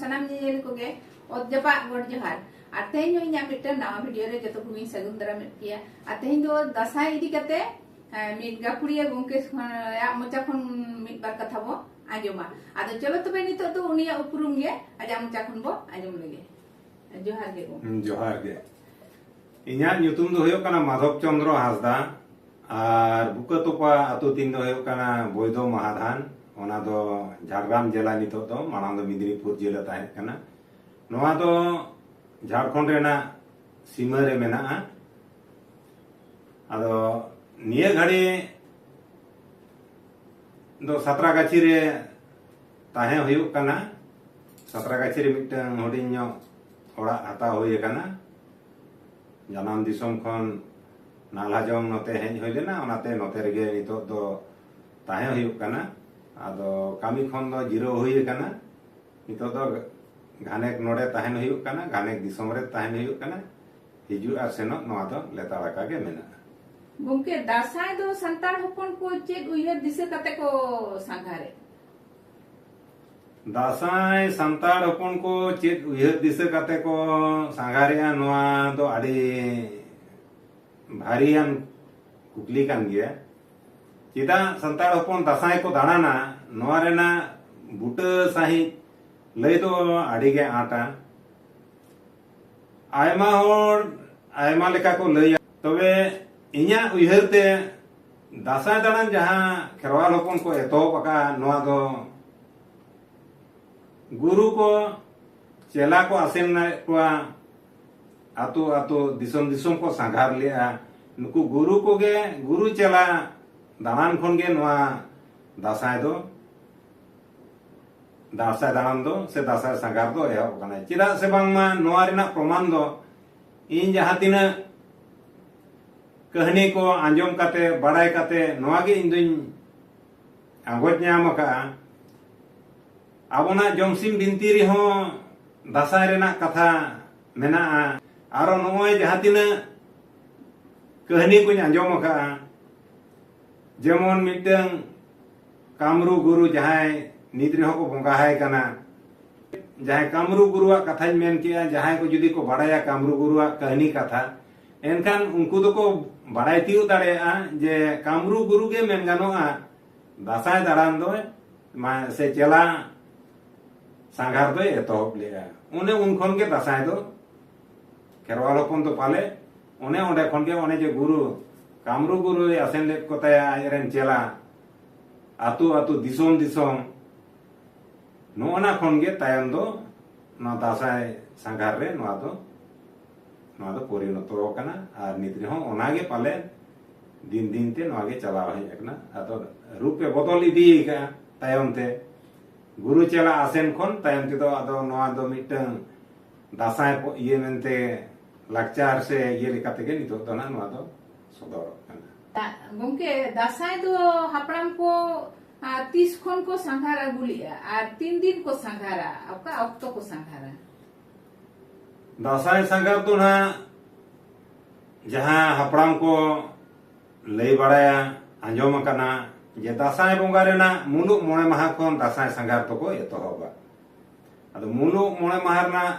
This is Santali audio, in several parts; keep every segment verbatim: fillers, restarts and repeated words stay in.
ᱥᱟᱱᱟᱢ ᱧᱮᱧᱮᱞ ᱠᱚᱜᱮ ᱚᱛ ᱡᱟᱯᱟᱜ ᱜᱚᱰ ᱡᱚᱦᱟᱨ᱾ ᱟᱨ ᱛᱮᱦᱮᱧ ᱦᱚᱸ ᱤᱧᱟᱹᱜ ᱢᱤᱫᱴᱟᱝ ᱱᱟᱣᱟ ᱵᱷᱤᱰᱤᱭᱳ ᱨᱮ ᱡᱚᱛᱚ ᱠᱚᱜᱮᱧ ᱥᱟᱹᱜᱩᱱ ᱫᱟᱨᱟᱢᱮᱫ ᱯᱮᱭᱟ᱾ ᱟᱨ ᱛᱮᱦᱮᱧ ᱫᱚ ᱫᱟᱸᱥᱟᱭ ᱤᱫᱤ ᱠᱟᱛᱮ, ᱮᱸ, ᱢᱤᱫ ᱜᱟᱹᱠᱷᱩᱲᱤᱭᱟᱹ ᱜᱚᱢᱠᱮ ᱠᱷᱚᱱ, ᱟᱜ ᱢᱚᱪᱟ ᱠᱷᱚᱱ ᱢᱤᱫ ᱵᱟᱨ ᱠᱟᱛᱷᱟ ᱵᱚ ᱟᱸᱡᱚᱢᱟ᱾ ᱟᱫᱚ ᱪᱚᱞᱚ ᱛᱚᱵᱮ ᱱᱤᱛᱚᱜ ᱫᱚ ᱩᱱᱤᱭᱟᱜ ᱩᱯᱨᱩᱢ ᱜᱮ ᱟᱡᱟᱜ ᱢᱚᱪᱟ ᱠᱷᱚᱱ ᱵᱚ ᱟᱸᱡᱚᱢ ᱞᱮᱜᱮ᱾ ᱡᱚᱦᱟᱨ ᱜᱮ ᱜᱚᱢᱠᱮ᱾ ᱦᱩᱸ, ᱡᱚᱦᱟᱨ ᱜᱮ᱾ ᱤᱧᱟᱹᱜ ᱧᱩᱛᱩᱢ ᱫᱚ ᱦᱩᱭᱩᱜ ᱠᱟᱱᱟ ᱢᱟᱫᱷᱚᱵ ᱪᱚᱸᱫᱽᱨᱚ ᱦᱟᱸᱥᱫᱟ᱾ ᱟᱨ ᱵᱩᱠᱟᱹ ᱛᱚᱯᱟ ᱟᱹᱛᱩ ᱛᱤᱧ ᱫᱚ ᱦᱩᱭᱩᱜ ᱠᱟᱱᱟ ᱵᱳᱭᱫᱚ ᱢᱟᱦᱟᱫᱷᱟᱱ᱾ ᱚᱱᱟ ᱫᱚ ᱡᱷᱟᱲᱜᱨᱟᱢ ᱡᱮᱞᱟ ᱱᱤᱛᱚᱜ ᱫᱚ, ᱢᱟᱲᱟᱝ ᱫᱚ ᱢᱮᱫᱽᱱᱤᱯᱩᱨ ᱡᱮᱞᱟ ᱛᱟᱦᱮᱸ ᱠᱟᱱᱟ᱾ ᱱᱚᱣᱟ ᱫᱚ ᱡᱷᱟᱲᱠᱷᱚᱸᱰ ᱨᱮᱱᱟᱜ ᱥᱤᱢᱟᱹ ᱨᱮ ᱢᱮᱱᱟᱜᱼᱟ᱾ ᱟᱫᱚ ᱱᱤᱭᱟᱹ ᱜᱷᱟᱹᱲᱤ ᱫᱚ ᱥᱟᱛᱨᱟᱜᱟᱪᱷᱤ ᱨᱮ ᱛᱟᱦᱮᱸ ᱦᱩᱭᱩᱜ ᱠᱟᱱᱟ᱾ ᱥᱟᱛᱨᱟᱜᱟᱪᱷᱤ ᱨᱮ ᱢᱤᱫᱴᱟᱝ ᱦᱩᱰᱤᱧ ᱧᱚᱜ ᱚᱲᱟᱜ ᱦᱟᱛᱟᱣ ᱦᱩᱭ ᱟᱠᱟᱱᱟ᱾ ᱡᱟᱱᱟᱢ ᱫᱤᱥᱚᱢ ᱠᱷᱚᱱ ᱱᱟᱞᱦᱟ ᱡᱚᱝ ᱱᱚᱛᱮ ᱦᱮᱡ ᱦᱩᱭ ᱞᱮᱱᱟ, ᱚᱱᱟᱛᱮ ᱱᱚᱛᱮ ᱨᱮᱜᱮ ᱱᱤᱛᱚᱜ ᱫᱚ ᱛᱟᱦᱮᱸ ᱦᱩᱭᱩᱜ ᱠᱟᱱᱟ᱾ ᱟᱫᱚ ᱠᱟᱹᱢᱤ ᱠᱷᱚᱱ ᱫᱚ ᱡᱤᱨᱟᱹᱣ ᱦᱩᱭ ᱟᱠᱟᱱᱟ᱾ ᱱᱤᱛᱚᱜ ᱫᱚ ᱜᱷᱟᱱᱮᱠ ᱱᱚᱰᱮ ᱛᱟᱦᱮᱱ ᱦᱩᱭᱩᱜ ᱠᱟᱱᱟ, ᱜᱷᱟᱱᱮᱠ ᱫᱤᱥᱚᱢ ᱨᱮ ᱛᱟᱦᱮᱱ ᱦᱩᱭᱩᱜ ᱠᱟᱱᱟ᱾ ᱦᱤᱡᱩᱜ ᱟᱨ ᱥᱮᱱᱚᱜ ᱱᱚᱣᱟ ᱫᱚ ᱞᱮᱛᱟᱲ ᱟᱠᱟ ᱜᱮ ᱢᱮᱱᱟᱜᱼᱟ᱾ ᱜᱚᱢᱠᱮ, ᱫᱟᱸᱥᱟᱭ ᱫᱚ ᱥᱟᱱᱛᱟᱲ ᱦᱚᱯᱚᱱ ᱠᱚ ᱪᱮᱫ ᱩᱭᱦᱟᱹᱨ ᱫᱤᱥᱟᱹ ᱠᱟᱛᱮ ᱠᱚ ᱥᱟᱸᱜᱷᱟᱨᱮᱫ? ᱫᱟᱸᱥᱟᱭ ᱥᱟᱱᱛᱟᱲ ᱦᱚᱯᱚᱱ ᱠᱚ ᱪᱮᱫ ᱩᱭᱦᱟᱹᱨ ᱫᱤᱥᱟᱹ ᱠᱟᱛᱮ ᱠᱚ ᱥᱟᱸᱜᱷᱟᱨᱮᱜᱼᱟ, ᱱᱚᱣᱟ ᱫᱚ ᱟᱹᱰᱤ ᱵᱷᱟᱹᱨᱤᱭᱟᱱ ᱠᱩᱠᱞᱤ ᱠᱟᱱ ᱜᱮᱭᱟ᱾ ᱪᱮᱫᱟᱜ ᱥᱟᱱᱛᱟᱲ ᱦᱚᱯᱚᱱ ᱫᱟᱸᱥᱟᱭ ᱠᱚ ᱫᱟᱬᱟᱱᱟ, ᱱᱚᱣᱟ ᱨᱮᱱᱟᱜ ᱵᱩᱴᱟᱹ ᱥᱟᱺᱦᱤᱡ ᱞᱟᱹᱭ ᱫᱚ ᱟᱹᱰᱤ ᱜᱮ ᱟᱸᱴᱟ᱾ ᱟᱭᱢᱟ ᱦᱚᱲ ᱟᱭᱢᱟ ᱞᱮᱠᱟ ᱠᱚ ᱞᱟᱹᱭᱟ, ᱛᱚᱵᱮ ᱤᱧᱟᱹᱜ ᱩᱭᱦᱟᱹᱨ ᱛᱮ ᱫᱟᱸᱥᱟᱭ ᱫᱟᱬᱟᱱ ᱡᱟᱦᱟᱸ ᱠᱷᱮᱨᱣᱟᱞ ᱦᱚᱯᱚᱱ ᱠᱚ ᱮᱛᱚᱦᱚᱵ ᱟᱠᱟᱫᱼᱟ, ᱱᱚᱣᱟ ᱫᱚ ᱜᱩᱨᱩ ᱠᱚ ᱪᱮᱞᱟ ᱠᱚ ᱟᱥᱮᱱ ᱮᱫ ᱠᱚᱣᱟ, ᱟᱛᱳ ᱟᱛᱳ, ᱫᱤᱥᱚᱢ ᱫᱤᱥᱚᱢ ᱠᱚ ᱥᱟᱸᱜᱷᱟᱨ ᱞᱮᱜᱼᱟ᱾ ᱱᱩᱠᱩ ᱜᱩᱨᱩ ᱠᱚᱜᱮ, ᱜᱩᱨᱩ ᱪᱮᱞᱟ ᱫᱟᱬᱟᱱ ᱠᱷᱚᱱ ᱜᱮ ᱱᱚᱣᱟ ᱫᱟᱸᱥᱟᱭ ᱫᱚ, ᱫᱟᱸᱥᱟᱭ ᱫᱟᱬᱟᱱ ᱫᱚ ᱥᱮ ᱫᱟᱸᱥᱟᱭ ᱥᱟᱸᱜᱷᱟᱨ ᱫᱚ ᱮᱦᱚᱵ ᱟᱠᱟᱱᱟ᱾ ᱪᱮᱫᱟᱜ ᱥᱮ ᱵᱟᱝᱢᱟ ᱱᱚᱣᱟ ᱨᱮᱱᱟᱜ ᱯᱨᱚᱢᱟᱱ ᱫᱚ ᱤᱧ ᱡᱟᱦᱟᱸ ᱛᱤᱱᱟᱹᱜ ᱠᱟᱹᱦᱱᱤ ᱠᱚ ᱟᱸᱡᱚᱢ ᱠᱟᱛᱮ, ᱵᱟᱲᱟᱭ ᱠᱟᱛᱮ, ᱱᱚᱣᱟ ᱜᱮ ᱤᱧ ᱫᱩᱧ ᱟᱸᱜᱚᱪ ᱧᱟᱢ ᱟᱠᱟᱫᱼᱟ᱾ ᱟᱵᱚᱱᱟᱜ ᱡᱚᱢᱥᱤᱢ ᱵᱤᱱᱛᱤ ᱨᱮᱦᱚᱸ ᱫᱟᱸᱥᱟᱭ ᱨᱮᱱᱟᱜ ᱠᱟᱛᱷᱟ ᱢᱮᱱᱟᱜᱼᱟ᱾ ᱟᱨᱚ ᱱᱚᱜᱼᱚᱭ ᱡᱟᱦᱟᱸ ᱛᱤᱱᱟᱹᱜ ᱠᱟᱹᱦᱱᱤ ᱠᱚᱧ ᱟᱸᱡᱚᱢ ᱟᱠᱟᱫᱼᱟ, ᱡᱮᱢᱚᱱ ᱢᱤᱫᱴᱟᱝ ᱠᱟᱢᱨᱩ ᱜᱩᱨᱩ ᱡᱟᱦᱟᱸᱭ ᱱᱤᱛ ᱨᱮᱦᱚᱸ ᱠᱚ ᱵᱚᱸᱜᱟ ᱟᱭ ᱠᱟᱱᱟ, ᱡᱟᱦᱟᱸᱭ ᱠᱟᱢᱨᱩ ᱜᱩᱨᱩᱣᱟᱜ ᱠᱟᱛᱷᱟᱧ ᱢᱮᱱ ᱠᱮᱜᱼᱟ, ᱡᱟᱦᱟᱸᱭ ᱠᱚ ᱡᱩᱫᱤ ᱠᱚ ᱵᱟᱲᱟᱭᱟ ᱠᱟᱢᱨᱩ ᱜᱩᱨᱩᱣᱟᱜ ᱠᱟᱹᱦᱱᱤ ᱠᱟᱛᱷᱟ, ᱮᱱᱠᱷᱟᱱ ᱩᱱᱠᱩ ᱫᱚᱠᱚ ᱵᱟᱲᱟᱭ ᱛᱤᱭᱳᱜ ᱫᱟᱲᱮᱭᱟᱜᱼᱟ ᱡᱮ ᱠᱟᱢᱨᱩ ᱜᱩᱨᱩ ᱜᱮ ᱢᱮᱱ ᱜᱟᱱᱚᱜᱼᱟ ᱫᱟᱸᱥᱟᱭ ᱫᱟᱬᱟᱱ ᱫᱚᱭ, ᱢᱟ-, ᱥᱮ ᱪᱮᱞᱟ ᱥᱟᱸᱜᱷᱟᱨ ᱫᱚᱭ ᱮᱛᱚᱦᱚᱵ ᱞᱮᱜᱼᱟ᱾ ᱚᱱᱮ ᱩᱱ ᱠᱷᱚᱱ ᱜᱮ ᱫᱟᱸᱥᱟᱭ ᱫᱚ ᱠᱷᱮᱨᱣᱟᱞ ᱦᱚᱯᱚᱱ ᱫᱚ ᱯᱟᱞᱮ ᱚᱱᱮ ᱚᱸᱰᱮ ᱠᱷᱚᱱ ᱜᱮ, ᱚᱱᱮ ᱡᱮ ᱜᱩᱨᱩ, ᱠᱟᱢᱨᱩ ᱜᱩᱨᱩᱭ ᱟᱥᱮᱱ ᱞᱮᱫ ᱠᱚ ᱛᱟᱭᱟ ᱟᱡᱨᱮᱱ ᱪᱮᱞᱟ, ᱟᱹᱛᱩ ᱟᱹᱛᱩ, ᱫᱤᱥᱚᱢ ᱫᱤᱥᱚᱢ, ᱱᱚᱜᱼᱚ ᱱᱟ ᱠᱷᱚᱱ ᱜᱮ ᱛᱟᱭᱚᱢ ᱫᱚ ᱱᱚᱣᱟ ᱫᱟᱸᱥᱟᱭ ᱥᱟᱸᱜᱷᱟᱨ ᱨᱮ ᱱᱚᱣᱟ ᱫᱚ, ᱱᱚᱣᱟ ᱫᱚ ᱯᱚᱨᱤᱱᱚᱛᱚ ᱟᱠᱟᱱᱟ᱾ ᱟᱨ ᱱᱤᱛ ᱨᱮᱦᱚᱸ ᱚᱱᱟ ᱜᱮ ᱯᱟᱞᱮ ᱫᱤᱱ ᱫᱤᱱ ᱛᱮ ᱱᱚᱣᱟ ᱜᱮ ᱪᱟᱞᱟᱣ ᱦᱮᱡ ᱟᱠᱟᱱᱟ᱾ ᱟᱫᱚ ᱨᱩᱯ ᱮ ᱵᱚᱫᱚᱞ ᱤᱫᱤ ᱟᱠᱟᱫᱼᱟ ᱛᱟᱭᱚᱢ ᱛᱮ᱾ ᱜᱩᱨᱩ ᱪᱮᱞᱟ ᱟᱥᱮᱱ ᱠᱷᱚᱱ ᱛᱟᱭᱚᱢ ᱛᱮᱫᱚ ᱟᱫᱚ ᱱᱚᱣᱟ ᱫᱚ ᱢᱤᱫᱴᱟᱝ ᱫᱟᱸᱥᱟᱭ ᱯᱚ-, ᱤᱭᱟᱹ ᱢᱮᱱᱛᱮ, ᱞᱟᱠᱪᱟᱨ ᱥᱮ ᱤᱭᱟᱹ ᱞᱮᱠᱟ ᱛᱮᱜᱮ ᱱᱤᱛᱚᱜ ᱫᱚ ᱱᱟᱜ ᱱᱚᱣᱟ ᱫᱚ ᱥᱚᱫᱚᱨᱚᱜ ᱠᱟᱱᱟ᱾ ᱫᱟ-, ᱜᱚᱢᱠᱮ, ᱫᱟᱸᱥᱟᱭ ᱫᱚ ᱦᱟᱯᱲᱟᱢ ᱠᱚ, ᱟ, ᱛᱤᱥ ᱠᱷᱚᱱ ᱠᱚ ᱥᱟᱸᱜᱷᱟᱨ ᱟᱹᱜᱩ ᱞᱮᱜᱼᱟ ᱟᱨ ᱛᱤᱱ ᱫᱤᱱ ᱠᱚ ᱥᱟᱸᱜᱷᱟᱨᱟ, ᱚᱠᱟ ᱚᱠᱛᱚ ᱠᱚ ᱥᱟᱸᱜᱷᱟᱨᱟ? ᱫᱟᱸᱥᱟᱭ ᱥᱟᱸᱜᱷᱟᱨ ᱫᱚ ᱱᱟᱜ ᱡᱟᱦᱟᱸ ᱦᱟᱯᱲᱟᱢ ᱠᱚ ᱞᱟᱹᱭ ᱵᱟᱲᱟᱭᱟ, ᱟᱸᱡᱚᱢ ᱟᱠᱟᱱᱟ ᱡᱮ ᱫᱟᱸᱥᱟᱭ ᱵᱚᱸᱜᱟ ᱨᱮᱱᱟᱜ ᱢᱩᱞᱩᱜ ᱢᱚᱬᱮ ᱢᱟᱦᱟ ᱠᱷᱚᱱ ᱫᱟᱸᱥᱟᱭ ᱥᱟᱸᱜᱷᱟᱨ ᱫᱚᱠᱚ ᱮᱛᱚᱦᱚᱵᱟ᱾ ᱟᱫᱚ ᱢᱩᱞᱩᱜ ᱢᱚᱬᱮ ᱢᱟᱦᱟ ᱨᱮᱱᱟᱜ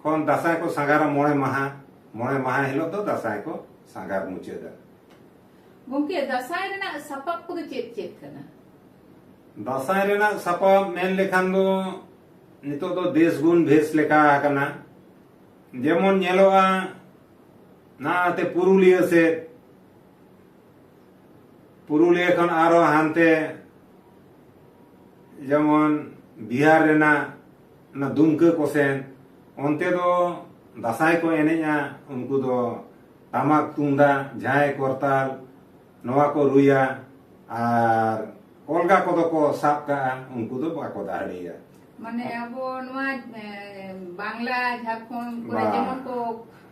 ᱠᱷᱚᱱ ᱫᱟᱸᱥᱟᱭ ᱠᱚ ᱥᱟᱸᱜᱷᱟᱨᱟ ᱢᱚᱬᱮ ᱢᱟᱦᱟ᱾ ᱢᱚᱬᱮ ᱢᱟᱦᱟ ᱦᱤᱞᱳᱜ ᱫᱚ ᱫᱟᱸᱥᱟᱭ ᱠᱚ ᱥᱟᱸᱜᱷᱟᱨ ᱢᱩᱪᱟᱹᱫᱟ᱾ ᱜᱚᱢᱠᱮ, ᱫᱟᱸᱥᱟᱭ ᱨᱮᱱᱟᱜ ᱥᱟᱯᱟᱵ ᱠᱚᱫᱚ ᱪᱮᱫ ᱪᱮᱫ ᱠᱟᱱᱟ? ᱫᱟᱸᱥᱟᱭ ᱨᱮᱱᱟᱜ ᱥᱟᱯᱟᱵ ᱢᱮᱱ ᱞᱮᱠᱷᱟᱱ ᱫᱚ ᱱᱤᱛᱚᱜ ᱫᱚ ᱫᱮᱥ ᱜᱩᱱ ᱵᱷᱮᱥ ᱞᱮᱠᱟ ᱟᱠᱟᱱᱟ᱾ ᱡᱮᱢᱚᱱ ᱧᱮᱞᱚᱜᱼᱟ ᱱᱟᱛᱮ ᱯᱩᱨᱩᱞᱤᱭᱟᱹ ᱥᱮᱫ, ᱯᱩᱨᱩᱞᱤᱭᱟᱹ ᱠᱷᱚᱱ ᱟᱨᱚ ᱦᱟᱱᱛᱮ ᱡᱮᱢᱚᱱ ᱵᱤᱦᱟᱨ ᱨᱮᱱᱟᱜ ᱚᱱᱟ ᱫᱩᱢᱠᱟᱹ ᱠᱚᱥᱮᱱ, ᱚᱱᱛᱮ ᱫᱚ ᱫᱟᱸᱥᱟᱭ ᱠᱚ ᱮᱱᱮᱡᱼᱟ᱾ ᱩᱱᱠᱩ ᱫᱚ ᱴᱟᱢᱟᱠ ᱛᱩᱢᱫᱟᱜ, ᱡᱷᱟᱸᱭ ᱠᱚᱨᱛᱟᱞ, ᱱᱚᱣᱟ ᱠᱚ ᱨᱩᱭᱟ᱾ ᱟᱨ ᱚᱞᱜᱟ ᱠᱚᱫᱚ ᱠᱚ ᱥᱟᱵ ᱠᱟᱜᱼᱟ, ᱩᱱᱠᱩ ᱫᱚ ᱵᱟᱠᱚ ᱫᱟᱦᱲᱤᱭᱟ᱾ ᱢᱟᱱᱮ ᱟᱵᱚ ᱱᱚᱣᱟ, ᱮ, ᱵᱟᱝᱞᱟ, ᱡᱷᱟᱲᱠᱷᱚᱸᱰ ᱠᱚᱨᱮ ᱵᱟᱝ᱾ ᱡᱮᱢᱚᱱ ᱠᱚ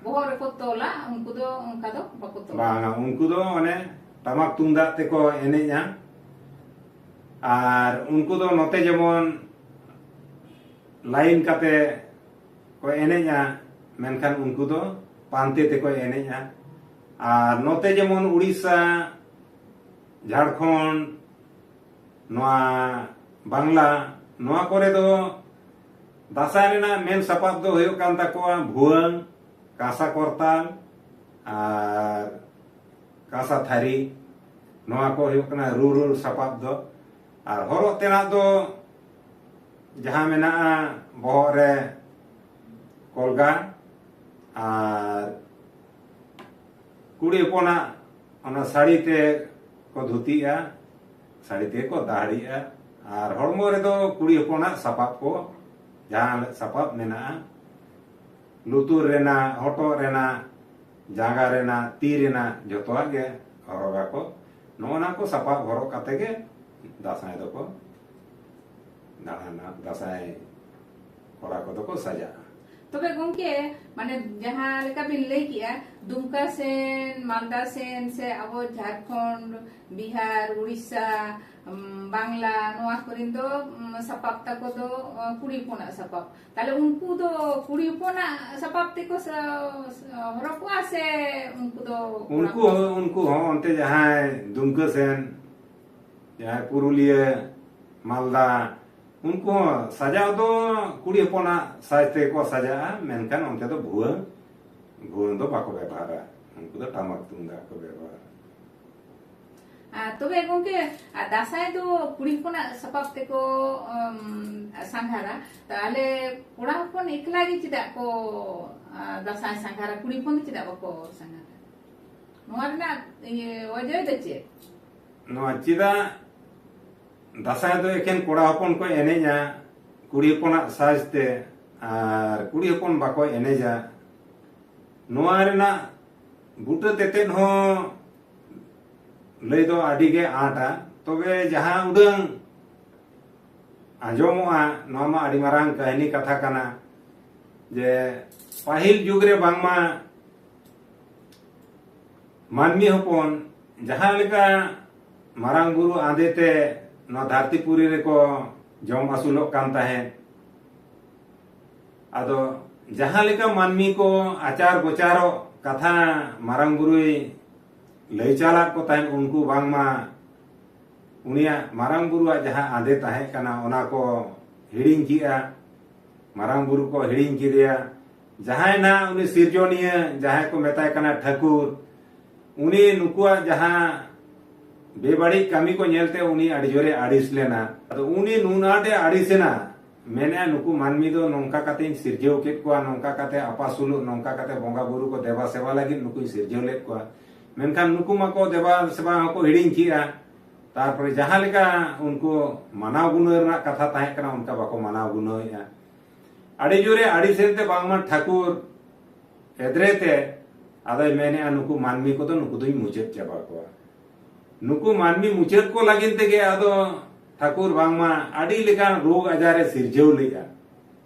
ᱵᱚᱦᱚᱜ ᱨᱮᱠᱚ ᱛᱚᱞᱟ, ᱩᱱᱠᱩ ᱫᱚ ᱚᱱᱠᱟ ᱫᱚ ᱵᱟᱠᱚ ᱛᱚᱞᱟ᱾ ᱵᱟᱝᱟ, ᱩᱱᱠᱩ ᱫᱚ ᱚᱱᱮ ᱴᱟᱢᱟᱠ ᱛᱩᱢᱫᱟᱜ ᱛᱮᱠᱚ ᱮᱱᱮᱡᱼᱟ᱾ ᱟᱨ ᱩᱱᱠᱩ ᱫᱚ ᱱᱚᱛᱮ ᱡᱮᱢᱚᱱ ᱞᱟᱭᱤᱱ ᱠᱟᱛᱮ ᱠᱚ ᱮᱱᱮᱡᱼᱟ, ᱢᱮᱱᱠᱷᱟᱱ ᱩᱱᱠᱩ ᱫᱚ ᱯᱟᱱᱛᱮ ᱛᱮᱠᱚ ᱮᱱᱮᱡᱼᱟ᱾ ᱟᱨ ᱱᱚᱛᱮ ᱡᱮᱢᱚᱱ ᱩᱲᱤᱥᱥᱟ, ᱡᱷᱟᱲᱠᱷᱚᱸᱰ, ᱱᱚᱣᱟ ᱵᱟᱝᱞᱟ, ᱱᱚᱣᱟ ᱠᱚᱨᱮ ᱫᱚ ᱫᱟᱸᱥᱟᱭ ᱨᱮᱱᱟᱜ ᱢᱮᱱ ᱥᱟᱯᱟᱵ ᱫᱚ ᱦᱩᱭᱩᱜ ᱠᱟᱱ ᱛᱟᱠᱚᱣᱟ ᱵᱷᱩᱣᱟᱹᱝ, ᱠᱟᱸᱥᱟ ᱠᱚᱨᱛᱟᱞ ᱟᱨ ᱠᱟᱸᱥᱟ ᱛᱷᱟᱹᱨᱤ᱾ ᱱᱚᱣᱟ ᱠᱚ ᱦᱩᱭᱩᱜ ᱠᱟᱱᱟ ᱨᱩ ᱨᱩ ᱥᱟᱯᱟᱵ ᱫᱚ᱾ ᱟᱨ ᱦᱚᱨᱚᱜ ᱛᱮᱱᱟᱜ ᱫᱚ ᱡᱟᱦᱟᱸ ᱢᱮᱱᱟᱜᱼᱟ ᱵᱚᱦᱚᱜ ᱨᱮ ᱠᱚᱞᱜᱟ, ᱟᱨ ᱠᱩᱲᱤ ᱦᱚᱯᱚᱱᱟᱜ ᱚᱱᱟ ᱥᱟᱹᱲᱤ ᱛᱮ ᱠᱚ ᱫᱷᱩᱛᱤᱜᱼᱟ, ᱥᱟᱹᱲᱤ ᱛᱮ ᱠᱚ ᱫᱟᱦᱲᱤᱜᱼᱟ᱾ ᱟᱨ ᱦᱚᱲᱢᱚ ᱨᱮᱫᱚ ᱠᱩᱲᱤ ᱦᱚᱯᱚᱱᱟᱜ ᱥᱟᱯᱟᱵ ᱠᱚ, ᱡᱟᱦᱟᱸ ᱥᱟᱯᱟᱵ ᱢᱮᱱᱟᱜᱼᱟ, ᱞᱩᱛᱩᱨ ᱨᱮᱱᱟᱜ, ᱦᱚᱴᱚᱜ ᱨᱮᱱᱟᱜ, ᱡᱟᱸᱜᱟ ᱨᱮᱱᱟᱜ, ᱛᱤ ᱨᱮᱱᱟᱜ, ᱡᱚᱛᱚᱣᱟᱜ ᱜᱮ ᱦᱚᱨᱚᱜᱟᱠᱚ᱾ ᱱᱚᱜᱼᱚ ᱱᱟ ᱠᱚ ᱥᱟᱯᱟᱵ ᱦᱚᱨᱚᱜ ᱠᱟᱛᱮ ᱜᱮ ᱫᱟᱸᱥᱟᱭ ᱫᱚᱠᱚ ᱫᱟᱬᱟᱱᱟ, ᱫᱟᱸᱥᱟᱭ ᱠᱚᱲᱟ ᱠᱚᱫᱚ ᱠᱚ ᱥᱟᱡᱟᱜᱼᱟ᱾ ᱛᱚᱵᱮ ᱜᱚᱢᱠᱮ, ᱢᱟᱱᱮ ᱡᱟᱦᱟᱸ ᱞᱮᱠᱟ ᱵᱤᱱ ᱞᱟᱹᱭ ᱠᱮᱜᱼᱟ, ᱫᱩᱢᱠᱟ ᱥᱮᱱ, ᱢᱟᱞᱫᱟ ᱥᱮᱱ, ᱥᱮ ᱟᱵᱚ ᱡᱷᱟᱲᱠᱷᱚᱸᱰ, ᱵᱤᱦᱟᱨ, ᱩᱲᱤᱥᱥᱟ, ᱩᱢ, ᱵᱟᱝᱞᱟ, ᱱᱚᱣᱟ ᱠᱚᱨᱮᱱ ᱫᱚ, ᱩᱢ, ᱥᱟᱯᱟᱵ ᱛᱟᱠᱚ ᱫᱚ, ᱩᱢ, ᱠᱩᱲᱤ ᱦᱚᱯᱚᱱᱟᱜ ᱥᱟᱯᱟᱵ᱾ ᱛᱟᱦᱞᱮ ᱩᱱᱠᱩ ᱫᱚ ᱠᱩᱲᱤ ᱦᱚᱯᱚᱱᱟᱜ ᱥᱟᱯᱟᱵ ᱛᱮᱠᱚ ᱥᱟ-, ᱥᱟ-, ᱦᱚᱨᱚᱜᱚᱜᱼᱟ ᱥᱮ ᱩᱱᱠᱩ ᱫᱚ ᱠᱚᱲᱟ ᱩᱱᱠᱩ ᱦᱚᱯᱚᱱ? ᱦᱚᱸ, ᱩᱱᱠᱩ ᱦᱚᱸ ᱚᱱᱛᱮ ᱡᱟᱦᱟᱸᱭ ᱫᱩᱢᱠᱟᱹ ᱥᱮᱱ, ᱡᱟᱦᱟᱸᱭ ᱯᱩᱨᱩᱞᱤᱭᱟᱹ, ᱢᱟᱞᱫᱟ, ᱩᱱᱠᱩ ᱦᱚᱸ ᱥᱟᱡᱟᱣ ᱫᱚ ᱠᱩᱲᱤ ᱦᱚᱯᱚᱱᱟᱜ ᱥᱟᱡᱽ ᱛᱮᱜᱮ ᱠᱚ ᱥᱟᱡᱟᱜᱼᱟ, ᱢᱮᱱᱠᱷᱟᱱ ᱚᱱᱛᱮ ᱫᱚ ᱵᱷᱩᱣᱟᱹᱝ, ᱵᱷᱩᱣᱟᱹᱝ ᱫᱚ ᱵᱟᱠᱚ ᱵᱮᱵᱚᱦᱟᱨᱟ, ᱩᱱᱠᱩ ᱫᱚ ᱴᱟᱢᱟᱠ ᱛᱩᱢᱫᱟᱜ ᱠᱚ ᱵᱮᱵᱚᱦᱟᱨᱟ᱾ ᱟᱨ ᱛᱚᱵᱮ ᱜᱚᱢᱠᱮ, ᱟᱨ ᱫᱟᱸᱥᱟᱭ ᱫᱚ ᱠᱩᱲᱤ ᱦᱚᱯᱚᱱᱟᱜ ᱥᱟᱯᱟᱵ ᱛᱮᱠᱚ, ᱩᱢ, ᱥᱟᱸᱜᱷᱟᱨᱟ᱾ ᱛᱟᱦᱞᱮ ᱠᱚᱲᱟ ᱦᱚᱯᱚᱱ ᱮᱠᱞᱟ ᱜᱮ ᱪᱮᱫᱟᱜ ᱠᱚ, ᱟᱨ ᱫᱟᱸᱥᱟᱭ ᱥᱟᱸᱜᱷᱟᱨᱟ? ᱠᱩᱲᱤ ᱦᱚᱯᱚᱱ ᱫᱚ ᱪᱮᱫᱟᱜ ᱵᱟᱠᱚ ᱥᱟᱸᱜᱷᱟᱨᱟ? ᱱᱚᱣᱟ ᱨᱮᱱᱟᱜ, ᱤᱭᱟᱹ, ᱚᱡᱮ ᱫᱚ ᱪᱮᱫ? ᱱᱚᱣᱟ ᱪᱮᱫᱟᱜ ᱫᱟᱸᱥᱟᱭ ᱫᱚ ᱮᱠᱷᱮᱱ ᱠᱚᱲᱟ ᱦᱚᱯᱚᱱ ᱠᱚ ᱮᱱᱮᱡᱼᱟ, ᱠᱩᱲᱤ ᱦᱚᱯᱚᱱᱟᱜ ᱥᱟᱡᱽ ᱛᱮ, ᱟᱨ ᱠᱩᱲᱤ ᱦᱚᱯᱚᱱ ᱵᱟᱠᱚ ᱮᱱᱮᱡᱟ? ᱱᱚᱣᱟ ᱨᱮᱱᱟᱜ ᱵᱩᱴᱟᱹ ᱛᱮᱛᱮᱫ ᱦᱚᱸ ᱞᱟᱹᱭ ᱫᱚ ᱟᱹᱰᱤ ᱜᱮ ᱟᱸᱴᱟ᱾ ᱛᱚᱵᱮ ᱡᱟᱦᱟᱸ ᱩᱰᱟᱹᱝ ᱟᱸᱡᱚᱢᱚᱜᱼᱟ, ᱱᱚᱣᱟ ᱢᱟ ᱟᱹᱰᱤ ᱢᱟᱨᱟᱝ ᱠᱟᱹᱦᱱᱤ ᱠᱟᱛᱷᱟ ᱠᱟᱱᱟ, ᱡᱮ ᱯᱟᱹᱦᱤᱞ ᱡᱩᱜᱽ ᱨᱮ ᱵᱟᱝᱢᱟ ᱢᱟᱹᱱᱢᱤ ᱦᱚᱯᱚᱱ ᱡᱟᱦᱟᱸ ᱞᱮᱠᱟ ᱢᱟᱨᱟᱝ ᱵᱩᱨᱩ ᱟᱸᱫᱮ ᱛᱮ ᱱᱚᱣᱟ ᱫᱷᱟᱹᱨᱛᱤ ᱯᱩᱨᱤ ᱨᱮᱠᱚ ᱡᱚᱢ ᱟᱹᱥᱩᱞᱚᱜ ᱠᱟᱱ ᱛᱟᱦᱮᱸᱫ᱾ ᱟᱫᱚ ᱡᱟᱦᱟᱸ ᱞᱮᱠᱟ ᱢᱟᱹᱱᱢᱤ ᱠᱚ ᱟᱪᱟᱨ ᱜᱚᱪᱟᱨᱚᱜ ᱠᱟᱛᱷᱟ ᱢᱟᱨᱟᱝ ᱵᱩᱨᱩᱭ ᱞᱟᱹᱭ ᱪᱟᱞᱟᱫ ᱠᱚ ᱛᱟᱦᱮᱸᱫ, ᱩᱱᱠᱩ ᱵᱟᱝᱢᱟ ᱩᱱᱤᱭᱟᱜ ᱢᱟᱨᱟᱝ ᱵᱩᱨᱩᱣᱟᱜ ᱡᱟᱦᱟᱸ ᱟᱸᱫᱮ ᱛᱟᱦᱮᱸ ᱠᱟᱱᱟ, ᱚᱱᱟ ᱠᱚ ᱦᱤᱲᱤᱧ ᱠᱮᱜᱼᱟ᱾ ᱢᱟᱨᱟᱝ ᱵᱩᱨᱩ ᱠᱚ ᱦᱤᱲᱤᱧ ᱠᱮᱫᱮᱭᱟ᱾ ᱡᱟᱦᱟᱸᱭ ᱱᱟᱦᱟᱜ ᱩᱱᱤ ᱥᱤᱨᱡᱚᱱᱤᱭᱟᱹ, ᱡᱟᱦᱟᱸᱭ ᱠᱚ ᱢᱮᱛᱟᱭ ᱠᱟᱱᱟ ᱴᱷᱟᱹᱠᱩᱨ, ᱩᱱᱤ ᱱᱩᱠᱩᱣᱟᱜ ᱡᱟᱦᱟᱸ ᱵᱮᱵᱟᱹᱲᱤᱡ ᱠᱟᱹᱢᱤ ᱠᱚ ᱧᱮᱞᱛᱮ ᱩᱱᱤ ᱟᱹᱰᱤ ᱡᱳᱨᱮ ᱟᱹᱲᱤᱥ ᱞᱮᱱᱟ᱾ ᱟᱫᱚ ᱩᱱᱤ ᱱᱩᱱᱟᱹᱜ ᱮ ᱟᱹᱲᱤᱥ ᱮᱱᱟ, ᱢᱮᱱᱮᱫᱼᱟ, "ᱱᱩᱠᱩ ᱢᱟᱹᱱᱢᱤ ᱫᱚ ᱱᱚᱝᱠᱟ ᱠᱟᱛᱮᱧ ᱥᱤᱨᱡᱟᱹᱣ ᱠᱮᱫ ᱠᱚᱣᱟ, ᱱᱚᱝᱠᱟ ᱠᱟᱛᱮ ᱟᱯᱟᱥᱩᱞᱚᱜ, ᱱᱚᱝᱠᱟ ᱠᱟᱛᱮ ᱵᱚᱸᱜᱟ ᱵᱩᱨᱩ ᱠᱚ ᱫᱮᱵᱟ ᱥᱮᱵᱟ ᱞᱟᱹᱜᱤᱫ ᱱᱩᱠᱩᱧ ᱥᱤᱨᱡᱟᱹᱣ ᱞᱮᱫ ᱠᱚᱣᱟ, ᱢᱮᱱᱠᱷᱟᱱ ᱱᱩᱠᱩ ᱢᱟᱠᱚ ᱫᱮᱵᱟ ᱥᱮᱵᱟ ᱦᱚᱸᱠᱚ ᱦᱤᱲᱤᱧ ᱠᱮᱜᱼᱟ᱾ ᱛᱟᱨᱯᱚᱨᱮ ᱡᱟᱦᱟᱸ ᱞᱮᱠᱟ ᱩᱱᱠᱩ ᱢᱟᱱᱟᱣ ᱜᱩᱱᱟᱹᱣ ᱨᱮᱱᱟᱜ ᱠᱟᱛᱷᱟ ᱛᱟᱦᱮᱸ ᱠᱟᱱᱟ, ᱚᱱᱠᱟ ᱵᱟᱠᱚ ᱢᱟᱱᱟᱣ ᱜᱩᱱᱟᱹᱣᱮᱫᱼᱟ᱾" ᱟᱹᱰᱤ ᱡᱳᱨᱮ ᱟᱹᱲᱤᱥ ᱮᱱᱛᱮ ᱵᱟᱝᱢᱟ ᱴᱷᱟᱹᱠᱩᱨ ᱮᱫᱽᱨᱮ ᱛᱮ ᱟᱫᱚᱭ ᱢᱮᱱᱮᱫᱼᱟ, "ᱱᱩᱠᱩ ᱢᱟᱹᱱᱢᱤ ᱠᱚᱫᱚ ᱱᱩᱠᱩ ᱫᱚᱧ ᱢᱩᱪᱟᱹᱫ ᱪᱟᱵᱟ ᱠᱚᱣᱟ᱾ ᱱᱩᱠᱩ ᱢᱟᱹᱱᱢᱤ ᱢᱩᱪᱟᱹᱫ ᱠᱚ ᱞᱟᱹᱜᱤᱫ ᱛᱮᱜᱮ ᱟᱫᱚ ᱴᱷᱟᱹᱠᱩᱨ ᱵᱟᱝᱢᱟ ᱟᱹᱰᱤ ᱞᱮᱠᱟᱱ ᱨᱳᱜᱽ ᱟᱡᱟᱨ ᱮ ᱥᱤᱨᱡᱟᱹᱣ ᱞᱮᱫᱼᱟ᱾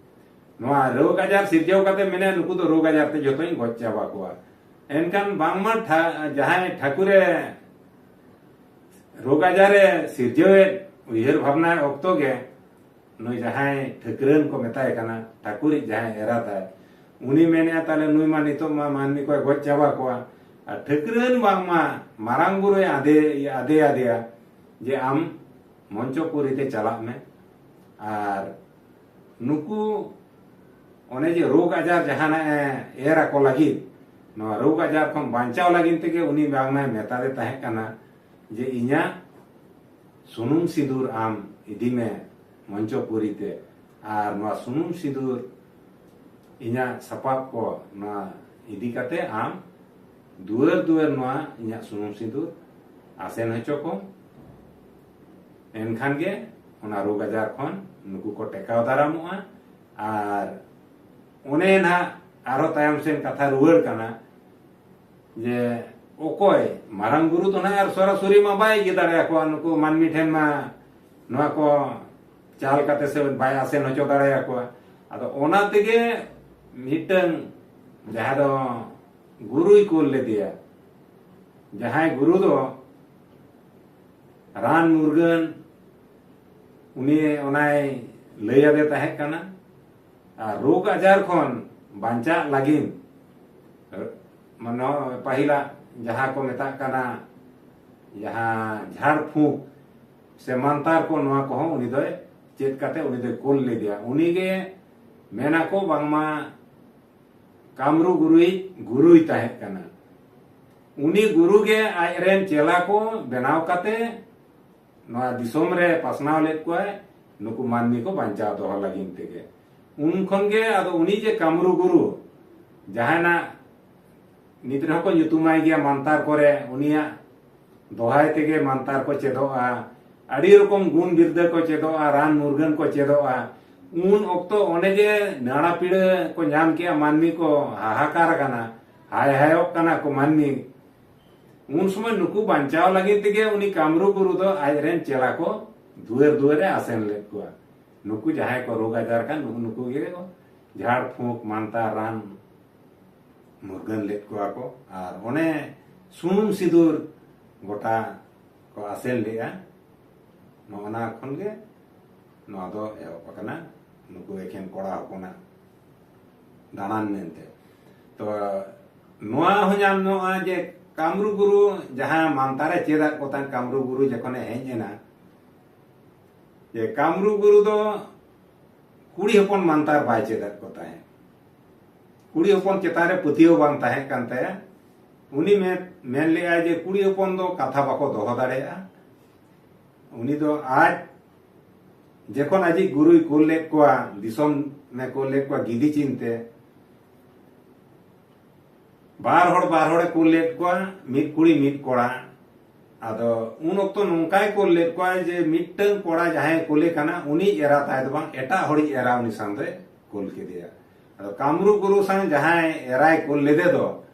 ᱱᱚᱣᱟ ᱨᱳᱜᱽ ᱟᱡᱟᱨ ᱥᱤᱨᱡᱟᱹᱣ ᱠᱟᱛᱮ ᱢᱮᱱᱮᱫᱼᱟ, ᱱᱩᱠᱩ ᱫᱚ ᱨᱳᱜᱽ ᱟᱡᱟᱨ ᱛᱮ ᱡᱚᱛᱚᱧ ᱜᱚᱡ ᱪᱟᱵᱟ ᱠᱚᱣᱟ᱾" ᱮᱱᱠᱷᱟᱱ ᱵᱟᱝᱢᱟ ᱴᱷᱟ-, ᱡᱟᱦᱟᱸᱭ ᱴᱷᱟᱹᱠᱩᱨᱮ ᱨᱳᱜᱽ ᱟᱡᱟᱨ ᱮ ᱥᱤᱨᱡᱟᱹᱣᱮᱫ ᱩᱭᱦᱟᱹᱨ ᱵᱷᱟᱵᱽᱱᱟᱭ ᱚᱠᱛᱚ ᱜᱮ ᱱᱩᱭ ᱡᱟᱦᱟᱸᱭ ᱴᱷᱟᱹᱠᱨᱟᱹᱱ ᱠᱚ ᱢᱮᱛᱟᱭ ᱠᱟᱱᱟ, ᱴᱷᱟᱹᱠᱩᱨᱤᱡ ᱡᱟᱦᱟᱸᱭ ᱮᱨᱟ ᱛᱟᱭ, ᱩᱱᱤ ᱢᱮᱱᱮᱫᱼᱟ, "ᱛᱟᱦᱞᱮ ᱱᱩᱭ ᱢᱟ ᱱᱤᱛᱚᱜ ᱢᱟ ᱢᱟᱹᱱᱢᱤ ᱠᱚᱭ ᱜᱚᱡ ᱪᱟᱵᱟ ᱠᱚᱣᱟ᱾" ᱟᱨ ᱴᱷᱟᱹᱠᱨᱟᱹᱱ ᱵᱟᱝᱢᱟ ᱢᱟᱨᱟᱝ ᱵᱩᱨᱩᱭ ᱟᱫᱮ, ᱟᱫᱮ ᱟᱫᱮᱭᱟ ᱡᱮ, "ᱟᱢ ᱢᱚᱧᱪᱚᱯᱩᱨᱤ ᱛᱮ ᱪᱟᱞᱟᱜ ᱢᱮ, ᱟᱨ ᱱᱩᱠᱩ ᱚᱱᱮ ᱡᱮ ᱨᱳᱜᱽ ᱟᱡᱟᱨ ᱡᱟᱦᱟᱱᱟᱜ ᱮ ᱮᱨ ᱟᱠᱚ ᱞᱟᱹᱜᱤᱫ, ᱱᱚᱣᱟ ᱨᱳᱜᱽ ᱟᱡᱟᱨ ᱠᱷᱚᱱ ᱵᱟᱧᱪᱟᱣ ᱞᱟᱹᱜᱤᱫ ᱛᱮᱜᱮ ᱩᱱᱤ ᱵᱟᱝᱢᱟᱭ ᱢᱮᱛᱟᱫᱮ ᱛᱟᱦᱮᱸ ᱠᱟᱱᱟ ᱡᱮ, ᱤᱧᱟᱹᱜ ᱥᱩᱱᱩᱢ ᱥᱤᱸᱫᱩᱨ ᱟᱢ ᱤᱫᱤ ᱢᱮ ᱢᱚᱧᱪᱚᱯᱩᱨᱤ ᱛᱮ, ᱟᱨ ᱱᱚᱣᱟ ᱥᱩᱱᱩᱢ ᱥᱤᱸᱫᱩᱨ ᱤᱧᱟᱹᱜ ᱥᱟᱯᱟᱵ ᱠᱚ ᱱᱚᱣᱟ ᱤᱫᱤ ᱠᱟᱛᱮ ᱟᱢ ᱫᱩᱣᱟᱹᱨ ᱫᱩᱣᱟᱹᱨ ᱱᱚᱣᱟ ᱤᱧᱟᱹᱜ ᱥᱩᱱᱩᱢ ᱥᱤᱸᱫᱩᱨ ᱟᱥᱮᱱ ᱦᱚᱪᱚ ᱠᱚᱢ᱾ ᱮᱱᱠᱷᱟᱱ ᱜᱮ ᱚᱱᱟ ᱨᱳᱜᱽ ᱟᱡᱟᱨ ᱠᱷᱚᱱ ᱱᱩᱠᱩ ᱠᱚ ᱴᱮᱠᱟᱣ ᱫᱟᱨᱟᱢᱚᱜᱼᱟ᱾" ᱟᱨ ᱚᱱᱮ ᱱᱟᱦᱟᱜ ᱟᱨᱦᱚᱸ ᱛᱟᱭᱚᱢ ᱥᱮᱱ ᱠᱟᱛᱷᱟ ᱨᱩᱣᱟᱹᱲ ᱠᱟᱱᱟ ᱡᱮ ᱚᱠᱚᱭ ᱢᱟᱨᱟᱝ ᱵᱩᱨᱩ ᱫᱚ ᱱᱟᱦᱟᱜ ᱟᱨ ᱥᱚᱨᱟᱥᱚᱨᱤ ᱢᱟ ᱵᱟᱭ ᱤᱭᱟᱹ ᱫᱟᱲᱮᱭᱟᱠᱚᱣᱟ, ᱱᱩᱠᱩ ᱢᱟᱹᱱᱢᱤ ᱴᱷᱮᱱ ᱢᱟ ᱱᱚᱣᱟ ᱠᱚ ᱪᱟᱞ ᱠᱟᱛᱮ ᱥᱮ ᱵᱟᱭ ᱟᱥᱮᱱ ᱦᱚᱪᱚ ᱫᱟᱲᱮᱭᱟᱠᱚᱣᱟ᱾ ᱟᱫᱚ ᱚᱱᱟ ᱛᱮᱜᱮ ᱢᱤᱫᱴᱟᱝ ᱡᱟᱦᱟᱸ ᱫᱚ ᱜᱩᱨᱩᱭ ᱠᱩᱞ ᱞᱮᱫᱮᱭᱟ, ᱡᱟᱦᱟᱸᱭ ᱜᱩᱨᱩ ᱫᱚ ᱨᱟᱱ ᱢᱩᱨᱜᱟᱹᱱ ᱩᱱᱤ ᱚᱱᱟᱭ ᱞᱟᱹᱭ ᱟᱫᱮ ᱛᱟᱦᱮᱸ ᱠᱟᱱᱟ᱾ ᱟᱨ ᱨᱳᱜᱽ ᱟᱡᱟᱨ ᱠᱷᱚᱱ ᱵᱟᱧᱪᱟᱜ ᱞᱟᱹᱜᱤᱫ, ᱢᱟᱱᱮ, ᱯᱟᱹᱦᱤᱞᱟᱜ ᱡᱟᱦᱟᱸ ᱠᱚ ᱢᱮᱛᱟᱜ ᱠᱟᱱᱟ, ᱡᱟᱦᱟᱸ ᱡᱷᱟᱲ ᱯᱷᱩᱸᱠ ᱥᱮ ᱢᱟᱱᱛᱟᱨ ᱠᱚ, ᱱᱚᱣᱟ ᱠᱚᱦᱚᱸ ᱩᱱᱤ ᱫᱚᱭ ᱪᱮᱫ ᱠᱟᱛᱮ ᱩᱱᱤ ᱫᱚᱭ ᱠᱩᱞ ᱞᱮᱫᱮᱭᱟ᱾ ᱩᱱᱤᱜᱮ ᱢᱮᱱᱟᱠᱚ ᱵᱟᱝᱢᱟ ᱠᱟᱢᱨᱩ ᱜᱩᱨᱩᱭᱤᱡ ᱜᱩᱨᱩᱭ ᱛᱟᱦᱮᱸ ᱠᱟᱱᱟ᱾ ᱩᱱᱤ ᱜᱩᱨᱩ ᱜᱮ ᱟᱡᱨᱮᱱ ᱪᱮᱞᱟ ᱠᱚ ᱵᱮᱱᱟᱣ ᱠᱟᱛᱮ ᱱᱚᱣᱟ ᱫᱤᱥᱚᱢ ᱨᱮ ᱯᱟᱥᱱᱟᱣ ᱞᱮᱫ ᱠᱚᱣᱟᱭ, ᱱᱩᱠᱩ ᱢᱟᱹᱱᱢᱤ ᱠᱚ ᱵᱟᱧᱪᱟᱣ ᱫᱚᱦᱚ ᱞᱟᱹᱜᱤᱫ ᱛᱮᱜᱮ᱾ ᱩᱱ ᱠᱷᱚᱱ ᱜᱮ ᱟᱫᱚ ᱩᱱᱤ ᱡᱮ ᱠᱟᱢᱨᱩ ᱜᱩᱨᱩ, ᱡᱟᱦᱟᱸᱭ ᱱᱟᱜ ᱱᱤᱛ ᱨᱮᱦᱚᱸ ᱠᱚ ᱧᱩᱛᱩᱢᱟᱭ ᱜᱮᱭᱟ ᱢᱟᱱᱛᱟᱨ ᱠᱚᱨᱮ, ᱩᱱᱤᱭᱟᱜ ᱫᱚᱦᱟᱭ ᱛᱮᱜᱮ ᱢᱟᱱᱛᱟᱨ ᱠᱚ ᱪᱮᱫᱚᱜᱼᱟ, ᱟᱹᱰᱤ ᱨᱚᱠᱚᱢ ᱜᱩᱱ ᱵᱤᱨᱫᱟᱹ ᱠᱚ ᱪᱮᱫᱚᱜᱼᱟ, ᱨᱟᱱ ᱢᱩᱨᱜᱟᱹᱱ ᱠᱚ ᱪᱮᱫᱚᱜᱼᱟ᱾ ᱩᱱ ᱚᱠᱛᱚ ᱚᱱᱮ ᱡᱮ ᱱᱟᱲᱟ ᱯᱤᱲᱟᱹ ᱠᱚ ᱧᱟᱢ ᱠᱮᱜᱼᱟ, ᱢᱟᱹᱱᱢᱤ ᱠᱚ ᱦᱟᱦᱟᱠᱟᱨ ᱟᱠᱟᱱᱟ, ᱦᱟᱭ ᱦᱟᱭᱚᱜ ᱠᱟᱱᱟ ᱠᱚ ᱢᱟᱹᱱᱢᱤ, ᱩᱱ ᱥᱚᱢᱚᱭ ᱱᱩᱠᱩ ᱵᱟᱧᱪᱟᱣ ᱞᱟᱹᱜᱤᱫ ᱛᱮᱜᱮ ᱩᱱᱤ ᱠᱟᱢᱨᱩ ᱜᱩᱨᱩ ᱫᱚ ᱟᱡᱨᱮᱱ ᱪᱮᱞᱟ ᱠᱚ ᱫᱩᱣᱟᱹᱨ ᱫᱩᱣᱟᱹᱨ ᱮ ᱟᱥᱮᱱ ᱞᱮᱫ ᱠᱚᱣᱟ᱾ ᱱᱩᱠᱩ ᱡᱟᱦᱟᱸᱭ ᱠᱚ ᱨᱳᱜᱽ ᱟᱡᱟᱨ ᱠᱟᱱ, ᱱᱩᱜᱩ ᱱᱩᱠᱩ ᱜᱮ ᱠᱚ ᱡᱷᱟᱲ ᱯᱷᱩᱸᱠ ᱢᱟᱱᱛᱟᱨ ᱨᱟᱱ ᱢᱩᱨᱜᱟᱹᱱ ᱞᱮᱫ ᱠᱚᱣᱟ ᱠᱚ᱾ ᱟᱨ ᱚᱱᱮ ᱥᱩᱱᱩᱢ ᱥᱤᱸᱫᱩᱨ ᱜᱚᱴᱟ ᱠᱚ ᱟᱥᱮᱱ ᱞᱮᱫᱼᱟ᱾ ᱱᱚᱜᱼᱚ ᱱᱟ ᱠᱷᱚᱱ ᱜᱮ ᱱᱚᱣᱟ ᱫᱚ ᱮᱦᱚᱵ ᱟᱠᱟᱱᱟ, ᱱᱩᱠᱩ ᱮᱠᱷᱮᱱ ᱠᱚᱲᱟ ᱦᱚᱯᱚᱱᱟᱜ ᱫᱟᱬᱟᱱ ᱢᱮᱱᱛᱮ᱾ ᱛᱚ ᱱᱚᱣᱟ ᱦᱚᱸ ᱧᱟᱢ ᱧᱚᱜᱼᱟ ᱡᱮ ᱠᱟᱢᱨᱩ ᱜᱩᱨᱩ ᱡᱟᱦᱟᱸ ᱢᱟᱱᱛᱟᱨᱮ ᱪᱮᱫ ᱟᱫ ᱠᱚ ᱛᱟᱦᱮᱸᱫ, ᱠᱟᱢᱨᱩ ᱜᱩᱨᱩ ᱡᱚᱠᱷᱚᱱᱮ ᱦᱮᱡ ᱮᱱᱟ, ᱡᱮ ᱠᱟᱢᱨᱩ ᱜᱩᱨᱩ ᱫᱚ ᱠᱩᱲᱤ ᱦᱚᱯᱚᱱ ᱢᱟᱱᱛᱟᱨ ᱵᱟᱭ ᱪᱮᱫ ᱟᱫ ᱠᱚ ᱛᱟᱦᱮᱸᱫ᱾ ᱠᱩᱲᱤ ᱦᱚᱯᱚᱱ ᱪᱮᱛᱟᱱ ᱨᱮ ᱯᱟᱹᱛᱭᱟᱹᱣ ᱵᱟᱝ ᱛᱟᱦᱮᱸ ᱠᱟᱱ ᱛᱟᱭᱟ᱾ ᱩᱱᱤ ᱢᱮᱱ, ᱢᱮᱱ ᱞᱮᱫᱼᱟᱭ ᱡᱮ ᱠᱩᱲᱤ ᱦᱚᱯᱚᱱ ᱫᱚ ᱠᱟᱛᱷᱟ ᱵᱟᱠᱚ ᱫᱚᱦᱚ ᱫᱟᱲᱮᱭᱟᱜᱼᱟ᱾ ᱩᱱᱤ ᱫᱚ ᱟᱡ ᱡᱚᱠᱷᱚᱱ ᱟᱡᱤᱡ ᱜᱩᱨᱩᱭ ᱠᱩᱞ ᱞᱮᱫ ᱠᱚᱣᱟ, ᱫᱤᱥᱚᱢ ᱮ ᱠᱩᱞ ᱞᱮᱫ ᱠᱚᱣᱟ ᱜᱤᱫᱤ ᱪᱤᱱᱛᱮ, ᱵᱟᱨ ᱦᱚᱲ ᱵᱟᱨ ᱦᱚᱲᱮ ᱠᱩᱞ ᱞᱮᱫ ᱠᱚᱣᱟ, ᱢᱤᱫ ᱠᱩᱲᱤ ᱢᱤᱫ ᱠᱚᱲᱟ᱾ ᱟᱫᱚ ᱩᱱ ᱚᱠᱛᱚ ᱱᱚᱝᱠᱟᱭ ᱠᱩᱞ ᱞᱮᱫ ᱠᱚᱣᱟ ᱡᱮ ᱢᱤᱫᱴᱟᱝ ᱠᱚᱲᱟ ᱡᱟᱦᱟᱸᱭ ᱠᱩᱞᱮ ᱠᱟᱱᱟ, ᱩᱱᱤ ᱮᱨᱟ ᱛᱟᱭ ᱫᱚ ᱵᱟᱝ, ᱮᱴᱟᱜ ᱦᱚᱲᱤᱡ ᱮᱨᱟ ᱩᱱᱤ ᱥᱟᱶ ᱫᱚᱭ ᱠᱩᱞ ᱠᱮᱫᱮᱭᱟ᱾ ᱟᱫᱚ ᱠᱟᱢᱨᱩ ᱜᱩᱨᱩ ᱥᱟᱶ ᱡᱟᱦᱟᱸᱭ ᱮᱨᱟᱭ ᱠᱩᱞ ᱞᱮᱫᱮ ᱫᱚ,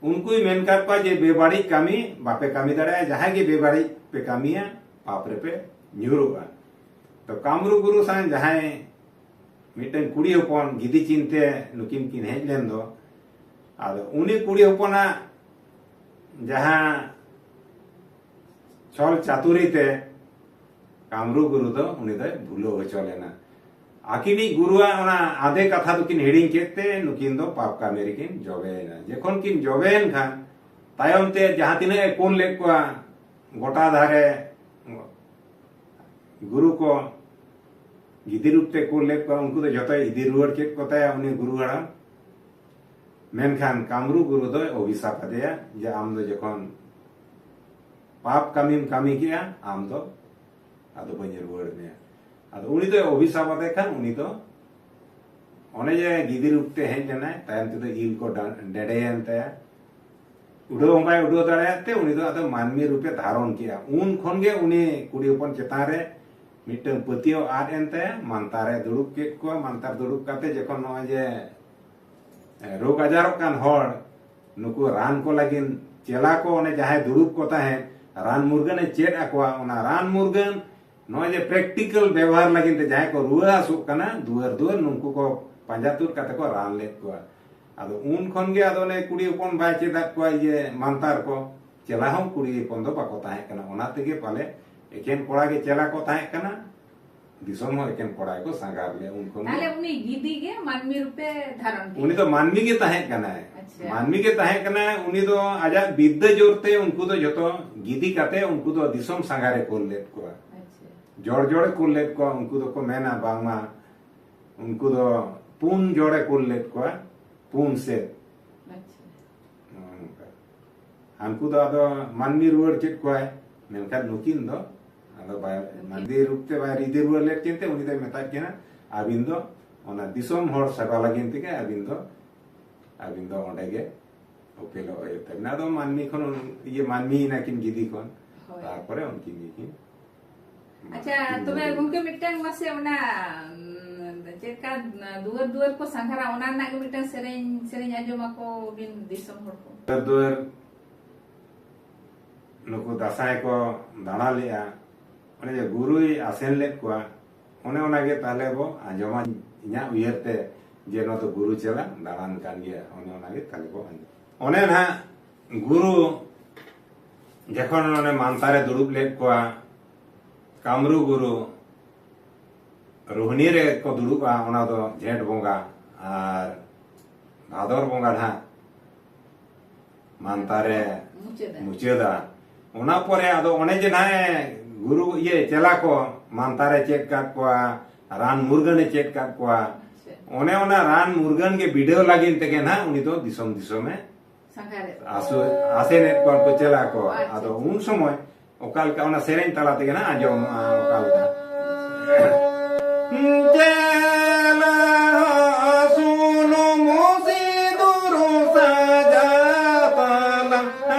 ᱩᱱᱠᱩᱭ ᱢᱮᱱ ᱠᱟᱫ ᱠᱚᱣᱟ ᱡᱮ ᱵᱮᱵᱟᱹᱲᱤᱡ ᱠᱟᱹᱢᱤ ᱵᱟᱯᱮ ᱠᱟᱹᱢᱤ ᱫᱟᱲᱮᱭᱟᱜᱼᱟ, ᱡᱟᱦᱟᱸᱭ ᱜᱮ ᱵᱮᱵᱟᱹᱲᱤᱡ ᱯᱮ ᱠᱟᱹᱢᱤᱭᱟ, ᱯᱟᱯ ᱨᱮᱯᱮ ᱧᱩᱨᱩᱜᱼᱟ᱾ ᱛᱚ ᱠᱟᱢᱨᱩ ᱜᱩᱨᱩ ᱥᱟᱶ ᱡᱟᱦᱟᱸᱭ ᱢᱤᱫᱴᱟᱝ ᱠᱩᱲᱤ ᱦᱚᱯᱚᱱ ᱜᱤᱫᱤ ᱪᱤᱱᱛᱮ ᱱᱩᱠᱤᱱ ᱠᱤᱱ ᱦᱮᱡ ᱞᱮᱱ ᱫᱚ, ᱟᱫᱚ ᱩᱱᱤ ᱠᱩᱲᱤ ᱦᱚᱯᱚᱱᱟᱜ ᱡᱟᱦᱟᱸ ᱪᱷᱚᱞ ᱪᱟᱛᱩᱨᱤ ᱛᱮ ᱠᱟᱢᱨᱩ ᱜᱩᱨᱩ ᱫᱚ ᱩᱱᱤ ᱫᱚᱭ ᱵᱷᱩᱞᱟᱹᱣ ᱦᱚᱪᱚ ᱞᱮᱱᱟ᱾ ᱟᱹᱠᱤᱱᱤᱡ ᱜᱩᱨᱩᱣᱟᱜ ᱚᱱᱟ ᱟᱫᱮ ᱠᱟᱛᱷᱟ ᱫᱚᱠᱤᱱ ᱦᱤᱲᱤᱧ ᱠᱮᱫ ᱛᱮ ᱱᱩᱠᱤᱱ ᱫᱚ ᱯᱟᱯ ᱠᱟᱹᱢᱤ ᱨᱮᱠᱤᱱ ᱡᱚᱵᱮᱭᱮᱱᱟ᱾ ᱡᱚᱠᱷᱚᱱ ᱠᱤᱱ ᱡᱚᱵᱮᱭᱮᱱ ᱠᱷᱟᱱ, ᱛᱟᱭᱚᱢ ᱛᱮ ᱡᱟᱦᱟᱸ ᱛᱤᱱᱟᱹᱜ ᱮ ᱠᱩᱞ ᱞᱮᱫ ᱠᱚᱣᱟ ᱜᱚᱴᱟ ᱫᱷᱟᱨᱮ ᱜᱩᱨᱩ ᱠᱚ, ᱜᱤᱫᱤ ᱨᱩᱯ ᱛᱮ ᱠᱩᱞ ᱞᱮᱫ ᱠᱚᱣᱟ, ᱩᱱᱠᱩ ᱫᱚ ᱡᱚᱛᱚᱭ ᱤᱫᱤ ᱨᱩᱣᱟᱹᱲ ᱠᱮᱫ ᱠᱚ ᱛᱟᱭᱟ ᱩᱱᱤ ᱜᱩᱨᱩ ᱦᱟᱲᱟᱢ᱾ ᱢᱮᱱᱠᱷᱟᱱ ᱠᱟᱢᱨᱩ ᱜᱩᱨᱩ ᱫᱚᱭ ᱚᱵᱷᱤᱥᱟᱯ ᱟᱫᱮᱭᱟ ᱡᱮ, "ᱟᱢ ᱫᱚ ᱡᱚᱠᱷᱚᱱ ᱯᱟᱯ ᱠᱟᱹᱢᱤᱢ ᱠᱟᱹᱢᱤ ᱠᱮᱜᱼᱟ, ᱟᱢ ᱫᱚ ᱟᱫᱚ ᱵᱟᱹᱧ ᱨᱩᱣᱟᱹᱲ ᱢᱮᱭᱟ᱾" ᱟᱫᱚ ᱩᱱᱤ ᱫᱚᱭ ᱚᱵᱷᱤᱥᱟᱯ ᱟᱫᱮ ᱠᱷᱟᱱ ᱩᱱᱤ ᱫᱚ ᱚᱱᱮ ᱡᱮ ᱜᱤᱫᱤ ᱨᱩᱯ ᱛᱮ ᱦᱮᱡ ᱞᱮᱱᱟᱭ, ᱛᱟᱭᱚᱢ ᱛᱮᱫᱚ ᱤᱞ ᱠᱚ ᱰᱟ-, ᱰᱮᱰᱮᱭᱮᱱ ᱛᱟᱭᱟ᱾ ᱩᱰᱟᱹᱣ ᱦᱚᱸ ᱵᱟᱭ ᱩᱰᱟᱹᱣ ᱫᱟᱲᱮᱭᱟᱜ ᱛᱮ ᱩᱱᱤ ᱫᱚ ᱟᱫᱚ ᱢᱟᱹᱱᱢᱤ ᱨᱩᱯᱮ ᱫᱷᱟᱨᱚᱱ ᱠᱮᱜᱼᱟ᱾ ᱩᱱ ᱠᱷᱚᱱ ᱜᱮ ᱩᱱᱤ ᱠᱩᱲᱤ ᱦᱚᱯᱚᱱ ᱪᱮᱛᱟᱱ ᱨᱮ ᱢᱤᱫᱴᱟᱝ ᱯᱟᱹᱛᱭᱟᱹᱣ ᱟᱫ ᱮᱱ ᱛᱟᱭᱟ᱾ ᱢᱟᱱᱛᱟᱨᱮ ᱫᱩᱲᱩᱵ ᱠᱮᱫ ᱠᱚᱣᱟ᱾ ᱢᱟᱱᱛᱟᱨ ᱫᱩᱲᱩᱵ ᱠᱟᱛᱮ ᱡᱚᱠᱷᱚᱱ ᱱᱚᱜᱼᱚᱭ ᱡᱮ, ᱮ, ᱨᱳᱜᱽ ᱟᱡᱟᱨᱚᱜ ᱠᱟᱱ ᱦᱚᱲ, ᱱᱩᱠᱩ ᱨᱟᱱ ᱠᱚ ᱞᱟᱹᱜᱤᱫ ᱪᱮᱞᱟ ᱠᱚ ᱚᱱᱮ ᱡᱟᱦᱟᱸᱭ ᱫᱩᱲᱩᱵ ᱠᱚ ᱛᱟᱦᱮᱸᱫ, ᱨᱟᱱ ᱢᱩᱨᱜᱟᱹᱱᱮ ᱪᱮᱫ ᱟᱠᱚᱣᱟ, ᱚᱱᱟ ᱨᱟᱱ ᱢᱩᱨᱜᱟᱹᱱ ᱱᱚᱜᱼᱚᱭ ᱡᱮ practical ᱵᱮᱵᱚᱦᱟᱨ ᱞᱟᱹᱜᱤᱫ ᱛᱮ ᱡᱟᱦᱟᱸᱭ ᱠᱚ ᱨᱩᱣᱟᱹ ᱦᱟᱹᱥᱩᱜ ᱠᱟᱱᱟ, ᱫᱩᱣᱟᱹᱨ ᱫᱩᱣᱟᱹᱨ ᱱᱩᱠᱩ ᱠᱚ ᱯᱟᱸᱡᱟ ᱛᱩᱫ ᱠᱟᱛᱮ ᱠᱚ ᱨᱟᱱ ᱞᱮᱫ ᱠᱚᱣᱟ᱾ ᱟᱫᱚ ᱩᱱ ᱠᱷᱚᱱ ᱜᱮ ᱟᱫᱚ ᱚᱱᱮ ᱠᱩᱲᱤ ᱦᱚᱯᱚᱱ ᱵᱟᱭ ᱪᱮᱫ ᱟᱫ ᱠᱚᱣᱟ ᱤᱭᱟᱹ ᱢᱟᱱᱛᱟᱨ ᱠᱚ, ᱪᱮᱞᱟ ᱦᱚᱸ ᱠᱩᱲᱤ ᱦᱚᱯᱚᱱ ᱫᱚ ᱵᱟᱠᱚ ᱛᱟᱦᱮᱸ ᱠᱟᱱᱟ᱾ ᱚᱱᱟ ᱛᱮᱜᱮ ᱯᱟᱞᱮ ᱮᱠᱮᱱ ᱠᱚᱲᱟ ᱜᱮ ᱪᱮᱞᱟ ᱠᱚ ᱛᱟᱦᱮᱸ ᱠᱟᱱᱟ, ᱫᱤᱥᱚᱢ ᱦᱚᱸ ᱮᱠᱮᱱ ᱠᱚᱲᱟ ᱜᱮᱠᱚ ᱥᱟᱸᱜᱷᱟᱨ ᱞᱮᱫ ᱩᱱ ᱠᱷᱚᱱ ᱜᱮ᱾ ᱛᱟᱦᱞᱮ ᱩᱱᱤ ᱜᱤᱫᱤ ᱜᱮ ᱢᱟᱹᱱᱢᱤ ᱨᱩᱯᱮ ᱫᱷᱟᱨᱚᱱ ᱠᱮᱫᱟ? ᱩᱱᱤ ᱫᱚ ᱢᱟᱹᱱᱢᱤ ᱜᱮ ᱛᱟᱦᱮᱸ ᱠᱟᱱᱟᱭ᱾ ᱟᱪᱪᱷᱟ᱾ ᱢᱟᱹᱱᱢᱤ ᱜᱮ ᱛᱟᱦᱮᱸ ᱠᱟᱱᱟᱭ᱾ ᱩᱱᱤ ᱫᱚ ᱟᱡᱟᱜ ᱵᱤᱫᱽᱫᱟᱹ ᱡᱳᱨ ᱛᱮ ᱩᱱᱠᱩ ᱫᱚ ᱡᱚᱛᱚ ᱜᱤᱫᱤ ᱠᱟᱛᱮ ᱩᱱᱠᱩ ᱫᱚ ᱫᱤᱥᱚᱢ ᱥᱟᱸᱜᱷᱟᱨᱮ ᱠᱩᱞ ᱞᱮᱫ ᱠᱚᱣᱟ᱾ ᱟᱪᱪᱷᱟ᱾ ᱡᱚᱲ ᱡᱚᱲᱮ ᱠᱩᱞ ᱞᱮᱫ ᱠᱚᱣᱟ᱾ ᱩᱱᱠᱩ ᱫᱚᱠᱚ ᱢᱮᱱᱟ ᱵᱟᱝᱢᱟ ᱩᱱᱠᱩ ᱫᱚ ᱯᱩᱱ ᱡᱚᱲᱮ ᱠᱩᱞ ᱞᱮᱫ ᱠᱚᱣᱟ, ᱯᱩᱱ ᱥᱮᱫ᱾ ᱟᱪᱪᱷᱟ᱾ ᱱᱚᱜᱼᱚ ᱱᱚᱝᱠᱟ᱾ ᱦᱟᱱᱠᱩ ᱫᱚ ᱟᱫᱚ ᱢᱟᱹᱱᱢᱤ ᱨᱩᱣᱟᱹᱲ ᱠᱮᱫ ᱠᱚᱣᱟᱭ, ᱢᱮᱱᱠᱷᱟᱱ ᱱᱩᱠᱤᱱ ᱫᱚ ᱟᱫᱚ ᱵᱟᱭ, ᱱᱩᱠᱤᱱ ᱢᱟᱹᱱᱢᱤ ᱨᱩᱯ ᱛᱮ ᱵᱟᱭ ᱨᱤᱫᱤ ᱨᱩᱣᱟᱹᱲ ᱞᱮᱫ ᱠᱤᱱ ᱛᱮ ᱩᱱᱤ ᱫᱚᱭ ᱢᱮᱛᱟᱫ ᱠᱤᱱᱟ, "ᱟᱹᱵᱤᱱ ᱫᱚ ᱚᱱᱟ ᱫᱤᱥᱚᱢ ᱦᱚᱲ ᱥᱮᱵᱟ ᱞᱟᱹᱜᱤᱫ ᱛᱮᱜᱮ ᱟᱹᱵᱤᱱ ᱫᱚ, ᱟᱹᱵᱤᱱ ᱫᱚ ᱚᱸᱰᱮ ᱜᱮ ᱩᱯᱮᱞᱚᱜ ᱦᱩᱭᱩᱜ ᱛᱟᱹᱵᱤᱱᱟ᱾" ᱟᱫᱚ ᱢᱟᱹᱱᱢᱤ ᱠᱷᱚᱱ ᱤᱭᱟᱹ ᱢᱟᱹᱱᱢᱤᱭᱮᱱᱟ ᱠᱤᱱ ᱜᱤᱫᱤ ᱠᱷᱚᱱ᱾ ᱦᱳᱭ᱾ ᱛᱟᱨᱯᱚᱨᱮ ᱩᱱᱠᱤᱱ ᱜᱮᱠᱤᱱ ᱟᱪᱪᱷᱟ, ᱛᱚᱵᱮ ᱜᱚᱢᱠᱮ ᱢᱤᱫᱴᱟᱝ ᱢᱟᱥᱮ ᱚᱱᱟ, ᱩᱢ, ᱪᱮᱫ ᱞᱮᱠᱟ, ᱫᱩᱣᱟᱹᱨ ᱫᱩᱣᱟᱹᱨ ᱠᱚ ᱥᱟᱸᱜᱷᱟᱨᱟ, ᱚᱱᱟ ᱨᱮᱱᱟᱜ ᱜᱮ ᱢᱤᱫᱴᱟᱝ ᱥᱮᱨᱮᱧ, ᱥᱮᱨᱮᱧ ᱟᱸᱡᱚᱢ ᱟᱠᱚ ᱵᱤᱱ ᱫᱤᱥᱚᱢ ᱦᱚᱲ ᱠᱚ᱾ ᱫᱩᱣᱟᱹᱨ ᱫᱩᱣᱟᱹᱨ ᱱᱩᱠᱩ ᱫᱟᱸᱥᱟᱭ ᱠᱚ ᱫᱟᱬᱟ ᱞᱮᱜᱼᱟ, ᱚᱱᱮ ᱡᱮ ᱜᱩᱨᱩᱭ ᱟᱥᱮᱱ ᱞᱮᱫ ᱠᱚᱣᱟ, ᱚᱱᱮ ᱚᱱᱟᱜᱮ ᱛᱟᱦᱞᱮ ᱵᱚ ᱟᱸᱡᱚᱢᱟ᱾ ᱤᱧᱟᱹᱜ ᱩᱭᱦᱟᱹᱨ ᱛᱮ ᱡᱮ ᱱᱚᱣᱟ ᱫᱚ ᱜᱩᱨᱩ ᱪᱮᱞᱟ ᱫᱟᱬᱟᱱ ᱠᱟᱱ ᱜᱮᱭᱟ, ᱚᱱᱮ ᱚᱱᱟᱜᱮ ᱛᱟᱦᱞᱮ ᱵᱚ ᱟᱸᱡᱚᱢᱟ᱾ ᱚᱱᱮ ᱱᱟᱦᱟᱜ ᱜᱩᱨᱩ ᱡᱚᱠᱷᱚᱱ ᱚᱱᱮ ᱢᱟᱱᱛᱟᱨᱮ ᱫᱩᱲᱩᱵ ᱞᱮᱫ ᱠᱚᱣᱟ, ᱠᱟᱢᱨᱩ ᱜᱩᱨᱩ ᱨᱳᱦᱱᱤ ᱨᱮ ᱠᱚ ᱫᱩᱲᱩᱵᱼᱟ, ᱚᱱᱟ ᱫᱚ ᱡᱷᱮᱸᱴ ᱵᱚᱸᱜᱟ, ᱟᱨ ᱵᱷᱟᱫᱚᱨ ᱵᱚᱸᱜᱟ ᱱᱟᱦᱟᱜ ᱢᱟᱱᱛᱟᱨᱮ ᱢᱩᱪᱟᱹᱫᱟ᱾ ᱢᱩᱪᱟᱹᱫᱟ᱾ ᱚᱱᱟ ᱯᱚᱨᱮ ᱟᱫᱚ ᱚᱱᱮ ᱡᱮ ᱱᱟᱦᱟᱜ ᱜᱩᱨᱩ, ᱤᱭᱟᱹ, ᱪᱮᱞᱟ ᱠᱚ ᱢᱟᱱᱛᱟᱨᱮ ᱪᱮᱫ ᱠᱟᱫ ᱠᱚᱣᱟ, ᱨᱟᱱ ᱢᱩᱨᱜᱟᱹᱱᱮ ᱪᱮᱫ ᱠᱟᱜ ᱠᱚᱣᱟ᱾ ᱟᱪᱪᱷᱟ᱾ ᱚᱱᱮ ᱚᱱᱟ ᱨᱟᱱ ᱢᱩᱨᱜᱟᱹᱱ ᱜᱮ ᱵᱤᱰᱟᱹᱣ ᱞᱟᱹᱜᱤᱫ ᱛᱮᱜᱮ ᱱᱟᱦᱟᱜ ᱩᱱᱤ ᱫᱚ ᱫᱤᱥᱚᱢ ᱫᱤᱥᱚᱢᱮ ᱥᱟᱸᱜᱷᱟᱨᱮᱫ ᱠᱚᱣᱟ᱾ ᱟᱥᱩ-, ᱟᱥᱮᱱᱮᱫ ᱠᱚᱣᱟ ᱠᱚ ᱪᱮᱞᱟ ᱠᱚ᱾ ᱟᱪᱪᱷᱟ, ᱟᱫᱚ ᱟᱪᱪᱷᱟ᱾ ᱩᱱ ᱥᱚᱢᱚᱭ ᱚᱠᱟ ᱞᱮᱠᱟ ᱚᱱᱟ ᱥᱮᱨᱮᱧ ᱛᱟᱞᱟ ᱛᱮᱜᱮ ᱱᱟᱦᱟᱜ ᱟᱸᱡᱚᱢᱚᱜᱼᱟ ᱚᱠᱟ ᱞᱮᱠᱟ᱾ ᱪᱮᱞᱟ ᱦᱚᱸ ᱥᱩᱱᱩᱢ ᱥᱤᱸᱫᱩᱨ ᱥᱟᱡᱟᱣ ᱛᱟᱞᱟᱝ,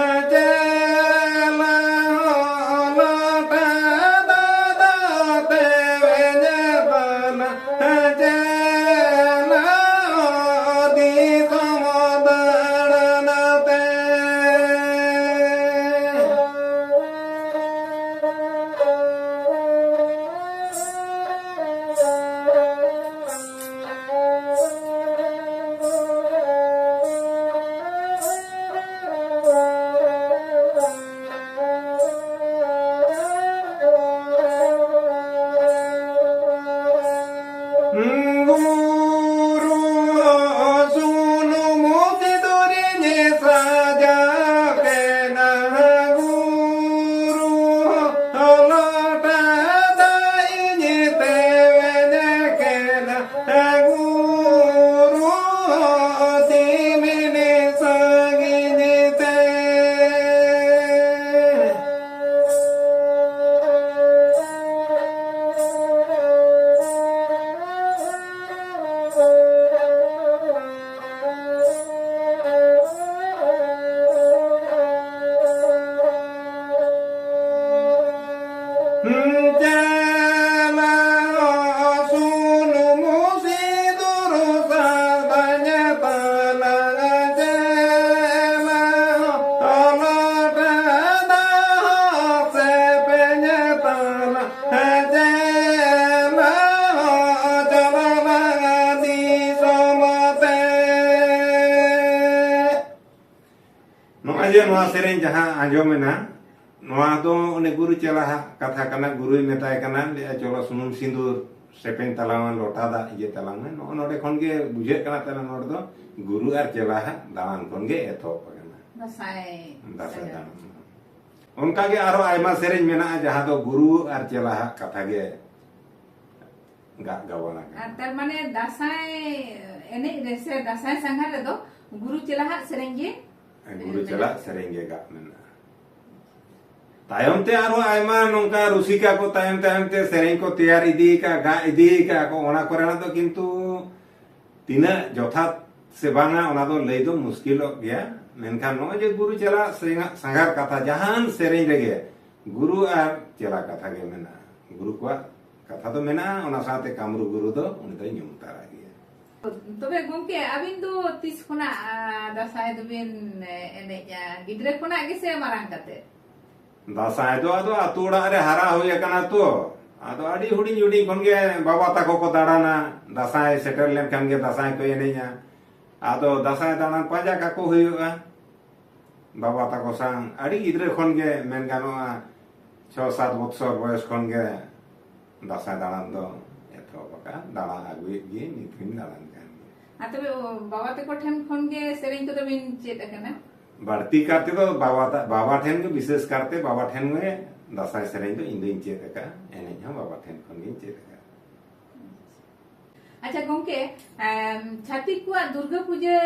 ᱪᱮᱞᱟ ᱦᱚᱸ ᱞᱚᱴᱟ ᱫᱟᱜ ᱛᱮ ᱛᱮᱣᱮᱧ ᱛᱟᱞᱟᱝ᱾ ᱪᱮᱞᱟ ᱫᱤᱥᱚᱢ ᱫᱟᱬᱟᱱ ᱛᱮ᱾ ᱜᱩᱨᱩ ᱥᱩᱱᱩᱢ ᱥᱤᱸᱫᱩᱨᱤᱧ ᱥᱟᱡᱟᱣ ᱠᱮᱱᱟ, ᱜᱩᱨᱩ ᱞᱚᱴᱟ ᱫᱟᱜ ᱤᱧ ᱛᱮᱣᱮᱧ ᱠᱮᱱᱟ, ᱜᱩᱨᱩ ᱛᱤᱢᱤᱱ ᱥᱟᱺᱜᱤᱧ ᱛᱮ᱾ ᱪᱮᱞᱟ ᱥᱩᱱᱩᱢ ᱥᱤᱸᱫᱩᱨ ᱥᱟᱫᱟᱧ ᱛᱟᱞᱟᱝ, ᱪᱮᱞᱟ ᱞᱚᱴᱟ ᱫᱟᱜ ᱥᱮᱯᱮᱧ ᱛᱟᱞᱟᱝ᱾ ᱪᱮᱞᱟ ᱪᱟᱞᱟᱣ ᱞᱟᱝ ᱫᱤᱥᱚᱢ ᱛᱮ᱾ ᱱᱚᱜᱼᱚᱭ ᱡᱮ ᱱᱚᱣᱟ ᱥᱮᱨᱮᱧ ᱡᱟᱦᱟᱸ ᱟᱸᱡᱚᱢᱮᱱᱟ, ᱱᱚᱣᱟ ᱫᱚ ᱚᱱᱮ ᱜᱩᱨᱩ ᱪᱮᱞᱟ ᱦᱟᱜ ᱠᱟᱛᱷᱟ ᱠᱟᱱᱟ᱾ ᱜᱩᱨᱩᱭ ᱢᱮᱛᱟᱭ ᱠᱟᱱᱟ, ᱞᱟᱹᱭᱟ, "ᱪᱚᱞᱚ ᱥᱩᱱᱩᱢ ᱥᱤᱸᱫᱩᱨ ᱥᱮᱯᱮᱧ ᱛᱟᱞᱟᱝ ᱢᱮ, ᱞᱚᱴᱟ ᱫᱟᱜ ᱤᱭᱟᱹ ᱛᱟᱞᱟᱝ ᱢᱮ᱾" ᱱᱚᱜᱼᱚ ᱱᱚᱰᱮ ᱠᱷᱚᱱ ᱜᱮ ᱵᱩᱡᱷᱟᱹᱜ ᱠᱟᱱᱟ ᱛᱟᱦᱞᱮ ᱱᱚᱰᱮ ᱫᱚ ᱜᱩᱨᱩ ᱟᱨ ᱪᱮᱞᱟ ᱦᱟᱜ ᱫᱟᱬᱟᱱ ᱠᱷᱚᱱ ᱜᱮ ᱮᱛᱚᱦᱚᱵ ᱟᱠᱟᱱᱟ᱾ ᱫᱟᱸᱥᱟᱭ ᱫᱟᱸᱥᱟᱭ ᱥᱮᱨᱮᱧ᱾ ᱫᱟᱬᱟᱱ᱾ ᱚᱱᱠᱟ ᱜᱮ ᱟᱨᱚ ᱟᱭᱢᱟ ᱥᱮᱨᱮᱧ ᱢᱮᱱᱟᱜᱼᱟ ᱡᱟᱦᱟᱸ ᱫᱚ ᱜᱩᱨᱩ ᱟᱨ ᱪᱮᱞᱟ ᱦᱟᱜ ᱠᱟᱛᱷᱟ ᱜᱮ᱾ ᱜᱟᱜ ᱜᱟᱵᱟᱱ ᱟᱠᱟᱱᱟ᱾ ᱟᱨ ᱛᱟᱨ ᱢᱟᱱᱮ ᱫᱟᱸᱥᱟᱭ ᱮᱱᱮᱡ ᱨᱮ ᱥᱮ ᱫᱟᱸᱥᱟᱭ ᱥᱟᱸᱜᱷᱟᱨ ᱨᱮᱫᱚ ᱜᱩᱨᱩ ᱪᱮᱞᱟᱣᱟᱜ ᱥᱮᱨᱮᱧ ᱜᱮ ᱜᱩᱨᱩ ᱪᱮᱞᱟᱣᱟᱜ ᱥᱮᱨᱮᱧ ᱜᱮ ᱜᱟᱜ ᱢᱮᱱᱟᱜᱼᱟ᱾ ᱛᱟᱭᱚᱢ ᱛᱮ ᱟᱨᱦᱚᱸ ᱟᱭᱢᱟ ᱱᱚᱝᱠᱟ ᱨᱩᱥᱤᱠᱟ ᱠᱚ ᱛᱟᱭᱚᱢ ᱛᱟᱭᱚᱢ ᱛᱮ ᱥᱮᱨᱮᱧ ᱠᱚ ᱛᱮᱭᱟᱨ ᱤᱫᱤ ᱟᱠᱟᱫ, ᱜᱟᱜ ᱤᱫᱤ ᱟᱠᱟᱫ ᱠᱚ, ᱚᱱᱟ ᱠᱚᱨᱮᱱᱟᱜ ᱫᱚ ᱠᱤᱱᱛᱩ ᱛᱤᱱᱟᱹᱜ ᱡᱚᱛᱷᱟᱛ ᱥᱮ ᱵᱟᱝᱟ, ᱚᱱᱟ ᱫᱚ ᱞᱟᱹᱭ ᱫᱚ ᱢᱩᱥᱠᱤᱞᱚᱜ ᱜᱮᱭᱟ᱾ ᱢᱮᱱᱠᱷᱟᱱ ᱱᱚᱜᱼᱚᱭ ᱡᱮ ᱜᱩᱨᱩ ᱪᱮᱞᱟ ᱥᱮᱝᱟ-, ᱥᱟᱸᱜᱷᱟᱨ ᱠᱟᱛᱷᱟ, ᱡᱟᱦᱟᱱ ᱥᱮᱨᱮᱧ ᱨᱮᱜᱮ ᱜᱩᱨᱩ ᱟᱨ ᱪᱮᱞᱟ ᱠᱟᱛᱷᱟ ᱜᱮ ᱢᱮᱱᱟᱜᱼᱟ, ᱜᱩᱨᱩ ᱠᱚᱣᱟᱜ ᱠᱟᱛᱷᱟ ᱫᱚ ᱢᱮᱱᱟᱜᱼᱟ, ᱚᱱᱟ ᱥᱟᱶᱛᱮ ᱠᱟᱢᱨᱩ ᱜᱩᱨᱩ ᱫᱚ ᱩᱱᱤ ᱫᱚᱭ ᱧᱩᱢ ᱛᱟᱨᱟ ᱜᱮᱭᱟ᱾ ᱛᱚᱵᱮ ᱜᱚᱢᱠᱮ, ᱟᱹᱵᱤᱱ ᱫᱚ ᱛᱤᱥ ᱠᱷᱚᱱᱟᱜ ᱟᱸ, ᱫᱟᱸᱥᱟᱭ ᱫᱚᱵᱤᱱ ᱮᱱᱮᱡᱼᱟ? ᱜᱤᱫᱽᱨᱟᱹ ᱠᱷᱚᱱᱟᱜ ᱜᱮᱥᱮ ᱢᱟᱨᱟᱝ ᱠᱟᱛᱮ? ᱫᱟᱸᱥᱟᱭ ᱫᱚ ᱟᱫᱚ ᱟᱹᱛᱩ ᱚᱲᱟᱜ ᱨᱮ ᱦᱟᱨᱟ ᱦᱩᱭ ᱟᱠᱟᱱᱟ ᱛᱚ, ᱟᱫᱚ ᱟᱹᱰᱤ ᱦᱩᱰᱤᱧ ᱦᱩᱰᱤᱧ ᱠᱷᱚᱱ ᱜᱮ ᱵᱟᱵᱟ ᱛᱟᱠᱚ ᱠᱚ ᱫᱟᱬᱟᱱᱟ, ᱫᱟᱸᱥᱟᱭ ᱥᱮᱴᱮᱨ ᱞᱮᱱᱠᱷᱟᱱ ᱜᱮ ᱫᱟᱸᱥᱟᱭ ᱠᱚ ᱮᱱᱮᱡᱼᱟ᱾ ᱟᱫᱚ ᱫᱟᱸᱥᱟᱭ ᱫᱟᱬᱟᱱ ᱯᱟᱸᱡᱟ ᱠᱟᱠᱚ ᱦᱩᱭᱩᱜᱼᱟ ᱵᱟᱵᱟ ᱛᱟᱠᱚ ᱥᱟᱶ᱾ ᱟᱹᱰᱤ ᱜᱤᱫᱽᱨᱟᱹ ᱠᱷᱚᱱ ᱜᱮ ᱢᱮᱱ ᱜᱟᱱᱚᱜᱼᱟ, ᱪᱷᱚ ᱥᱟᱛ ᱵᱚᱛᱥᱚᱨ ᱵᱚᱭᱚᱥ ᱠᱷᱚᱱ ᱜᱮ ᱫᱟᱸᱥᱟᱭ ᱫᱟᱬᱟᱱ ᱫᱚ ᱮᱛᱚᱦᱚᱵ ᱟᱠᱟᱫᱼᱟ᱾ ᱫᱟᱬᱟ ᱟᱹᱜᱩᱭᱮᱫ ᱜᱤᱭᱟᱹᱧ, ᱱᱤᱛ ᱦᱚᱸᱧ ᱫᱟᱬᱟᱱ ᱠᱟᱱ ᱜᱮᱭᱟ᱾ ᱟᱨ ᱛᱚᱵᱮ ᱚ, ᱵᱟᱵᱟ ᱛᱟᱠᱚ ᱴᱷᱮᱱ ᱠᱷᱚᱱ ᱜᱮ ᱥᱮᱨᱮᱧ ᱠᱚᱫᱚ ᱵᱤᱱ ᱪᱮᱫ ᱟᱠᱟᱱᱟ? ᱵᱟᱹᱲᱛᱤ ᱠᱟᱨ ᱛᱮᱫᱚ ᱵᱟᱵᱟ ᱛᱟ-, ᱵᱟᱵᱟ ᱴᱷᱮᱱ ᱜᱮ, ᱵᱤᱥᱮᱥ ᱠᱟᱨᱛᱮ ᱵᱟᱵᱟ ᱴᱷᱮᱱ ᱜᱮ ᱫᱟᱸᱥᱟᱭ ᱥᱮᱨᱮᱧ ᱫᱚ ᱤᱧ ᱫᱚᱧ ᱪᱮᱫ ᱟᱠᱟᱫᱼᱟ᱾ ᱮᱱᱮᱡ ᱦᱚᱸ ᱵᱟᱵᱟ ᱴᱷᱮᱱ ᱠᱷᱚᱱ ᱜᱤᱧ ᱪᱮᱫ ᱟᱠᱟᱫᱼᱟ᱾ ᱟᱪᱪᱷᱟ ᱜᱚᱝᱠᱮ, ᱮᱢ, ᱪᱷᱟᱛᱤᱠ ᱠᱚᱣᱟᱜ ᱫᱩᱨᱜᱟᱹ ᱯᱩᱡᱟᱹ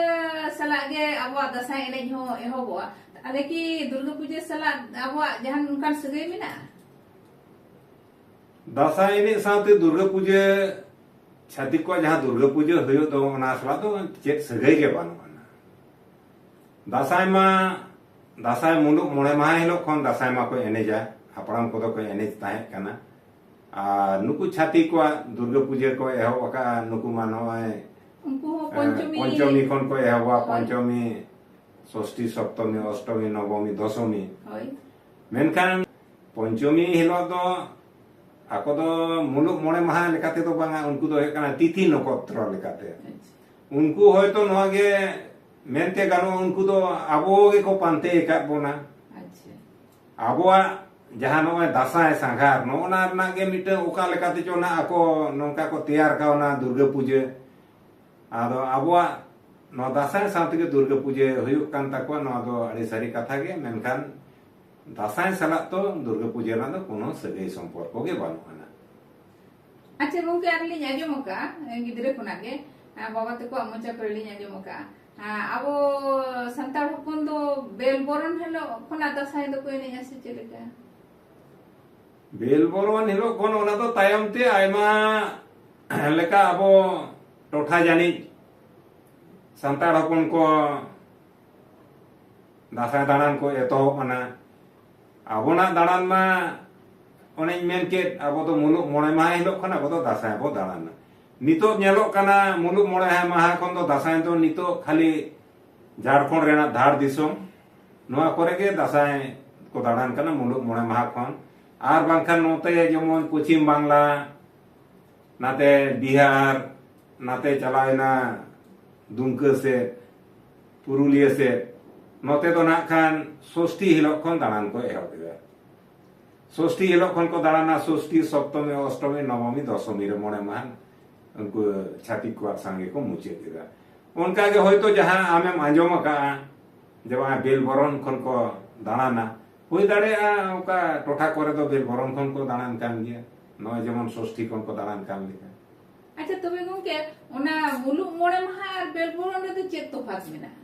ᱥᱟᱞᱟᱜ ᱜᱮ ᱟᱵᱚᱣᱟᱜ ᱫᱟᱸᱥᱟᱭ ᱮᱱᱮᱡ ᱦᱚᱸ ᱮᱦᱚᱵᱚᱜᱼᱟ᱾ ᱛᱟᱦᱚᱞᱮ ᱠᱤ ᱫᱩᱨᱜᱟᱹ ᱯᱩᱡᱟᱹ ᱥᱟᱞᱟᱜ ᱟᱵᱚᱣᱟᱜ ᱡᱟᱦᱟᱱ ᱚᱱᱠᱟᱱ ᱥᱟᱹᱜᱟᱹᱭ ᱢᱮᱱᱟᱜᱼᱟ? ᱫᱟᱸᱥᱟᱭ ᱮᱱᱮᱡ ᱥᱟᱶᱛᱮ ᱫᱩᱨᱜᱟᱹ ᱯᱩᱡᱟᱹ, ᱪᱷᱟᱛᱤᱠ ᱠᱚᱣᱟᱜ ᱡᱟᱦᱟᱸ ᱫᱩᱨᱜᱟᱹ ᱯᱩᱡᱟᱹ ᱦᱩᱭᱩᱜ ᱫᱚ, ᱚᱱᱟ ᱥᱟᱞᱟᱜ ᱫᱚ ᱪᱮᱫ ᱥᱟᱹᱜᱟᱹᱭ ᱜᱮ ᱵᱟᱹᱱᱩᱜ ᱟᱱᱟ᱾ ᱫᱟᱸᱥᱟᱭ ᱢᱟ, ᱫᱟᱸᱥᱟᱭ ᱢᱩᱞᱩᱜ ᱢᱚᱬᱮ ᱢᱟᱦᱟ ᱦᱤᱞᱳᱜ ᱠᱷᱚᱱ ᱫᱟᱸᱥᱟᱭ ᱢᱟᱠᱚ ᱮᱱᱮᱡᱟ, ᱦᱟᱯᱲᱟᱢ ᱠᱚᱫᱚ ᱠᱚ ᱮᱱᱮᱡ ᱛᱟᱦᱮᱸ ᱠᱟᱱᱟ᱾ ᱟᱨ ᱱᱩᱠᱩ ᱪᱷᱟᱛᱤᱠ ᱠᱚᱣᱟᱜ ᱫᱩᱨᱜᱟᱹ ᱯᱩᱡᱟᱹ ᱠᱚ ᱮᱦᱚᱵ ᱟᱠᱟᱫᱼᱟ, ᱱᱩᱠᱩ ᱢᱟ ᱱᱚᱜᱼᱚᱭ ᱩᱱᱠᱩ ᱦᱚᱸ ᱮ, ᱯᱚᱧᱪᱚᱢᱤ ᱯᱚᱧᱪᱚᱢᱤ ᱠᱷᱚᱱ ᱠᱚ ᱮᱦᱚᱵᱟ, ᱦᱳᱭ᱾ ᱯᱚᱧᱪᱚᱢᱤ, ᱥᱚᱥᱴᱤ, ᱥᱚᱯᱛᱚᱢᱤ, ᱚᱥᱴᱚᱢᱤ, ᱱᱚᱵᱚᱢᱤ, ᱫᱚᱥᱚᱢᱤ᱾ ᱦᱳᱭ᱾ ᱢᱮᱱᱠᱷᱟᱱ ᱯᱚᱧᱪᱚᱢᱤ ᱦᱤᱞᱳᱜ ᱫᱚ ᱟᱠᱚ ᱫᱚ ᱢᱩᱞᱩᱜ ᱢᱚᱬᱮ ᱢᱟᱦᱟ ᱞᱮᱠᱟ ᱛᱮᱫᱚ ᱵᱟᱝᱟ, ᱩᱱᱠᱩ ᱫᱚ ᱦᱩᱭᱩᱜ ᱠᱟᱱᱟ ᱛᱤᱛᱷᱤ ᱱᱚᱠᱷᱚᱛᱨᱚ ᱞᱮᱠᱟᱛᱮ᱾ ᱟᱪᱪᱷᱟ᱾ ᱩᱱᱠᱩ ᱦᱚᱭᱛᱚ ᱱᱚᱣᱟ ᱜᱮ ᱢᱮᱱᱛᱮ ᱜᱟᱱᱚᱜᱼᱟ, ᱩᱱᱠᱩ ᱫᱚ ᱟᱵᱚ ᱜᱮᱠᱚ ᱯᱟᱱᱛᱮ ᱟᱠᱟᱫ ᱵᱚᱱᱟ᱾ ᱟᱪᱪᱷᱟ᱾ ᱟᱵᱚᱣᱟᱜ ᱡᱟᱦᱟᱸ ᱱᱚᱜᱼᱚᱭ ᱫᱟᱸᱥᱟᱭ ᱥᱟᱸᱜᱷᱟᱨ, ᱱᱚᱜᱼᱚ ᱱᱟ ᱨᱮᱱᱟᱜ ᱜᱮ ᱢᱤᱫᱴᱟᱝ ᱚᱠᱟ ᱞᱮᱠᱟ ᱛᱮᱪᱚ ᱱᱟᱜ ᱟᱠᱚ ᱱᱚᱝᱠᱟ ᱠᱚ ᱛᱮᱭᱟᱨ ᱠᱟᱣᱱᱟ ᱫᱩᱨᱜᱟᱹ ᱯᱩᱡᱟᱹ᱾ ᱟᱫᱚ ᱟᱵᱚᱣᱟᱜ ᱱᱚᱣᱟ ᱫᱟᱸᱥᱟᱭ ᱥᱟᱶ ᱛᱮᱜᱮ ᱫᱩᱨᱜᱟᱹ ᱯᱩᱡᱟᱹ ᱦᱩᱭᱩᱜ ᱠᱟᱱ ᱛᱟᱠᱚᱣᱟ, ᱱᱚᱣᱟ ᱫᱚ ᱟᱹᱰᱤ ᱥᱟᱹᱨᱤ ᱠᱟᱛᱷᱟ ᱜᱮ᱾ ᱢᱮᱱᱠᱷᱟᱱ ᱫᱟᱸᱥᱟᱭ ᱥᱟᱞᱟᱜ ᱫᱚ ᱫᱩᱨᱜᱟᱹ ᱯᱩᱡᱟᱹ ᱨᱮᱱᱟᱜ ᱫᱚ ᱠᱳᱱᱳ ᱥᱟᱹᱜᱟᱹᱭ ᱥᱚᱢᱯᱚᱨᱠᱚ ᱜᱮ ᱵᱟᱹᱱᱩᱜ ᱟᱱᱟ᱾ ᱟᱪᱪᱷᱟ ᱜᱚᱝᱠᱮ, ᱟᱨ ᱞᱤᱧ ᱟᱸᱡᱚᱢ ᱟᱠᱟᱫᱼᱟ, ᱜᱤᱫᱽᱨᱟᱹ ᱠᱷᱚᱱᱟᱜ ᱜᱮ, ᱟᱨ ᱵᱟᱵᱟ ᱛᱟᱠᱚᱣᱟᱜ ᱢᱚᱪᱟ ᱠᱚᱨᱮ ᱞᱤᱧ ᱟᱸᱡᱚᱢ ᱟᱠᱟᱫᱼᱟ, ᱟᱨ ᱟᱵᱚ ᱥᱟᱱᱛᱟᱲ ᱦᱚᱯᱚᱱ ᱫᱚ ᱵᱮᱞ ᱵᱚᱨᱚᱱ ᱦᱤᱞᱳᱜ ᱠᱷᱚᱱᱟᱜ ᱫᱟᱸᱥᱟᱭ ᱫᱚᱠᱚ ᱮᱱᱮᱡᱼᱟ ᱥᱮ ᱪᱮᱫ ᱞᱮᱠᱟ? ᱵᱮᱞ ᱵᱚᱨᱚᱱ ᱦᱤᱞᱳᱜ ᱠᱷᱚᱱ ᱚᱱᱟ ᱫᱚ ᱛᱟᱭᱚᱢ ᱛᱮ ᱟᱭᱢᱟ ᱞᱮᱠᱟ ᱟᱵᱚ ᱴᱚᱴᱷᱟ ᱡᱟᱹᱱᱤᱡ ᱥᱟᱱᱛᱟᱲ ᱦᱚᱯᱚᱱ ᱠᱚ ᱫᱟᱸᱥᱟᱭ ᱫᱟᱬᱟᱱ ᱠᱚ ᱮᱛᱚᱦᱚᱵ ᱮᱱᱟ᱾ ᱟᱵᱚᱱᱟᱜ ᱫᱟᱬᱟᱱ ᱢᱟ ᱚᱱᱮᱧ ᱢᱮᱱ ᱠᱮᱫ, ᱟᱵᱚ ᱫᱚ ᱢᱩᱞᱩᱜ ᱢᱚᱬᱮ ᱢᱟᱦᱟ ᱦᱤᱞᱳᱜ ᱠᱷᱚᱱ ᱟᱵᱚ ᱫᱚ ᱫᱟᱸᱥᱟᱭ ᱵᱚ ᱫᱟᱬᱟᱱᱟ᱾ ᱱᱤᱛᱚᱜ ᱧᱮᱞᱚᱜ ᱠᱟᱱᱟ, ᱢᱩᱞᱩᱜ ᱢᱚᱬᱮ ᱢᱟᱦᱟ ᱠᱷᱚᱱ ᱫᱚ ᱫᱟᱸᱥᱟᱭ ᱫᱚ ᱱᱤᱛᱚᱜ ᱠᱷᱟᱹᱞᱤ ᱡᱷᱟᱲᱠᱷᱚᱸᱰ ᱨᱮᱱᱟᱜ ᱫᱷᱟᱲ ᱫᱤᱥᱚᱢ, ᱱᱚᱣᱟ ᱠᱚᱨᱮ ᱜᱮ ᱫᱟᱸᱥᱟᱭ ᱠᱚ ᱫᱟᱬᱟᱱ ᱠᱟᱱᱟ ᱢᱩᱞᱩᱜ ᱢᱚᱬᱮ ᱢᱟᱦᱟ ᱠᱷᱚᱱ᱾ ᱟᱨ ᱵᱟᱝᱠᱷᱟᱱ ᱱᱚᱛᱮ ᱡᱮᱢᱚᱱ ᱯᱚᱪᱷᱤᱢ ᱵᱟᱝᱞᱟ, ᱱᱟᱛᱮ ᱵᱤᱦᱟᱨ, ᱱᱟᱛᱮ ᱪᱟᱞᱟᱣᱮᱱᱟ ᱫᱩᱢᱠᱟᱹ ᱥᱮᱫ, ᱯᱩᱨᱩᱞᱤᱭᱟᱹ ᱥᱮᱫ, ᱱᱚᱛᱮ ᱫᱚ ᱱᱟᱜ ᱠᱷᱟᱱ ᱥᱚᱥᱴᱤ ᱦᱤᱞᱳᱜ ᱠᱷᱚᱱ ᱫᱟᱬᱟᱱ ᱠᱚ ᱮᱦᱚᱵ ᱮᱫᱟ᱾ ᱥᱚᱥᱴᱤ ᱦᱤᱞᱳᱜ ᱠᱷᱚᱱ ᱠᱚ ᱫᱟᱬᱟᱱᱟ, ᱥᱚᱥᱴᱤ, ᱥᱚᱯᱛᱚᱢᱤ, ᱚᱥᱴᱚᱢᱤ, ᱱᱚᱵᱚᱢᱤ, ᱫᱚᱥᱚᱢᱤ ᱨᱮ ᱢᱚᱬᱮ ᱢᱟᱦᱟ ᱩᱱᱠᱩ ᱪᱷᱟᱹᱛᱤᱠ ᱠᱚᱣᱟᱜ ᱥᱟᱸᱜᱮ ᱠᱚ ᱢᱩᱪᱟᱹᱫ ᱮᱫᱟ᱾ ᱚᱱᱠᱟ ᱜᱮ ᱦᱚᱭᱛᱳ ᱡᱟᱦᱟᱸ ᱟᱢᱮᱢ ᱟᱸᱡᱚᱢ ᱟᱠᱟᱫᱼᱟ ᱡᱮ ᱵᱟᱝ ᱵᱮᱞ ᱵᱚᱨᱚᱱ ᱠᱷᱚᱱ ᱠᱚ ᱫᱟᱬᱟᱱᱟ, ᱦᱩᱭ ᱫᱟᱲᱮᱭᱟᱜᱼᱟ ᱚᱱᱠᱟ ᱴᱚᱴᱷᱟ ᱠᱚᱨᱮ ᱫᱚ ᱵᱮᱞ ᱵᱚᱨᱚᱱ ᱠᱷᱚᱱ ᱠᱚ ᱫᱟᱬᱟᱱ ᱠᱟᱱ ᱜᱮᱭᱟ, ᱱᱚᱜᱼᱚᱭ ᱡᱮᱢᱚᱱ ᱥᱚᱥᱴᱤ ᱠᱷᱚᱱ ᱠᱚ ᱫᱟᱬᱟᱱ ᱠᱟᱱ ᱞᱮᱠᱟ᱾ ᱟᱪᱪᱷᱟ, ᱛᱚᱵᱮ ᱜᱚᱝᱠᱮ, ᱚᱱᱟ ᱢᱩᱞᱩᱜ ᱢᱚᱬᱮ ᱢᱟᱦᱟ ᱟᱨ ᱵᱮᱞ ᱵᱚᱨᱚᱱ ᱨᱮᱫᱚ ᱪᱮᱫ ᱛᱚᱯᱷᱟᱛ ᱢᱮᱱᱟᱜᱼᱟ?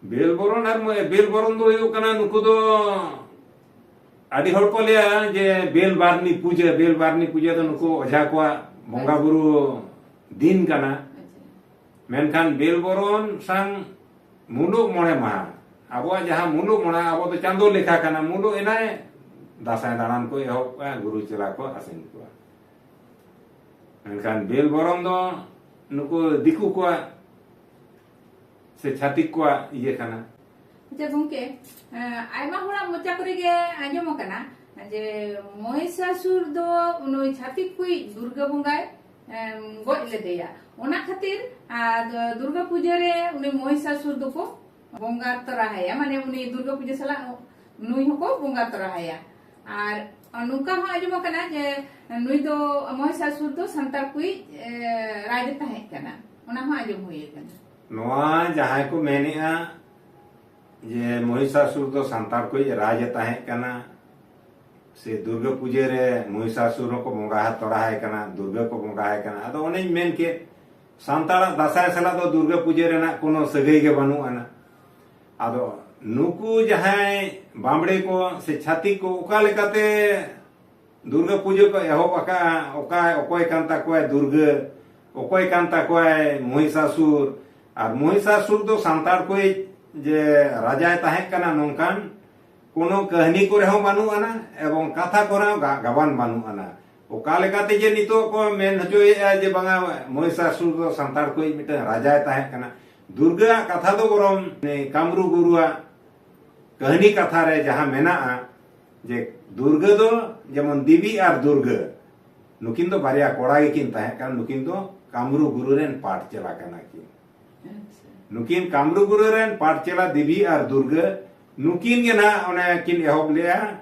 ᱵᱮᱞ ᱵᱚᱨᱚᱱ ᱟᱨ ᱢᱚ-, ᱵᱮᱞ ᱵᱚᱨᱚᱱ ᱫᱚ ᱦᱩᱭᱩᱜ ᱠᱟᱱᱟ, ᱱᱩᱠᱩ ᱫᱚ ᱟᱹᱰᱤ ᱦᱚᱲ ᱠᱚ ᱞᱟᱹᱭᱟ ᱡᱮ ᱵᱮᱞ ᱵᱟᱨᱱᱤ ᱯᱩᱡᱟᱹ, ᱵᱮᱞ ᱵᱟᱨᱱᱤ ᱯᱩᱡᱟᱹ ᱫᱚ ᱱᱩᱠᱩ ᱚᱡᱷᱟ ᱠᱚᱣᱟᱜ ᱵᱚᱸᱜᱟ ᱵᱩᱨᱩ ᱫᱤᱱ ᱠᱟᱱᱟ᱾ ᱟᱪᱪᱷᱟ᱾ ᱢᱮᱱᱠᱷᱟᱱ ᱵᱮᱞ ᱵᱚᱨᱚᱱ ᱥᱟᱝ ᱢᱩᱞᱩᱜ ᱢᱚᱬᱮ ᱢᱟᱦᱟ, ᱟᱵᱚᱣᱟᱜ ᱡᱟᱦᱟᱸ ᱢᱩᱞᱩᱜ ᱢᱚᱬᱮ, ᱟᱵᱚ ᱫᱚ ᱪᱟᱸᱫᱳ ᱞᱮᱠᱷᱟ ᱠᱟᱱᱟ, ᱢᱩᱞᱩᱜ ᱮᱱᱟᱭ, ᱫᱟᱸᱥᱟᱭ ᱫᱟᱬᱟᱱ ᱠᱚ ᱮᱦᱚᱵ ᱠᱚᱣᱟ, ᱜᱩᱨᱩ ᱪᱮᱞᱟ ᱠᱚ ᱟᱥᱮᱱ ᱠᱚᱣᱟ᱾ ᱢᱮᱱᱠᱷᱟᱱ ᱵᱮᱞ ᱵᱚᱨᱚᱱ ᱫᱚ ᱱᱩᱠᱩ ᱫᱤᱠᱩ ᱠᱚᱣᱟᱜ ᱥᱮ ᱪᱷᱟᱹᱛᱤᱠ ᱠᱚᱣᱟᱜ ᱤᱭᱟᱹ ᱠᱟᱱᱟ᱾ ᱟᱪᱪᱷᱟ ᱜᱚᱝᱠᱮ, ᱮᱸ, ᱟᱭᱢᱟ ᱦᱚᱲᱟᱜ ᱢᱚᱪᱟ ᱠᱚᱨᱮ ᱜᱮ ᱟᱸᱡᱚᱢ ᱟᱠᱟᱱᱟ ᱡᱮ ᱢᱚᱦᱤᱥᱟᱥᱩᱨ ᱫᱚ ᱱᱩᱭ ᱪᱷᱟᱹᱛᱤᱠ ᱠᱚᱭᱤᱡ ᱫᱩᱨᱜᱟᱹ ᱵᱚᱸᱜᱟᱭ, ᱮᱸ, ᱜᱚᱡ ᱞᱮᱫᱮᱭᱟ, ᱚᱱᱟ ᱠᱷᱟᱹᱛᱤᱨ, ᱟᱨ, ᱫᱩᱨᱜᱟᱹ ᱯᱩᱡᱟᱹ ᱨᱮ ᱩᱱᱤ ᱢᱚᱦᱤᱥᱟᱥᱩᱨ ᱫᱚᱠᱚ ᱵᱚᱸᱜᱟ ᱛᱚᱨᱟᱭᱟ, ᱢᱟᱱᱮ ᱩᱱᱤ ᱫᱩᱨᱜᱟᱹ ᱯᱩᱡᱟᱹ ᱥᱟᱞᱟᱜ ᱱᱩᱭ ᱦᱚᱸᱠᱚ ᱵᱚᱸᱜᱟ ᱛᱚᱨᱟᱭᱟ᱾ ᱟᱨ ᱱᱚᱝᱠᱟ ᱦᱚᱸ ᱟᱸᱡᱚᱢ ᱟᱠᱟᱱᱟ ᱡᱮ ᱱᱩᱭ ᱫᱚ, ᱢᱚᱦᱤᱥᱟᱥᱩᱨ ᱫᱚ ᱥᱟᱱᱛᱟᱲ ᱠᱚᱭᱤᱡ, ᱮ, ᱨᱟᱡᱽ ᱮ ᱛᱟᱦᱮᱸ ᱠᱟᱱᱟ, ᱚᱱᱟ ᱦᱚᱸ ᱟᱸᱡᱚᱢ ᱦᱩᱭ ᱟᱠᱟᱱᱟ᱾ ᱱᱚᱣᱟ ᱡᱟᱦᱟᱸᱭ ᱠᱚ ᱢᱮᱱᱮᱜᱼᱟ ᱡᱮ ᱢᱚᱦᱤᱥᱟᱥᱩᱨ ᱫᱚ ᱥᱟᱱᱛᱟᱲ ᱠᱚᱭᱤᱡ ᱨᱟᱡᱽ ᱮ ᱛᱟᱦᱮᱸ ᱠᱟᱱᱟ, ᱥᱮ ᱫᱩᱨᱜᱟᱹ ᱯᱩᱡᱟᱹ ᱨᱮ ᱢᱚᱦᱤᱥᱟᱥᱩᱨ ᱦᱚᱸᱠᱚ ᱵᱚᱸᱜᱟ ᱛᱚᱲᱟᱭ ᱠᱟᱱᱟ, ᱫᱩᱨᱜᱟᱹ ᱠᱚ ᱵᱚᱸᱜᱟᱭ ᱠᱟᱱᱟ᱾ ᱟᱫᱚ ᱚᱱᱮᱧ ᱢᱮᱱ ᱠᱮᱫ, ᱥᱟᱱᱛᱟᱲᱟᱜ ᱫᱟᱸᱥᱟᱭ ᱥᱟᱞᱟᱜ ᱫᱚ ᱫᱩᱨᱜᱟᱹ ᱯᱩᱡᱟᱹ ᱨᱮᱱᱟᱜ ᱠᱳᱱᱳ ᱥᱟᱹᱜᱟᱹᱭ ᱜᱮ ᱵᱟᱹᱱᱩᱜ ᱟᱱᱟ᱾ ᱟᱫᱚ ᱱᱩᱠᱩ ᱡᱟᱦᱟᱸᱭ ᱵᱟᱢᱵᱽᱲᱮ ᱠᱚ ᱥᱮ ᱪᱷᱟᱹᱛᱤᱠ ᱠᱚ ᱚᱠᱟ ᱞᱮᱠᱟᱛᱮ ᱫᱩᱨᱜᱟᱹ ᱯᱩᱡᱟᱹ ᱠᱚ ᱮᱦᱚᱵ ᱟᱠᱟᱫᱼᱟ, ᱚᱠᱟ, ᱚᱠᱚᱭ ᱠᱟᱱ ᱛᱟᱠᱚᱣᱟᱭ ᱫᱩᱨᱜᱟᱹ, ᱚᱠᱚᱭ ᱠᱟᱱ ᱛᱟᱠᱚᱣᱟᱭ ᱢᱚᱦᱤᱥᱟᱥᱩᱨ, ᱟᱨ ᱢᱚᱦᱤᱥᱟᱥᱩᱨ ᱫᱚ ᱥᱟᱱᱛᱟᱲ ᱠᱚᱭᱤᱡ ᱡᱮ ᱨᱟᱡᱟᱭ ᱛᱟᱦᱮᱸ ᱠᱟᱱᱟ, ᱱᱚᱝᱠᱟᱱ ᱠᱳᱱᱳ ᱠᱟᱹᱦᱱᱤ ᱠᱚᱨᱮ ᱦᱚᱸ ᱵᱟᱹᱱᱩᱜ ᱟᱱᱟ, ᱮᱵᱚᱝ ᱠᱟᱛᱷᱟ ᱠᱚᱨᱮ ᱦᱚᱸ ᱜᱟ-, ᱜᱟᱵᱟᱱ ᱵᱟᱹᱱᱩᱜ ᱟᱱᱟ᱾ ᱚᱠᱟ ᱞᱮᱠᱟᱛᱮ ᱡᱮ ᱱᱤᱛᱚᱜ ᱠᱚ ᱢᱮᱱ ᱦᱚᱪᱚᱭᱮᱫᱼᱟ ᱡᱮ ᱵᱟᱝᱟ ᱢᱚᱦᱤᱥᱟᱥᱩᱨ ᱫᱚ ᱥᱟᱱᱛᱟᱲ ᱠᱚᱭᱤᱡ ᱢᱤᱫᱴᱟᱝ ᱨᱟᱡᱟᱭ ᱛᱟᱦᱮᱸ ᱠᱟᱱᱟ, ᱫᱩᱨᱜᱟᱹᱣᱟᱜ ᱠᱟᱛᱷᱟ ᱫᱚ ᱵᱚᱨᱚᱝ ᱠᱟᱢᱨᱩ ᱜᱩᱨᱩᱣᱟᱜ ᱠᱟᱹᱦᱱᱤ ᱠᱟᱛᱷᱟ ᱨᱮ ᱡᱟᱦᱟᱸ ᱢᱮᱱᱟᱜᱼᱟ ᱡᱮ ᱫᱩᱨᱜᱟᱹ ᱫᱚ ᱡᱮᱢᱚᱱ ᱫᱮᱵᱤ ᱟᱨ ᱫᱩᱨᱜᱟᱹ, ᱱᱩᱠᱤᱱ ᱫᱚ ᱵᱟᱨᱭᱟ ᱠᱚᱲᱟ ᱜᱮᱠᱤᱱ ᱛᱟᱦᱮᱸ ᱠᱟᱱᱟ, ᱱᱩᱠᱤᱱ ᱫᱚ ᱠᱟᱢᱨᱩ ᱜᱩᱨᱩ ᱨᱮᱱ ᱯᱟᱴ ᱪᱮᱞᱟ ᱠᱟᱱᱟ ᱠᱤᱱ᱾ ᱟᱪᱪᱷᱟ᱾ ᱱᱩᱠᱤᱱ ᱠᱟᱢᱨᱩ ᱜᱩᱨᱩ ᱨᱮᱱ ᱯᱟᱴ ᱪᱮᱞᱟ ᱫᱮᱵᱤ ᱟᱨ ᱫᱩᱨᱜᱟᱹ, ᱱᱩᱠᱤᱱ ᱜᱮ ᱱᱟᱦᱟᱜ ᱚᱱᱮ ᱠᱤᱱ ᱮᱦᱚᱵ ᱞᱮᱜᱼᱟ,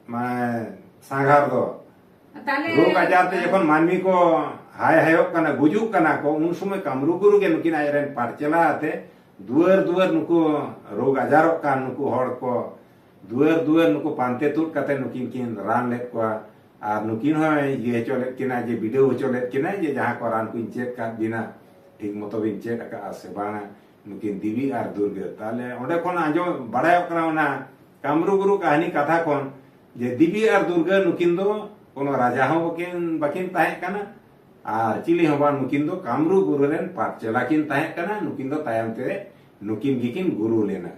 ᱢᱟᱱᱮ ᱥᱟᱸᱜᱷᱟᱨ ᱫᱚ᱾ ᱛᱟᱦᱞᱮ ᱨᱳᱜᱽ ᱟᱡᱟᱨ ᱛᱮ ᱡᱚᱠᱷᱚᱱ ᱢᱟᱹᱱᱢᱤ ᱠᱚ ᱦᱟᱭ ᱦᱟᱭᱚᱜ ᱠᱟᱱᱟ, ᱜᱩᱡᱩᱜ ᱠᱟᱱᱟ ᱠᱚ, ᱩᱱ ᱥᱚᱢᱚᱭ ᱠᱟᱢᱨᱩ ᱜᱩᱨᱩ ᱜᱮ ᱱᱩᱠᱤᱱ ᱟᱡᱨᱮᱱ ᱯᱟᱴ ᱪᱮᱞᱟ ᱟᱛᱮ ᱫᱩᱣᱟᱹᱨ ᱫᱩᱣᱟᱹᱨ ᱱᱩᱠᱩ ᱨᱳᱜᱽ ᱟᱡᱟᱨᱚᱜ ᱠᱟᱱ ᱱᱩᱠᱩ ᱦᱚᱲ ᱠᱚ ᱫᱩᱣᱟᱹᱨ ᱫᱩᱣᱟᱹᱨ ᱱᱩᱠᱩ ᱯᱟᱱᱛᱮ ᱛᱩᱫ ᱠᱟᱛᱮ ᱱᱩᱠᱤᱱ ᱠᱤᱱ ᱨᱟᱱ ᱞᱮᱫ ᱠᱚᱣᱟ᱾ ᱟᱨ ᱱᱩᱠᱤᱱ ᱦᱚᱸᱭ ᱤᱭᱟᱹ ᱦᱚᱪᱚ ᱞᱮᱫ ᱠᱤᱱᱟ ᱡᱮ ᱵᱤᱰᱟᱹᱣ ᱦᱚᱪᱚ ᱞᱮᱫ ᱠᱤᱱᱟ ᱡᱮ ᱡᱟᱦᱟᱸ ᱠᱚ ᱨᱟᱱ ᱠᱚᱧ ᱪᱮᱫ ᱠᱟᱫ ᱵᱤᱱᱟ, ᱴᱷᱤᱠ ᱢᱚᱛᱚ ᱵᱤᱱ ᱪᱮᱫ ᱟᱠᱟᱫᱼᱟ ᱥᱮ ᱵᱟᱝᱟ, ᱱᱩᱠᱤᱱ ᱫᱮᱵᱤ ᱟᱨ ᱫᱩᱨᱜᱟᱹ᱾ ᱛᱟᱦᱞᱮ ᱚᱸᱰᱮ ᱠᱷᱚᱱ ᱟᱸᱡᱚᱢ ᱵᱟᱲᱟᱭᱚᱜ ᱠᱟᱱᱟ ᱚᱱᱟ ᱠᱟᱢᱨᱩ ᱜᱩᱨᱩ ᱠᱟᱹᱦᱱᱤ ᱠᱟᱛᱷᱟ ᱠᱷᱚᱱ ᱡᱮ ᱫᱮᱵᱤ ᱟᱨ ᱫᱩᱨᱜᱟᱹ ᱱᱩᱠᱤᱱ ᱫᱚ ᱠᱳᱱᱳ ᱨᱟᱡᱟ ᱦᱚᱸ ᱵᱟᱹᱠᱤᱱ, ᱵᱟᱹᱠᱤᱱ ᱛᱟᱦᱮᱸ ᱠᱟᱱᱟ ᱟᱨ ᱪᱤᱞᱤ ᱦᱚᱸ ᱵᱟᱝ, ᱱᱩᱠᱤᱱ ᱫᱚ ᱠᱟᱢᱨᱩ ᱜᱩᱨᱩ ᱨᱮᱱ ᱯᱟᱴ ᱪᱮᱞᱟ ᱠᱤᱱ ᱛᱟᱦᱮᱸ ᱠᱟᱱᱟ᱾ ᱱᱩᱠᱤᱱ ᱫᱚ ᱛᱟᱭᱚᱢ ᱛᱮ ᱱᱩᱠᱤᱱ ᱜᱮᱠᱤᱱ ᱜᱩᱨᱩ ᱞᱮᱱᱟ᱾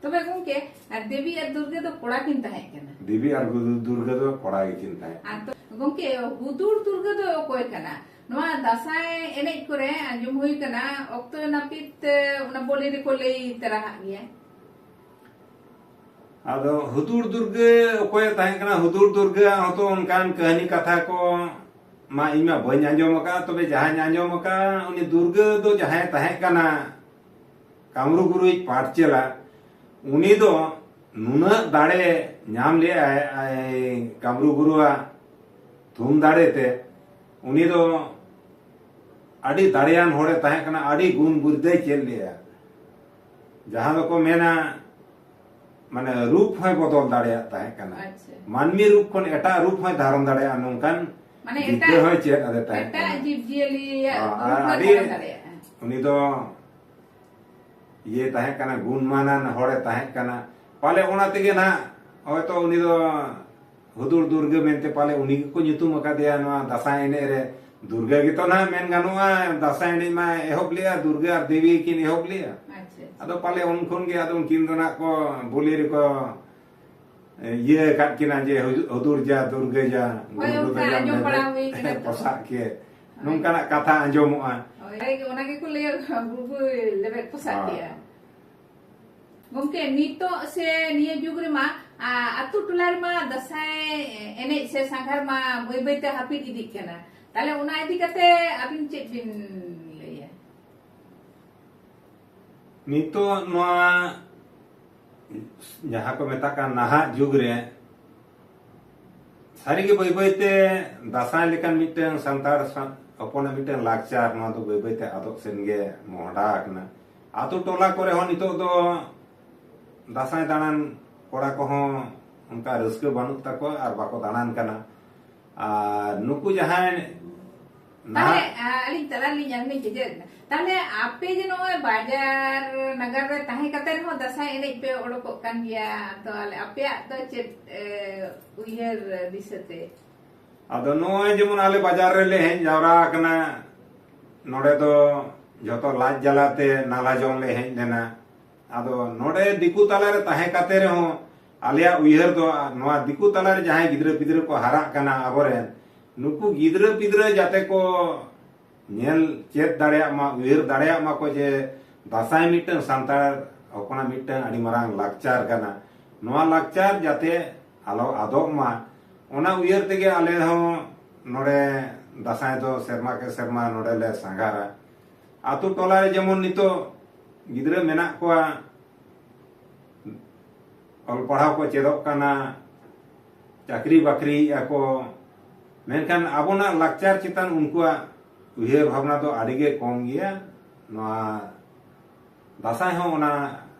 ᱛᱚᱵᱮ ᱜᱚᱝᱠᱮ, ᱟᱨ ᱫᱮᱵᱤ ᱟᱨ ᱫᱩᱨᱜᱟᱹ ᱫᱚ ᱠᱚᱲᱟ ᱠᱤᱱ ᱛᱟᱦᱮᱸ ᱠᱟᱱᱟ? ᱫᱮᱵᱤ ᱟᱨ ᱜᱩᱨᱩ-, ᱫᱩᱨᱜᱟᱹ ᱫᱚ ᱠᱚᱲᱟ ᱜᱮᱠᱤᱱ ᱛᱟᱦᱮᱸ ᱠᱟᱱᱟ᱾ ᱟᱨ ᱛᱚ, ᱜᱚᱝᱠᱮ, ᱦᱩᱫᱩᱲ ᱫᱩᱨᱜᱟᱹ ᱫᱚ ᱚᱠᱚᱭ ᱠᱟᱱᱟ? ᱱᱚᱣᱟ ᱫᱟᱸᱥᱟᱭ ᱮᱱᱮᱡ ᱠᱚᱨᱮ ᱟᱸᱡᱚᱢ ᱦᱩᱭ ᱠᱟᱱᱟ, ᱚᱠᱛᱚ ᱱᱟᱹᱯᱤᱛ, ᱮ, ᱚᱱᱟ ᱵᱚᱞᱤ ᱨᱮᱠᱚ ᱞᱟᱹᱭ ᱛᱟᱨᱟ ᱦᱟᱜ ᱜᱮᱭᱟ᱾ ᱟᱫᱚ ᱦᱩᱫᱩᱲ ᱫᱩᱨᱜᱟᱹ ᱚᱠᱚᱭᱮ ᱛᱟᱦᱮᱸ ᱠᱟᱱᱟ? ᱦᱩᱫᱩᱲ ᱫᱩᱨᱜᱟᱹ ᱦᱚᱸᱛᱚ ᱚᱱᱠᱟᱱ ᱠᱟᱹᱦᱱᱤ ᱠᱟᱛᱷᱟ ᱠᱚ ᱢᱟ ᱤᱧ ᱢᱟ ᱵᱟᱹᱧ ᱟᱸᱡᱚᱢ ᱟᱠᱟᱫᱼᱟ᱾ ᱛᱚᱵᱮ ᱡᱟᱦᱟᱸᱧ ᱟᱸᱡᱚᱢ ᱟᱠᱟᱫᱼᱟ, ᱩᱱᱤ ᱫᱩᱨᱜᱟᱹ ᱫᱚ ᱡᱟᱦᱟᱸᱭ ᱛᱟᱦᱮᱸ ᱠᱟᱱᱟ, ᱠᱟᱢᱨᱩ ᱜᱩᱨᱩᱭᱤᱡ ᱯᱟᱴ ᱪᱮᱞᱟ, ᱩᱱᱤ ᱫᱚ ᱱᱩᱱᱟᱹᱜ ᱫᱟᱲᱮ ᱧᱟᱢ ᱞᱮᱜᱼᱟᱭ, ᱟᱭ ᱠᱟᱢᱨᱩ ᱜᱩᱨᱩᱣᱟᱜ ᱛᱷᱩᱢ ᱫᱟᱲᱮ ᱛᱮ᱾ ᱩᱱᱤ ᱫᱚ ᱟᱹᱰᱤ ᱫᱟᱲᱮᱭᱟᱱ ᱦᱚᱲᱮ ᱛᱟᱦᱮᱸ ᱠᱟᱱᱟ, ᱟᱹᱰᱤ ᱜᱩᱱ ᱵᱤᱨᱫᱟᱹᱭ ᱪᱮᱫ ᱞᱮᱜᱼᱟ᱾ ᱡᱟᱦᱟᱸ ᱫᱚᱠᱚ ᱢᱮᱱᱟ ᱢᱟᱱᱮ ᱨᱩᱯ ᱦᱚᱸᱭ ᱵᱚᱫᱚᱞ ᱫᱟᱲᱮᱭᱟᱜ ᱛᱟᱦᱮᱸ ᱠᱟᱱᱟ᱾ ᱟᱪᱪᱷᱟ᱾ ᱢᱟᱹᱱᱢᱤ ᱨᱩᱯ ᱠᱷᱚᱱ ᱮᱴᱟᱜ ᱨᱩᱯ ᱦᱚᱸᱭ ᱫᱷᱟᱨᱚᱱ ᱫᱟᱲᱮᱭᱟᱜᱼᱟ, ᱱᱚᱝᱠᱟᱱ ᱢᱟᱱᱮ ᱵᱤᱫᱽᱫᱟᱹ ᱮᱴᱟᱜ ᱦᱚᱸᱭ ᱪᱮᱫ ᱟᱫᱮ ᱛᱟᱦᱮᱸ ᱮᱴᱟᱜ ᱠᱟᱱᱟ᱾ ᱡᱤᱵᱽ ᱡᱤᱭᱟᱹᱞᱤᱭᱟᱜ ᱟᱨ ᱨᱩᱯ ᱦᱚᱸᱭ ᱟᱹᱰᱤ ᱫᱷᱟᱨᱚᱱ ᱫᱟᱲᱮᱭᱟᱜᱼᱟ᱾ ᱩᱱᱤ ᱫᱚ ᱤᱭᱟᱹ ᱛᱟᱦᱮᱸ ᱠᱟᱱᱟ, ᱜᱩᱱᱢᱟᱱᱟᱱ ᱦᱚᱲᱮ ᱛᱟᱦᱮᱸ ᱠᱟᱱᱟ᱾ ᱯᱟᱞᱮ ᱚᱱᱟ ᱛᱮᱜᱮ ᱱᱟᱦᱟᱜ ᱦᱚᱭᱛᱚ ᱩᱱᱤ ᱫᱚ ᱦᱩᱫᱩᱲ ᱫᱩᱨᱜᱟᱹ ᱢᱮᱱᱛᱮ ᱯᱟᱞᱮ ᱩᱱᱤ ᱜᱮᱠᱚ ᱧᱩᱛᱩᱢ ᱟᱠᱟᱫᱮᱭᱟ ᱱᱚᱣᱟ ᱫᱟᱸᱥᱟᱭ ᱮᱱᱮᱡ ᱨᱮ᱾ ᱫᱩᱨᱜᱟᱹ ᱜᱮᱛᱚ ᱱᱟᱦᱟᱜ ᱢᱮᱱ ᱜᱟᱱᱚᱜᱼᱟ, ᱫᱟᱸᱥᱟᱭ ᱮᱱᱮᱡ ᱢᱟ ᱮᱦᱚᱵ ᱞᱮᱜᱼᱟ, ᱫᱩᱨᱜᱟᱹ ᱟᱨ ᱫᱮᱵᱤ ᱠᱤᱱ ᱮᱦᱚᱵ ᱞᱮᱜᱼᱟ᱾ ᱟᱪᱪᱷᱟ, ᱟᱪᱪᱷᱟ᱾ ᱟᱫᱚ ᱯᱟᱞᱮ ᱩᱱ ᱠᱷᱚᱱ ᱜᱮ ᱟᱫᱚ ᱩᱱᱠᱤᱱ ᱫᱚ ᱱᱟᱦᱟᱜ ᱠᱚ ᱵᱩᱞᱤ ᱨᱮᱠᱚ ᱤᱭᱟᱹ ᱟᱠᱟᱫ ᱠᱤᱱᱟ ᱡᱮ ᱦᱩ-, ᱦᱩᱫᱩᱲ ᱡᱟ, ᱫᱩᱨᱜᱟᱹ ᱡᱟ, ᱦᱳᱭ, ᱜᱩᱨᱜᱩ ᱚᱱᱠᱟ ᱫᱚ ᱡᱟᱢ ᱟᱸᱡᱚᱢ ᱞᱮᱫᱟ, ᱵᱟᱲᱟ ᱦᱩᱭ ᱠᱟᱱᱟ ᱛᱚ᱾ ᱯᱚᱥᱟᱜ ᱠᱮ, ᱱᱚᱝᱠᱟᱱᱟᱜ ᱠᱟᱛᱷᱟ ᱟᱸᱡᱚᱢᱚᱜᱼᱟ᱾ ᱦᱳᱭ, ᱚᱱᱟ ᱜᱮᱠᱚ ᱞᱟᱹᱭᱟ ᱜᱩᱨᱜᱩ ᱞᱮᱵᱮᱫ ᱯᱚᱥᱟᱜ ᱦᱳᱭ᱾ ᱠᱮᱜᱼᱟ᱾ ᱜᱚᱢᱠᱮ, ᱱᱤᱛᱚᱜ ᱥᱮ ᱱᱤᱭᱟᱹ ᱡᱩᱜᱽ ᱨᱮᱢᱟ, ᱟ, ᱟᱛᱳ ᱴᱚᱞᱟ ᱨᱮᱢᱟ ᱫᱟᱸᱥᱟᱭ ᱮᱱᱮᱡ ᱥᱮ ᱥᱟᱸᱜᱷᱟᱨ ᱢᱟ ᱵᱟᱹᱭ ᱵᱟᱹᱭ ᱛᱮ ᱦᱟᱹᱯᱤᱫ ᱤᱫᱤᱜ ᱠᱟᱱᱟ᱾ ᱛᱟᱦᱞᱮ ᱚᱱᱟ ᱤᱫᱤ ᱠᱟᱛᱮ ᱟᱹᱵᱤᱱ ᱪᱮᱫ ᱵᱤᱱ ᱞᱟᱹᱭᱟ? ᱱᱤᱛᱚᱜ ᱱᱚᱣᱟ ᱡᱟᱦᱟᱸ ᱠᱚ ᱢᱮᱛᱟᱜ ᱠᱟᱱ ᱱᱟᱦᱟᱜ ᱡᱩᱜᱽ ᱨᱮ ᱥᱟᱹᱨᱤᱜᱮ ᱵᱟᱹᱭ ᱵᱟᱹᱭᱛᱮ ᱫᱟᱸᱥᱟᱭ ᱞᱮᱠᱟᱱ ᱢᱤᱫᱴᱟᱝ ᱥᱟᱱᱛᱟᱲ ᱥᱟ-, ᱦᱚᱯᱚᱱᱟᱜ ᱢᱤᱫᱴᱟᱝ ᱞᱟᱠᱪᱟᱨ, ᱱᱚᱣᱟ ᱫᱚ ᱵᱟᱹᱭ ᱵᱟᱹᱭᱛᱮ ᱟᱫᱚᱜ ᱥᱮᱱ ᱜᱮ ᱢᱚᱦᱰᱟ ᱟᱠᱟᱱᱟ᱾ ᱟᱛᱳ ᱴᱚᱞᱟ ᱠᱚᱨᱮ ᱦᱚᱸ ᱱᱤᱛᱚᱜ ᱫᱚ ᱫᱟᱸᱥᱟᱭ ᱫᱟᱬᱟᱱ ᱠᱚᱲᱟ ᱠᱚᱦᱚᱸ ᱚᱱᱠᱟ ᱨᱟᱹᱥᱠᱟᱹ ᱵᱟᱹᱱᱩᱜ ᱛᱟᱠᱚᱣᱟ ᱟᱨ ᱵᱟᱠᱚ ᱫᱟᱬᱟᱱ ᱠᱟᱱᱟ᱾ ᱟᱨ ᱱᱩᱠᱩ ᱡᱟᱦᱟᱸᱭ ᱛᱟᱦᱞᱮ, ᱱᱟᱦᱟᱜ ᱟ, ᱟᱹᱞᱤᱧ ᱛᱟᱞᱟ ᱨᱮᱞᱤᱧ ᱟᱨ ᱞᱤᱧ ᱠᱮᱪᱮᱫ ᱮᱫᱟ᱾ ᱛᱟᱦᱞᱮ ᱟᱯᱮ ᱡᱮ ᱱᱚᱜᱼᱚᱭ ᱵᱟᱡᱟᱨ ᱱᱟᱜᱟᱨ ᱨᱮ ᱛᱟᱦᱮᱸ ᱠᱟᱛᱮ ᱨᱮᱦᱚᱸ ᱫᱟᱸᱥᱟᱭ ᱮᱱᱮᱡ ᱯᱮ ᱚᱰᱚᱠᱚᱜ ᱠᱟᱱ ᱜᱮᱭᱟ, ᱛᱚ ᱟᱞᱮ ᱟᱯᱮᱭᱟᱜ ᱫᱚ ᱪᱮᱫ, ᱮ, ᱩᱭᱦᱟᱹᱨ ᱫᱤᱥᱟᱹ ᱛᱮ? ᱟᱫᱚ ᱱᱚᱜᱼᱚᱭ ᱡᱮᱢᱚᱱ ᱟᱞᱮ ᱵᱟᱡᱟᱨ ᱨᱮᱞᱮ ᱦᱮᱡ ᱡᱟᱣᱨᱟ ᱟᱠᱟᱱᱟ, ᱱᱚᱰᱮ ᱫᱚ ᱡᱚᱛᱚ ᱞᱟᱡ ᱡᱟᱞᱟᱛᱮ ᱱᱟᱞᱦᱟ ᱡᱚᱝ ᱞᱮ ᱦᱮᱡ ᱞᱮᱱᱟ᱾ ᱟᱫᱚ ᱱᱚᱰᱮ ᱫᱤᱠᱩ ᱛᱟᱞᱟᱨᱮ ᱛᱟᱦᱮᱸ ᱠᱟᱛᱮ ᱨᱮᱦᱚᱸ ᱟᱞᱮᱭᱟᱜ ᱩᱭᱦᱟᱹᱨ ᱫᱚ ᱱᱚᱣᱟ ᱫᱤᱠᱩ ᱛᱟᱞᱟᱨᱮ ᱡᱟᱦᱟᱸᱭ ᱜᱤᱫᱽᱨᱟᱹ ᱯᱤᱫᱽᱨᱟᱹ ᱠᱚ ᱦᱟᱨᱟᱜ ᱠᱟᱱᱟ ᱟᱵᱚᱨᱮᱱ, ᱱᱩᱠᱩ ᱜᱤᱫᱽᱨᱟᱹ ᱯᱤᱫᱽᱨᱟᱹ ᱡᱟᱛᱮ ᱠᱚ ᱧᱮᱞ ᱪᱮᱫ ᱫᱟᱲᱮᱭᱟᱜ ᱢᱟ, ᱩᱭᱦᱟᱹᱨ ᱫᱟᱲᱮᱭᱟᱜ ᱢᱟᱠᱚ ᱡᱮ ᱫᱟᱸᱥᱟᱭ ᱢᱤᱫᱴᱟᱝ ᱥᱟᱱᱛᱟᱲ ᱦᱚᱯᱚᱱᱟᱜ ᱢᱤᱫᱴᱟᱝ ᱟᱹᱰᱤ ᱢᱟᱨᱟᱝ ᱞᱟᱠᱪᱟᱨ ᱠᱟᱱᱟ᱾ ᱱᱚᱣᱟ ᱞᱟᱠᱪᱟᱨ ᱡᱟᱛᱮ ᱟᱞᱚ ᱟᱫᱚᱜ ᱢᱟ, ᱚᱱᱟ ᱩᱭᱦᱟᱹᱨ ᱛᱮᱜᱮ ᱟᱞᱮ ᱦᱚᱸ ᱱᱚᱰᱮ ᱫᱟᱸᱥᱟᱭ ᱫᱚ ᱥᱮᱨᱢᱟ ᱠᱮ ᱥᱮᱨᱢᱟ ᱱᱚᱰᱮ ᱞᱮ ᱥᱟᱸᱜᱷᱟᱨᱟ᱾ ᱟᱛᱳ ᱴᱚᱞᱟ ᱨᱮ ᱡᱮᱢᱚᱱ ᱱᱤᱛᱚᱜ ᱜᱤᱫᱽᱨᱟᱹ ᱢᱮᱱᱟᱜ ᱠᱚᱣᱟ, ᱚᱞ ᱯᱟᱲᱦᱟᱣ ᱠᱚ ᱪᱮᱫᱚᱜ ᱠᱟᱱᱟ, ᱪᱟᱹᱠᱨᱤ ᱵᱟᱹᱠᱨᱤᱭᱮᱫᱼᱟ ᱠᱚ, ᱢᱮᱱᱠᱷᱟᱱ ᱟᱵᱚᱱᱟᱜ ᱞᱟᱠᱪᱟᱨ ᱪᱮᱛᱟᱱ ᱩᱱᱠᱩᱣᱟᱜ ᱩᱭᱦᱟᱹᱨ ᱵᱷᱟᱵᱽᱱᱟ ᱫᱚ ᱟᱹᱰᱤ ᱜᱮ ᱠᱚᱢ ᱜᱮᱭᱟ᱾ ᱱᱚᱣᱟ ᱫᱟᱸᱥᱟᱭ ᱦᱚᱸ ᱚᱱᱟ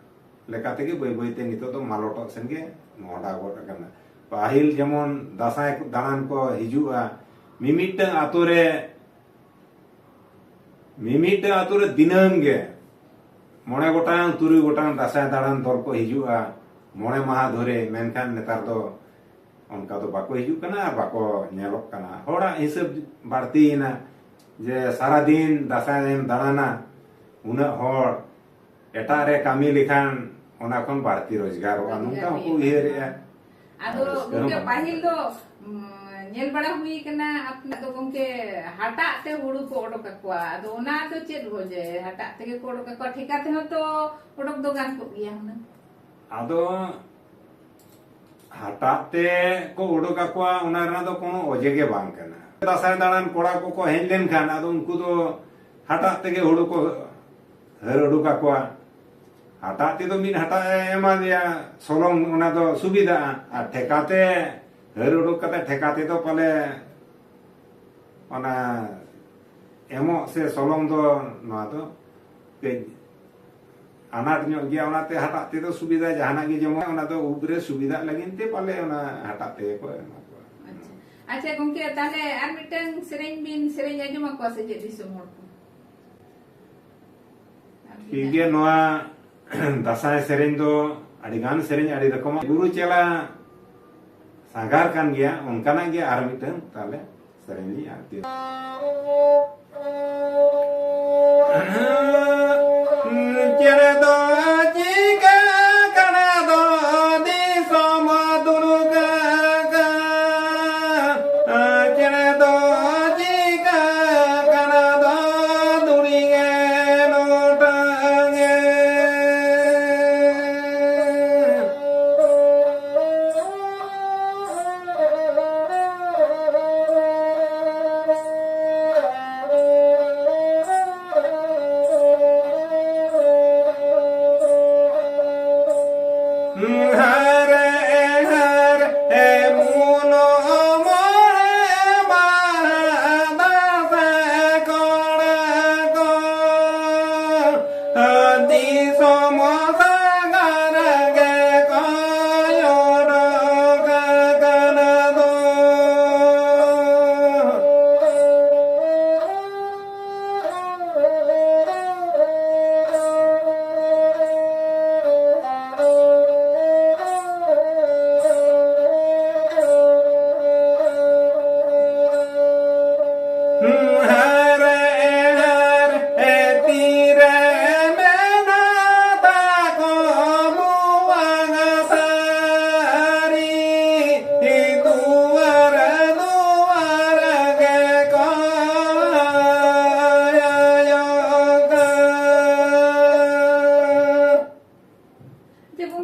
ᱞᱮᱠᱟ ᱛᱮᱜᱮ ᱵᱟᱹᱭ ᱵᱟᱹᱭ ᱛᱮ ᱱᱤᱛᱚᱜ ᱫᱚ ᱢᱟᱞᱚᱴᱚᱜ ᱥᱮᱱ ᱜᱮ ᱢᱚᱦᱰᱟ ᱜᱚᱫ ᱟᱠᱟᱱᱟ᱾ ᱯᱟᱹᱦᱤᱞ ᱡᱮᱢᱚᱱ ᱫᱟᱸᱥᱟᱭ ᱫᱟᱬᱟᱱ ᱠᱚ ᱦᱤᱡᱩᱜᱼᱟ, ᱢᱤᱢᱤᱫᱴᱟᱝ ᱟᱛᱳ ᱨᱮ, ᱢᱤᱢᱤᱫᱴᱟᱝ ᱟᱛᱳ ᱨᱮ ᱫᱤᱱᱟᱹᱢ ᱜᱮ ᱢᱚᱬᱮ ᱜᱚᱴᱟᱝ, ᱛᱩᱨᱩᱭ ᱜᱚᱴᱟᱝ ᱫᱟᱸᱥᱟᱭ ᱫᱟᱬᱟᱱ ᱫᱚᱞ ᱠᱚ ᱦᱤᱡᱩᱜᱼᱟ ᱢᱚᱬᱮ ᱢᱟᱦᱟ ᱫᱷᱚᱨᱮ᱾ ᱢᱮᱱᱠᱷᱟᱱ ᱱᱮᱛᱟᱨ ᱫᱚ ᱚᱱᱠᱟ ᱫᱚ ᱵᱟᱠᱚ ᱦᱤᱡᱩᱜ ᱠᱟᱱᱟ ᱟᱨ ᱵᱟᱠᱚ ᱧᱮᱞᱚᱜ ᱠᱟᱱᱟ᱾ ᱦᱚᱲᱟᱜ ᱦᱤᱥᱟᱹᱵ ᱵᱟᱹᱲᱛᱤᱭᱮᱱᱟ, ᱡᱮ ᱥᱟᱨᱟᱫᱤᱱ ᱫᱟᱸᱥᱟᱭ ᱮᱢ ᱫᱟᱬᱟᱱᱟ, ᱩᱱᱟᱹᱜ ᱦᱚᱲ, ᱮᱴᱟᱜ ᱨᱮ ᱠᱟᱹᱢᱤ ᱞᱮᱠᱷᱟᱱ ᱚᱱᱟ ᱠᱷᱚᱱ ᱵᱟᱹᱲᱛᱤ ᱨᱳᱡᱽᱜᱟᱨᱚᱜᱼᱟ, ᱱᱚᱝᱠᱟ ᱨᱳᱡᱽᱜᱟᱨ ᱦᱚᱸᱠᱚ ᱦᱩᱭᱩᱜᱼᱟ᱾ ᱩᱭᱦᱟᱹᱨᱮᱜᱼᱟ᱾ ᱟᱫᱚ ᱟᱨ ᱨᱟᱹᱥᱠᱟᱹ ᱦᱚᱸ ᱜᱚᱢᱠᱮ, ᱵᱟᱝ ᱯᱟᱹᱦᱤᱞ ᱵᱩᱡᱷᱟᱹᱜᱼᱟ᱾ ᱫᱚ, ᱩᱢ, ᱧᱮᱞ ᱵᱟᱲᱟ ᱦᱩᱭ ᱠᱟᱱᱟ, ᱟᱯᱱᱟᱨ ᱫᱚ ᱜᱚᱢᱠᱮ, ᱦᱟᱴᱟᱜ ᱛᱮ ᱦᱩᱲᱩ ᱠᱚ ᱚᱰᱚᱠ ᱟᱠᱚᱣᱟ᱾ ᱟᱫᱚ ᱚᱱᱟ ᱫᱚ ᱪᱮᱫ ᱚᱡᱮ? ᱦᱟᱴᱟᱜ ᱛᱮᱜᱮ ᱠᱚ ᱚᱰᱚᱠ ᱟᱠᱚᱣᱟ, ᱴᱷᱮᱠᱟ ᱛᱮᱦᱚᱸ ᱛᱚ ᱚᱰᱚᱠ ᱫᱚ ᱜᱟᱱ ᱠᱚᱜ ᱜᱮᱭᱟ ᱦᱩᱱᱟᱹᱝ᱾ ᱟᱫᱚ ᱦᱟᱴᱟᱜ ᱛᱮ ᱠᱚ ᱩᱰᱩᱠ ᱟᱠᱚᱣᱟ, ᱚᱱᱟ ᱨᱮᱱᱟᱜ ᱫᱚ ᱠᱳᱱᱳ ᱚᱡᱮ ᱜᱮ ᱵᱟᱝ ᱠᱟᱱᱟ᱾ ᱫᱟᱸᱥᱟᱭ ᱫᱟᱬᱟᱱ ᱠᱚᱲᱟ ᱠᱚᱠᱚ ᱦᱮᱡ ᱞᱮᱱᱠᱷᱟᱱ, ᱟᱫᱚ ᱩᱱᱠᱩ ᱫᱚ ᱦᱟᱴᱟᱜ ᱛᱮᱜᱮ ᱦᱩᱲᱩ ᱠᱚ ᱦᱟᱹᱨ ᱩᱰᱩᱠ ᱟᱠᱚᱣᱟ᱾ ᱦᱟᱴᱟᱜ ᱛᱮᱫᱚ ᱢᱤᱫ ᱦᱟᱴᱟᱜ ᱮ ᱮᱢᱟ ᱫᱮᱭᱟ, ᱥᱚᱞᱚᱝ, ᱚᱱᱟ ᱫᱚ ᱥᱩᱵᱤᱫᱷᱟᱜᱼᱟ᱾ ᱟᱨ ᱴᱷᱮᱠᱟ ᱛᱮ ᱦᱟᱹᱨ ᱩᱰᱩᱠ ᱠᱟᱛᱮ, ᱴᱷᱮᱠᱟ ᱛᱮᱫᱚ ᱯᱟᱞᱮ ᱚᱱᱟ ᱮᱢᱚᱜ ᱥᱮ ᱥᱚᱞᱚᱝ ᱫᱚ, ᱱᱚᱣᱟ ᱫᱚ ᱠᱟᱹᱡ ᱟᱱᱟᱴ ᱧᱚᱜ ᱜᱮᱭᱟ᱾ ᱚᱱᱟᱛᱮ ᱦᱟᱴᱟᱜ ᱛᱮᱫᱚ ᱥᱩᱵᱤᱫᱷᱟ, ᱡᱟᱦᱟᱱᱟᱜ ᱜᱮ ᱡᱮᱢᱚᱱ, ᱚᱱᱟ ᱫᱚ ᱩᱵ ᱨᱮ ᱥᱩᱵᱤᱫᱷᱟᱜ ᱞᱟᱹᱜᱤᱫ ᱛᱮ ᱯᱟᱞᱮ ᱚᱱᱟ ᱦᱟᱴᱟᱜ ᱛᱮᱜᱮ ᱠᱚ ᱮᱢᱟ ᱠᱚᱣᱟ᱾ ᱟᱪᱪᱷᱟ᱾ ᱟᱪᱪᱷᱟ ᱜᱚᱢᱠᱮ, ᱛᱟᱦᱞᱮ ᱟᱨ ᱢᱤᱫᱴᱟᱝ ᱥᱮᱨᱮᱧ ᱵᱤᱱ ᱥᱮᱨᱮᱧ ᱟᱸᱡᱚᱢ ᱟᱠᱚᱣᱟ ᱥᱮ ᱪᱮᱫ ᱫᱤᱥᱚᱢ ᱦᱚᱲ ᱠᱚ? ᱴᱷᱤᱠ ᱜᱮᱭᱟ, ᱱᱚᱣᱟ ᱫᱟᱸᱥᱟᱭ ᱥᱮᱨᱮᱧ ᱫᱚ ᱟᱹᱰᱤ ᱜᱟᱱ ᱥᱮᱨᱮᱧ, ᱟᱹᱰᱤ ᱨᱚᱠᱚᱢᱟᱜ᱾ ᱜᱩᱨᱩ ᱪᱮᱞᱟ ᱥᱟᱸᱜᱷᱟᱨ ᱠᱟᱱ ᱜᱮᱭᱟ, ᱚᱱᱠᱟᱱᱟᱜ ᱜᱮ ᱟᱨ ᱢᱤᱫᱴᱟᱝ ᱛᱟᱦᱞᱮ ᱥᱮᱨᱮᱧ ᱞᱤᱧ ᱟᱨ ᱛᱤᱭᱳᱜ᱾ ᱪᱮᱬᱮ ᱫᱚ ᱪᱤᱠᱟᱹ ᱠᱟᱱᱟ ᱫᱚ ᱫᱤᱥᱚᱢ ᱫᱩᱨᱩᱠᱟ ᱪᱮᱬᱮ ᱫᱚ ᱪᱤᱠᱟᱹ ᱠᱟᱱᱟ ᱫᱚ ᱫᱩᱲᱤ ᱜᱮ ᱱᱚᱴᱟᱝ ᱮ᱾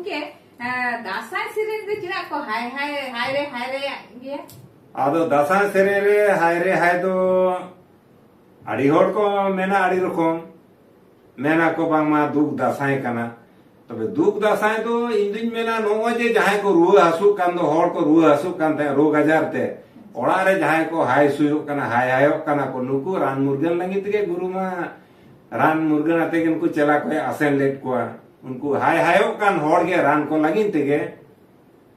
ᱜᱚᱢᱠᱮ, ᱮ, ᱫᱟᱸᱥᱟᱭ ᱥᱮᱨᱮᱧ ᱨᱮ ᱪᱮᱫᱟᱜ ᱠᱚ ᱦᱟᱭ ᱦᱟᱭ, ᱦᱟᱭ ᱨᱮ ᱦᱟᱭ ᱨᱮ ᱜᱮᱭᱟ? ᱟᱫᱚ ᱫᱟᱸᱥᱟᱭ ᱥᱮᱨᱮᱧ ᱨᱮ ᱦᱟᱭ ᱨᱮ ᱦᱟᱭ ᱫᱚ ᱟᱹᱰᱤ ᱦᱚᱲ ᱠᱚ ᱢᱮᱱᱟ ᱟᱹᱰᱤ ᱨᱚᱠᱚᱢ᱾ ᱢᱮᱱᱟ ᱠᱚ ᱵᱟᱝᱢᱟ ᱫᱩᱠ ᱫᱟᱸᱥᱟᱭ ᱠᱟᱱᱟ᱾ ᱛᱚᱵᱮ ᱫᱩᱠ ᱫᱟᱸᱥᱟᱭ ᱫᱚ ᱤᱧ ᱫᱩᱧ ᱢᱮᱱᱟ, ᱱᱚᱜᱼᱚᱭ ᱡᱮ ᱡᱟᱦᱟᱸᱭ ᱠᱚ ᱨᱩᱣᱟᱹ ᱦᱟᱹᱥᱩᱜ ᱠᱟᱱ ᱫᱚ, ᱦᱚᱲ ᱠᱚ ᱨᱩᱣᱟᱹ ᱦᱟᱹᱥᱩᱜ ᱠᱟᱱ ᱛᱟᱦᱮᱸᱫ ᱨᱳᱜᱽ ᱟᱡᱟᱨ ᱛᱮ, ᱚᱲᱟᱜ ᱨᱮ ᱡᱟᱦᱟᱸᱭ ᱠᱚ ᱦᱟᱭ ᱥᱩᱭᱩᱜ ᱠᱟᱱᱟ, ᱦᱟᱭ ᱦᱟᱭᱚᱜ ᱠᱟᱱᱟ ᱠᱚ, ᱱᱩᱠᱩ ᱨᱟᱱ ᱢᱩᱨᱜᱟᱹᱱ ᱞᱟᱹᱜᱤᱫ ᱛᱮᱜᱮ ᱜᱩᱨᱩ ᱢᱟ ᱨᱟᱱ ᱢᱩᱨᱜᱟᱹᱱ ᱟᱛᱮ ᱜᱮ ᱱᱩᱠᱩ ᱪᱮᱞᱟ ᱠᱚᱭ ᱟᱥᱮᱱ ᱞᱮᱫ ᱠᱚᱣᱟ᱾ ᱩᱱᱠᱩ ᱦᱟᱭ ᱦᱟᱭᱚᱜ ᱠᱟᱱ ᱦᱚᱲ ᱜᱮ ᱨᱟᱱ ᱠᱚ ᱞᱟᱹᱜᱤᱫ ᱛᱮᱜᱮ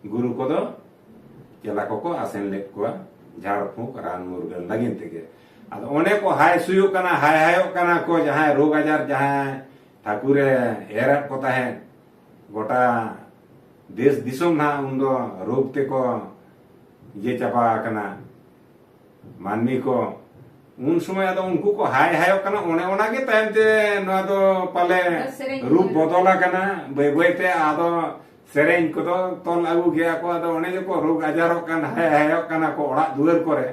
ᱜᱩᱨᱩ ᱠᱚᱫᱚ ᱪᱮᱞᱟ ᱠᱚᱠᱚ ᱟᱥᱮᱱ ᱞᱮᱫ ᱠᱚᱣᱟ, ᱡᱷᱟᱲ ᱯᱷᱩᱸᱠ ᱨᱟᱱ ᱢᱩᱨᱜᱟᱹᱱ ᱞᱟᱹᱜᱤᱫ ᱛᱮᱜᱮ᱾ ᱟᱫᱚ ᱚᱱᱮ ᱠᱚ ᱦᱟᱭ ᱥᱩᱭᱩᱜ ᱠᱟᱱᱟ, ᱦᱟᱭ ᱦᱟᱭᱚᱜ ᱠᱟᱱᱟ ᱠᱚ, ᱡᱟᱦᱟᱸᱭ ᱨᱳᱜᱽ ᱟᱡᱟᱨ, ᱡᱟᱦᱟᱸᱭ ᱴᱷᱟᱹᱠᱩᱨᱮ ᱮᱨᱟᱫ ᱠᱚ ᱛᱟᱦᱮᱸᱫ, ᱜᱚᱴᱟ ᱫᱮᱥ ᱫᱤᱥᱚᱢ ᱱᱟᱦᱟᱜ ᱩᱱᱫᱚ ᱨᱳᱜᱽ ᱛᱮᱠᱚ ᱤᱭᱟᱹ ᱪᱟᱵᱟ ᱟᱠᱟᱱᱟ ᱢᱟᱹᱱᱢᱤ ᱠᱚ᱾ ᱩᱱ ᱥᱚᱢᱚᱭ ᱟᱫᱚ ᱩᱱᱠᱩ ᱠᱚ ᱦᱟᱭ ᱦᱟᱭᱚᱜ ᱠᱟᱱᱟ, ᱚᱱᱮ ᱚᱱᱟᱜᱮ ᱛᱟᱭᱚᱢ ᱛᱮ ᱱᱚᱣᱟ ᱫᱚ ᱯᱟᱞᱮ ᱥᱮᱨᱮᱧ ᱨᱩᱯ ᱵᱚᱫᱚᱞ ᱟᱠᱟᱱᱟ ᱵᱟᱹᱭ ᱵᱟᱹᱭ ᱛᱮ᱾ ᱟᱫᱚ ᱥᱮᱨᱮᱧ ᱠᱚᱫᱚ ᱛᱚᱞ ᱟᱹᱜᱩ ᱜᱮᱭᱟ ᱠᱚ᱾ ᱟᱫᱚ ᱚᱱᱮ ᱡᱮᱠᱚ ᱨᱳᱜᱽ ᱟᱡᱟᱨᱚᱜ ᱠᱟᱱ, ᱦᱟᱭ ᱦᱟᱭᱚᱜ ᱠᱟᱱᱟ ᱠᱚ ᱚᱲᱟᱜ ᱫᱩᱣᱟᱹᱨ ᱠᱚᱨᱮ,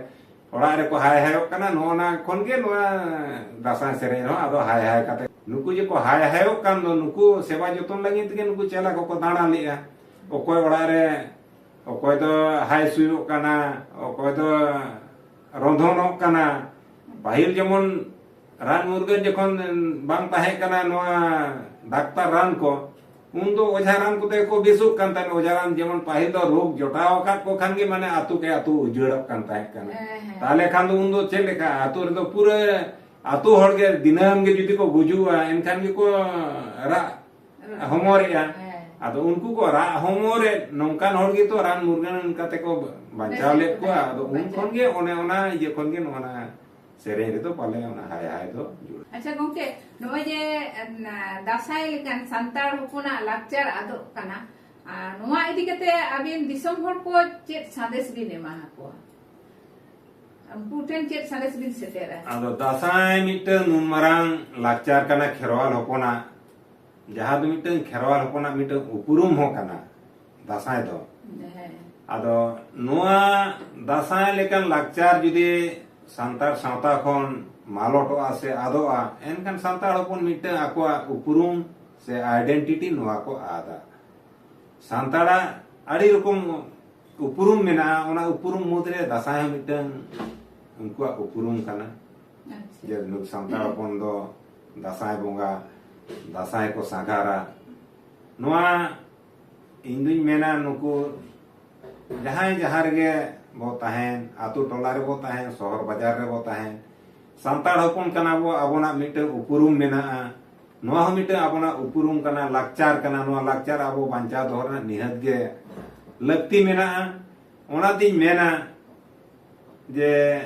ᱚᱲᱟᱜ ᱨᱮᱠᱚ ᱦᱟᱭ ᱦᱟᱭᱚᱜ ᱠᱟᱱᱟ, ᱱᱚᱜᱼᱚ ᱱᱟ ᱠᱷᱚᱱ ᱜᱮ ᱱᱚᱣᱟ ᱫᱟᱸᱥᱟᱭ ᱥᱮᱨᱮᱧ ᱨᱮᱦᱚᱸ ᱟᱫᱚ ᱦᱟᱭ ᱦᱟᱭ ᱠᱟᱛᱮ ᱱᱩᱠᱩ ᱡᱮᱠᱚ ᱦᱟᱭ ᱦᱟᱭᱚᱜ ᱠᱟᱱ ᱫᱚ, ᱱᱩᱠᱩ ᱥᱮᱵᱟ ᱡᱚᱛᱚᱱ ᱞᱟᱹᱜᱤᱫ ᱛᱮᱜᱮ ᱱᱩᱠᱩ ᱪᱮᱞᱟ ᱠᱚᱠᱚ ᱫᱟᱬᱟ ᱞᱮᱜᱼᱟ᱾ ᱚᱠᱚᱭ ᱚᱲᱟᱜ ᱨᱮ ᱚᱠᱚᱭ ᱫᱚ ᱦᱟᱭ ᱥᱩᱭᱩᱜ ᱠᱟᱱᱟ, ᱚᱠᱚᱭ ᱫᱚ ᱨᱚᱸᱫᱷᱚᱱᱚᱜ ᱠᱟᱱᱟ᱾ ᱯᱟᱹᱦᱤᱞ ᱡᱮᱢᱚᱱ ᱨᱟᱱ ᱢᱩᱨᱜᱟᱹᱱ ᱡᱚᱠᱷᱚᱱ ᱵᱟᱝ ᱛᱟᱦᱮᱸ ᱠᱟᱱᱟ ᱱᱚᱣᱟ ᱰᱟᱠᱛᱟᱨ ᱨᱟᱱ ᱠᱚ, ᱩᱱ ᱫᱚ ᱚᱡᱷᱟ ᱨᱟᱱ ᱠᱚᱛᱮ ᱠᱚ ᱵᱮᱥᱚᱜ ᱠᱟᱱ ᱛᱟᱦᱮᱸᱫ᱾ ᱚᱡᱷᱟ ᱨᱟᱱ ᱡᱮᱢᱚᱱ ᱯᱟᱹᱦᱤᱞ ᱫᱚ ᱨᱳᱜᱽ ᱡᱚᱴᱟᱣ ᱟᱠᱟᱫ ᱠᱚ ᱠᱷᱟᱱ ᱜᱮ ᱢᱟᱱᱮ ᱟᱹᱛᱩ ᱠᱮ ᱟᱹᱛᱩ ᱩᱡᱟᱹᱲᱚᱜ ᱠᱟᱱ ᱛᱟᱦᱮᱸ ᱠᱟᱱᱟ᱾ ᱦᱮᱸ, ᱦᱮᱸ᱾ ᱛᱟᱦᱚᱞᱮ ᱠᱷᱟᱱ ᱫᱚ ᱩᱱ ᱫᱚ ᱪᱮᱫ ᱞᱮᱠᱟ ᱟᱹᱛᱩ ᱨᱮᱫᱚ ᱯᱩᱨᱟᱹ ᱟᱹᱛᱩ ᱦᱚᱲ ᱜᱮ ᱫᱤᱱᱟᱹᱢ ᱜᱮ ᱡᱩᱫᱤ ᱠᱚ ᱜᱩᱡᱩᱜᱼᱟ, ᱮᱱᱠᱷᱟᱱ ᱜᱮᱠᱚ ᱨᱟᱜ ᱦᱚᱢᱚᱨᱮᱜᱼᱟ᱾ ᱦᱮᱸ᱾ ᱟᱫᱚ ᱩᱱᱠᱩ ᱠᱚ ᱨᱟᱜ ᱦᱚᱢᱚᱨᱮᱫ ᱱᱚᱝᱠᱟᱱ ᱦᱚᱲ ᱜᱮᱛᱚ ᱨᱟᱱ ᱢᱩᱨᱜᱟᱹᱱ ᱠᱟᱛᱮ ᱠᱚ ᱵᱟᱧᱪᱟᱣ ᱵᱮᱥᱚᱜ ᱞᱮᱫ ᱠᱚᱣᱟ᱾ ᱠᱟᱱᱟ᱾ ᱟᱫᱚ ᱩᱱ ᱵᱟᱧᱪᱟᱣ᱾ ᱠᱷᱚᱱ ᱜᱮ ᱚᱱᱮ ᱚᱱᱟ ᱤᱭᱟᱹ ᱠᱷᱚᱱ ᱜᱮ ᱱᱚᱣᱟ ᱥᱮᱨᱮᱧ ᱨᱮᱫᱚ ᱯᱟᱞᱮ ᱚᱱᱟ ᱦᱟᱭ ᱦᱟᱭ ᱫᱚ ᱡᱩᱲ᱾ ᱟᱪᱪᱷᱟ ᱜᱚᱝᱠᱮ, ᱱᱚᱜᱼᱚᱭ ᱡᱮ, ᱮ, ᱫᱟᱸᱥᱟᱭ ᱞᱮᱠᱟᱱ ᱥᱟᱱᱛᱟᱲ ᱦᱚᱯᱚᱱᱟᱜ ᱞᱟᱠᱪᱟᱨ ᱟᱫᱚᱜ ᱠᱟᱱᱟ, ᱟᱨ ᱱᱚᱣᱟ ᱤᱫᱤ ᱠᱟᱛᱮ ᱟᱹᱵᱤᱱ ᱫᱤᱥᱚᱢ ᱦᱚᱲ ᱠᱚ ᱪᱮᱫ ᱥᱟᱸᱫᱮᱥ ᱵᱤᱱ ᱮᱢᱟ ᱟᱠᱚᱣᱟ? ᱩᱱᱠᱩ ᱴᱷᱮᱱ ᱪᱮᱫ ᱥᱟᱸᱫᱮᱥ ᱵᱤᱱ ᱥᱮᱴᱮᱨᱟ? ᱟᱫᱚ ᱫᱟᱸᱥᱟᱭ ᱢᱤᱫᱴᱟᱝ ᱱᱩᱱ ᱢᱟᱨᱟᱝ ᱞᱟᱠᱪᱟᱨ ᱠᱟᱱᱟ ᱠᱷᱮᱨᱣᱟᱞ ᱦᱚᱯᱚᱱᱟᱜ, ᱡᱟᱦᱟᱸ ᱫᱚ ᱢᱤᱫᱴᱟᱝ ᱠᱷᱮᱨᱣᱟᱞ ᱦᱚᱯᱚᱱᱟᱜ ᱢᱤᱫᱴᱟᱝ ᱩᱯᱨᱩᱢ ᱦᱚᱸ ᱠᱟᱱᱟ ᱫᱟᱸᱥᱟᱭ ᱫᱚ᱾ ᱦᱮᱸ᱾ ᱟᱫᱚ ᱱᱚᱣᱟ ᱫᱟᱸᱥᱟᱭ ᱞᱮᱠᱟᱱ ᱞᱟᱠᱪᱟᱨ ᱡᱩᱫᱤ ᱥᱟᱱᱛᱟᱲ ᱥᱟᱶᱛᱟ ᱠᱷᱚᱱ ᱢᱟᱞᱚᱴᱚᱜᱼᱟ ᱥᱮ ᱟᱫᱚᱜᱼᱟ, ᱮᱱᱠᱷᱟᱱ ᱥᱟᱱᱛᱟᱲ ᱦᱚᱯᱚᱱ ᱢᱤᱫᱴᱟᱝ ᱟᱠᱚᱣᱟᱜ ᱩᱯᱨᱩᱢ ᱥᱮ identity ᱱᱚᱣᱟ ᱠᱚ ᱟᱫᱟ᱾ ᱥᱟᱱᱛᱟᱲᱟᱜ ᱟᱹᱰᱤ ᱨᱚᱠᱚᱢ ᱩᱯᱨᱩᱢ ᱢᱮᱱᱟᱜᱼᱟ᱾ ᱚᱱᱟ ᱩᱯᱨᱩᱢ ᱢᱩᱫᱽᱨᱮ ᱫᱟᱸᱥᱟᱭ ᱦᱚᱸ ᱢᱤᱫᱴᱟᱝ ᱩᱱᱠᱩᱣᱟᱜ ᱩᱯᱨᱩᱢ ᱠᱟᱱᱟ᱾ ᱟᱪᱪᱷᱟ᱾ ᱡᱮ ᱱᱩᱠᱩ ᱥᱟᱱᱛᱟᱲ ᱦᱚᱯᱚᱱ ᱫᱚ ᱫᱟᱸᱥᱟᱭ ᱵᱚᱸᱜᱟ, ᱫᱟᱸᱥᱟᱭ ᱠᱚ ᱥᱟᱸᱜᱷᱟᱨᱟ᱾ ᱱᱚᱣᱟ ᱤᱧ ᱫᱩᱧ ᱢᱮᱱᱟ, ᱱᱩᱠᱩ ᱡᱟᱦᱟᱸᱭ ᱡᱟᱦᱟᱸ ᱨᱮᱜᱮ ᱵᱚ ᱛᱟᱦᱮᱱ, ᱟᱛᱳ ᱴᱚᱞᱟ ᱨᱮᱵᱚ ᱛᱟᱦᱮᱱ, ᱥᱚᱦᱚᱨ ᱵᱟᱡᱟᱨ ᱨᱮᱵᱚ ᱛᱟᱦᱮᱱ, ᱥᱟᱱᱛᱟᱲ ᱦᱚᱯᱚᱱ ᱠᱟᱱᱟ ᱵᱚ, ᱟᱵᱚᱱᱟᱜ ᱢᱤᱫᱴᱟᱝ ᱩᱯᱨᱩᱢ ᱢᱮᱱᱟᱜᱼᱟ᱾ ᱱᱚᱣᱟ ᱦᱚᱸ ᱢᱤᱫᱴᱟᱝ ᱟᱵᱚᱱᱟᱜ ᱩᱯᱨᱩᱢ ᱠᱟᱱᱟ, ᱞᱟᱠᱪᱟᱨ ᱠᱟᱱᱟ᱾ ᱱᱚᱣᱟ ᱞᱟᱠᱪᱟᱨ ᱟᱵᱚ ᱵᱟᱧᱪᱟᱣ ᱫᱚᱦᱚ ᱨᱮᱱᱟᱜ ᱱᱤᱦᱟᱹᱛ ᱜᱮ ᱞᱟᱹᱠᱛᱤ ᱢᱮᱱᱟᱜᱼᱟ᱾ ᱚᱱᱟᱛᱤᱧ ᱢᱮᱱᱟ ᱡᱮ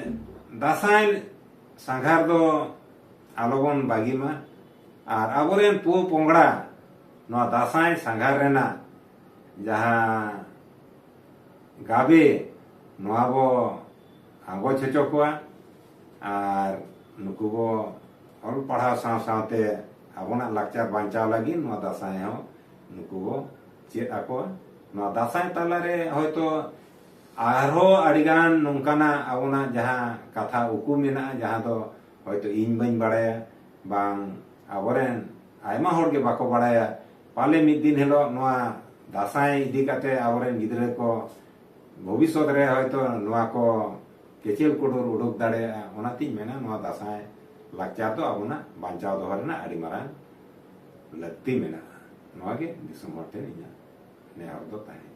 ᱫᱟᱸᱥᱟᱭ ᱥᱟᱸᱜᱷᱟᱨ ᱫᱚ ᱟᱞᱚᱵᱚᱱ ᱵᱟᱹᱜᱤ ᱢᱟ, ᱟᱨ ᱟᱵᱚᱨᱮᱱ ᱯᱩ ᱯᱚᱝᱲᱟ ᱱᱚᱣᱟ ᱫᱟᱸᱥᱟᱭ ᱥᱟᱸᱜᱷᱟᱨ ᱨᱮᱱᱟᱜ ᱡᱟᱦᱟᱸ ᱜᱟᱵᱮ, ᱱᱚᱣᱟ ᱵᱚ ᱟᱸᱜᱚᱪ ᱦᱚᱪᱚ ᱠᱚᱣᱟ᱾ ᱟᱨ ᱱᱩᱠᱩ ᱵᱚ ᱚᱞ ᱯᱟᱲᱦᱟᱣ ᱥᱟᱶ ᱥᱟᱶᱛᱮ ᱟᱵᱚᱱᱟᱜ ᱞᱟᱠᱪᱟᱨ ᱵᱟᱧᱪᱟᱣ ᱞᱟᱹᱜᱤᱫ ᱱᱚᱣᱟ ᱫᱟᱸᱥᱟᱭ ᱦᱚᱸ ᱱᱩᱠᱩ ᱵᱚ ᱪᱮᱫ ᱟᱠᱚᱣᱟ᱾ ᱱᱚᱣᱟ ᱫᱟᱸᱥᱟᱭ ᱛᱟᱞᱟᱨᱮ ᱦᱚᱭᱛᱳ ᱟᱨᱦᱚᱸ ᱟᱹᱰᱤᱜᱟᱱ ᱱᱚᱝᱠᱟᱱᱟᱜ ᱟᱵᱚᱱᱟᱜ ᱡᱟᱦᱟᱸ ᱠᱟᱛᱷᱟ ᱩᱠᱩ ᱢᱮᱱᱟᱜᱼᱟ, ᱡᱟᱦᱟᱸ ᱫᱚ ᱦᱚᱭᱛᱳ ᱤᱧ ᱵᱟᱹᱧ ᱵᱟᱲᱟᱭᱟ, ᱵᱟᱝ ᱟᱵᱚᱨᱮᱱ ᱟᱭᱢᱟ ᱦᱚᱲ ᱜᱮ ᱵᱟᱠᱚ ᱵᱟᱲᱟᱭᱟ᱾ ᱯᱟᱞᱮ ᱢᱤᱫ ᱫᱤᱱ ᱦᱤᱞᱳᱜ ᱱᱚᱣᱟ ᱫᱟᱸᱥᱟᱭ ᱤᱫᱤ ᱠᱟᱛᱮ ᱟᱵᱚᱨᱮᱱ ᱜᱤᱫᱽᱨᱟᱹ ᱠᱚ ᱵᱷᱚᱵᱤᱥᱥᱚᱛ ᱨᱮ ᱦᱚᱭᱛᱳ ᱱᱚᱣᱟ ᱠᱚ ᱠᱮᱪᱮᱞ ᱠᱚᱰᱚᱨ ᱩᱰᱩᱠ ᱫᱟᱲᱮᱭᱟᱜᱼᱟ᱾ ᱚᱱᱟᱛᱤᱧ ᱢᱮᱱᱟ, ᱱᱚᱣᱟ ᱫᱟᱸᱥᱟᱭ ᱞᱟᱠᱪᱟᱨ ᱫᱚ ᱟᱵᱚᱱᱟᱜ ᱵᱟᱧᱪᱟᱣ ᱫᱚᱦᱚ ᱨᱮᱱᱟᱜ ᱟᱹᱰᱤ ᱢᱟᱨᱟᱝ ᱞᱟᱹᱠᱛᱤ ᱢᱮᱱᱟᱜᱼᱟ᱾ ᱱᱚᱣᱟ ᱜᱮ ᱫᱤᱥᱚᱢ ᱦᱚᱲ ᱴᱷᱮᱱ ᱤᱧᱟᱹᱜ ᱱᱮᱦᱚᱨ ᱫᱚ ᱛᱟᱦᱮᱸ᱾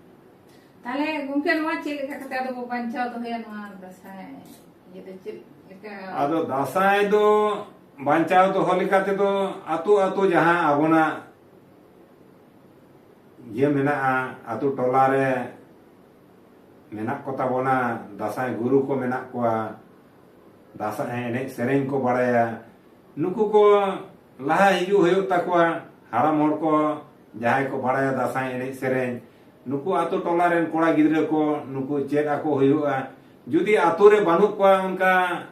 ᱛᱟᱦᱞᱮ ᱜᱚᱢᱠᱮ, ᱱᱚᱣᱟ ᱪᱮᱫ ᱞᱮᱠᱟ ᱠᱟᱛᱮ ᱟᱫᱚ ᱵᱚ ᱵᱟᱧᱪᱟᱣ ᱫᱚᱦᱚᱭᱟ, ᱱᱚᱣᱟ ᱫᱟᱸᱥᱟᱭ ᱤᱭᱟᱹ ᱫᱚ ᱪᱮᱫ ᱞᱮᱠᱟ? ᱟᱫᱚ ᱫᱟᱸᱥᱟᱭ ᱫᱚ ᱵᱟᱧᱪᱟᱣ ᱫᱚᱦᱚ ᱞᱮᱠᱟ ᱛᱮᱫᱚ ᱟᱛᱳ ᱟᱛᱳ ᱡᱟᱦᱟᱸ ᱟᱵᱚᱱᱟᱜ ᱤᱭᱟᱹ ᱢᱮᱱᱟᱜᱼᱟ, ᱟᱛᱳ ᱴᱚᱞᱟ ᱨᱮ ᱢᱮᱱᱟᱜ ᱠᱚ ᱛᱟᱵᱚᱱᱟ, ᱫᱟᱸᱥᱟᱭ ᱜᱩᱨᱩ ᱠᱚ ᱢᱮᱱᱟᱜ ᱠᱚᱣᱟ, ᱫᱟᱸᱥᱟᱭ ᱮᱱᱮᱡ ᱥᱮᱨᱮᱧ ᱠᱚ ᱵᱟᱲᱟᱭᱟ, ᱱᱩᱠᱩ ᱠᱚ ᱞᱟᱦᱟ ᱦᱤᱡᱩᱜ ᱦᱩᱭᱩᱜ ᱛᱟᱠᱚᱣᱟ᱾ ᱦᱟᱲᱟᱢ ᱦᱚᱲ ᱠᱚ ᱡᱟᱦᱟᱸᱭ ᱠᱚ ᱵᱟᱲᱟᱭᱟ ᱫᱟᱸᱥᱟᱭ ᱮᱱᱮᱡ ᱥᱮᱨᱮᱧ, ᱱᱩᱠᱩ ᱟᱛᱳ ᱴᱚᱞᱟ ᱨᱮᱱ ᱠᱚᱲᱟ ᱜᱤᱫᱽᱨᱟᱹ ᱠᱚ ᱱᱩᱠᱩ ᱪᱮᱫ ᱟᱠᱚ ᱦᱩᱭᱩᱜᱼᱟ᱾ ᱡᱩᱫᱤ ᱟᱛᱳ ᱨᱮ ᱵᱟᱹᱱᱩᱜ ᱠᱚᱣᱟ ᱚᱱᱠᱟ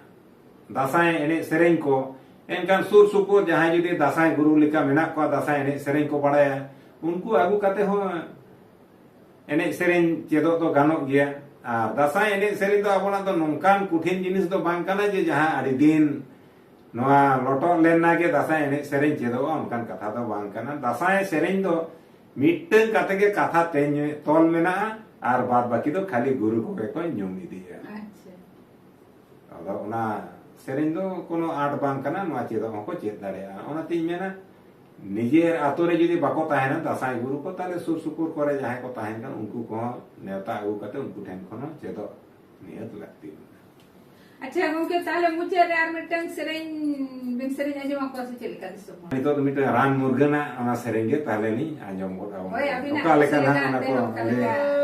ᱫᱟᱸᱥᱟᱭ ᱮᱱᱮᱡ ᱥᱮᱨᱮᱧ ᱠᱚ, ᱮᱱᱠᱷᱟᱱ ᱥᱩᱨ ᱥᱩᱯᱩᱨ ᱡᱟᱦᱟᱸᱭ ᱡᱩᱫᱤ ᱫᱟᱸᱥᱟᱭ ᱜᱩᱨᱩ ᱞᱮᱠᱟ ᱢᱮᱱᱟᱜ ᱠᱚᱣᱟ, ᱫᱟᱸᱥᱟᱭ ᱮᱱᱮᱡ ᱥᱮᱨᱮᱧ ᱠᱚ ᱵᱟᱲᱟᱭᱟ, ᱩᱱᱠᱩ ᱟᱹᱜᱩ ᱠᱟᱛᱮ ᱦᱚᱸ ᱮᱱᱮᱡ ᱥᱮᱨᱮᱧ ᱪᱮᱫᱚᱜ ᱫᱚ ᱜᱟᱱᱚᱜ ᱜᱮᱭᱟ᱾ ᱟᱨ ᱫᱟᱸᱥᱟᱭ ᱮᱱᱮᱡ ᱥᱮᱨᱮᱧ ᱫᱚ ᱟᱵᱚᱱᱟᱜ ᱫᱚ ᱱᱚᱝᱠᱟᱱ ᱠᱚᱴᱷᱤᱱ ᱡᱤᱱᱤᱥ ᱫᱚ ᱵᱟᱝ ᱠᱟᱱᱟ ᱡᱮ ᱡᱟᱦᱟᱸ ᱟᱹᱰᱤ ᱫᱤᱱ ᱱᱚᱣᱟ ᱞᱚᱴᱚᱜ ᱞᱮᱱᱟ ᱜᱮ ᱫᱟᱸᱥᱟᱭ ᱮᱱᱮᱡ ᱥᱮᱨᱮᱧ ᱪᱮᱫᱚᱜᱼᱟ, ᱚᱱᱠᱟᱱ ᱠᱟᱛᱷᱟ ᱫᱚ ᱵᱟᱝ ᱠᱟᱱᱟ᱾ ᱫᱟᱸᱥᱟᱭ ᱥᱮᱨᱮᱧ ᱫᱚ ᱢᱤᱫᱴᱟᱝ ᱠᱟᱛᱮ ᱜᱮ ᱠᱟᱛᱷᱟ ᱛᱮᱧ ᱛᱚᱞ ᱢᱮᱱᱟᱜᱼᱟ, ᱟᱨ ᱵᱟᱫ ᱵᱟᱹᱠᱤ ᱫᱚ ᱠᱷᱟᱹᱞᱤ ᱜᱩᱨᱩ ᱠᱚᱜᱮ ᱠᱚ ᱧᱩᱢ ᱤᱫᱤᱭᱟ᱾ ᱟᱪᱪᱷᱟ᱾ ᱟᱫᱚ ᱚᱱᱟ ᱥᱮᱨᱮᱧ ᱫᱚ ᱠᱳᱱᱳ ᱟᱸᱴ ᱵᱟᱝ ᱠᱟᱱᱟ, ᱱᱚᱣᱟ ᱪᱮᱫᱚᱜ ᱦᱚᱸᱠᱚ ᱪᱮᱫ ᱫᱟᱲᱮᱭᱟᱜᱼᱟ᱾ ᱚᱱᱟᱛᱤᱧ ᱢᱮᱱᱟ, ᱱᱤᱡᱮᱨ ᱟᱛᱳ ᱨᱮ ᱡᱩᱫᱤ ᱵᱟᱠᱚ ᱛᱟᱦᱮᱱᱟ ᱫᱟᱸᱥᱟᱭ ᱜᱩᱨᱩ ᱠᱚ, ᱛᱟᱦᱞᱮ ᱥᱩᱨ ᱥᱩᱯᱩᱨ ᱠᱚᱨᱮ ᱡᱟᱦᱟᱸᱭ ᱠᱚ ᱛᱟᱦᱮᱱ ᱠᱟᱱ, ᱩᱱᱠᱩ ᱠᱚᱦᱚᱸ ᱱᱮᱣᱛᱟ ᱟᱹᱜᱩ ᱠᱟᱛᱮ ᱩᱱᱠᱩ ᱴᱷᱮᱱ ᱠᱷᱚᱱ ᱦᱚᱸ ᱪᱮᱫᱚᱜ ᱱᱤᱦᱟᱹᱛ ᱞᱟᱹᱠᱛᱤ ᱢᱮᱱᱟᱜᱼᱟ᱾ ᱟᱪᱪᱷᱟ ᱜᱚᱝᱠᱮ, ᱛᱟᱦᱞᱮ ᱢᱩᱪᱟᱹᱫ ᱨᱮ ᱟᱨ ᱢᱤᱫᱴᱟᱝ ᱥᱮᱨᱮᱧ ᱵᱤᱱ ᱥᱮᱨᱮᱧ ᱟᱸᱡᱚᱢ ᱟᱠᱚᱣᱟ ᱥᱮ ᱪᱮᱫ ᱞᱮᱠᱟ ᱫᱤᱥᱚᱢ ᱦᱚᱲ? ᱱᱤᱛᱚᱜ ᱫᱚ ᱢᱤᱫᱴᱟᱝ ᱨᱟᱱ ᱢᱩᱨᱜᱟᱹᱱᱟᱜ ᱚᱱᱟ ᱥᱮᱨᱮᱧ ᱜᱮ ᱛᱟᱦᱞᱮ ᱞᱤᱧ ᱟᱸᱡᱚᱢ ᱜᱚᱫ ᱟᱵᱚᱱ ᱦᱳᱭ, ᱜᱮ᱾ ᱟᱹᱵᱤᱱᱟᱜ ᱚᱠᱟ ᱞᱮᱠᱟ ᱠᱩᱥᱤ ᱱᱟᱦᱟᱜ ᱞᱮᱠᱟ ᱚᱱᱟ ᱛᱮ ᱠᱚ ᱚᱠᱟ ᱞᱟᱹᱭᱟ᱾ ᱞᱮᱠᱟ?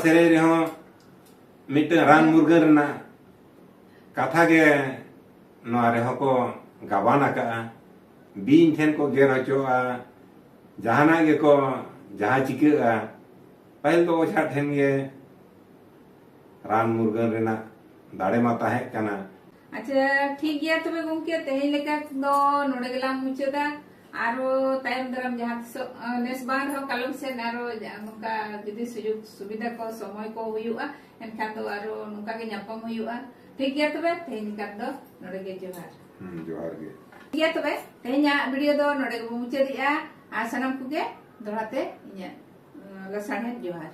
ᱥᱮᱨᱮᱧ ᱨᱮᱦᱚᱸ ᱢᱤᱫᱴᱟᱝ ᱨᱟᱱ ᱢᱩᱨᱜᱟᱹᱱ ᱨᱮᱱᱟᱜ ᱠᱟᱛᱷᱟ ᱜᱮ ᱱᱚᱣᱟ ᱨᱮᱦᱚᱸ ᱠᱚ ᱜᱟᱵᱟᱱ ᱟᱠᱟᱜᱼᱟ᱾ ᱵᱤᱧ ᱴᱷᱮᱱ ᱠᱚ ᱜᱮᱨ ᱦᱚᱪᱚᱜᱼᱟ, ᱡᱟᱦᱟᱱᱟᱜ ᱜᱮᱠᱚ, ᱡᱟᱦᱟᱸ ᱪᱤᱠᱟᱹᱜᱼᱟ, ᱯᱟᱹᱦᱤᱞ ᱫᱚ ᱚᱡᱷᱟ ᱴᱷᱮᱱ ᱜᱮ ᱨᱟᱱ ᱢᱩᱨᱜᱟᱹᱱ ᱨᱮᱱᱟᱜ ᱫᱟᱲᱮ ᱢᱟ ᱛᱟᱦᱮᱸ ᱠᱟᱱᱟ᱾ ᱟᱪᱪᱷᱟ, ᱴᱷᱤᱠ ᱜᱮᱭᱟ ᱛᱚᱵᱮ ᱜᱚᱢᱠᱮ, ᱛᱮᱦᱮᱧ ᱞᱮᱠᱟ ᱫᱚ ᱱᱚᱰᱮ ᱜᱮᱞᱟᱝ ᱢᱩᱪᱟᱹᱫᱟ᱾ ᱟᱨᱚ ᱛᱟᱭᱚᱢ ᱫᱟᱨᱟᱢ ᱡᱟᱦᱟᱸ ᱛᱤᱥᱚᱜ, ᱟᱸ, ᱱᱮᱥ ᱵᱟᱝ ᱨᱮᱦᱚᱸ ᱠᱟᱞᱚᱢ ᱥᱮᱫ ᱟᱨᱚ ᱡᱟ-, ᱱᱚᱝᱠᱟ ᱡᱩᱫᱤ ᱥᱩᱡᱳᱜᱽ ᱥᱩᱵᱤᱫᱷᱟ ᱠᱚ, ᱥᱚᱢᱚᱭ ᱠᱚ ᱦᱩᱭᱩᱜᱼᱟ, ᱮᱱᱠᱷᱟᱱ ᱫᱚ ᱟᱨᱚ ᱱᱚᱝᱠᱟ ᱜᱮ ᱧᱟᱯᱟᱢ ᱦᱩᱭᱩᱜᱼᱟ᱾ ᱴᱷᱤᱠ ᱜᱮᱭᱟ ᱛᱚᱵᱮ, ᱛᱮᱦᱮᱧ ᱞᱮᱠᱟ ᱫᱚ ᱱᱚᱰᱮ ᱜᱮ ᱡᱚᱦᱟᱨ᱾ ᱦᱩᱸ, ᱡᱚᱦᱟᱨ ᱜᱮ᱾ ᱴᱷᱤᱠ ᱜᱮᱭᱟ ᱛᱚᱵᱮ, ᱛᱮᱦᱮᱧᱟᱜ ᱵᱷᱤᱰᱤᱭᱳ ᱫᱚ ᱱᱚᱰᱮ ᱜᱮᱵᱚᱱ ᱢᱩᱪᱟᱹᱫᱮᱜᱼᱟ᱾ ᱟᱨ ᱥᱟᱱᱟᱢ ᱠᱚᱜᱮ ᱫᱚᱦᱲᱟ ᱛᱮ ᱤᱧᱟᱹᱜ, ᱟᱸ, ᱞᱟᱥᱟᱲᱦᱮᱫ ᱡᱚᱦᱟᱨ᱾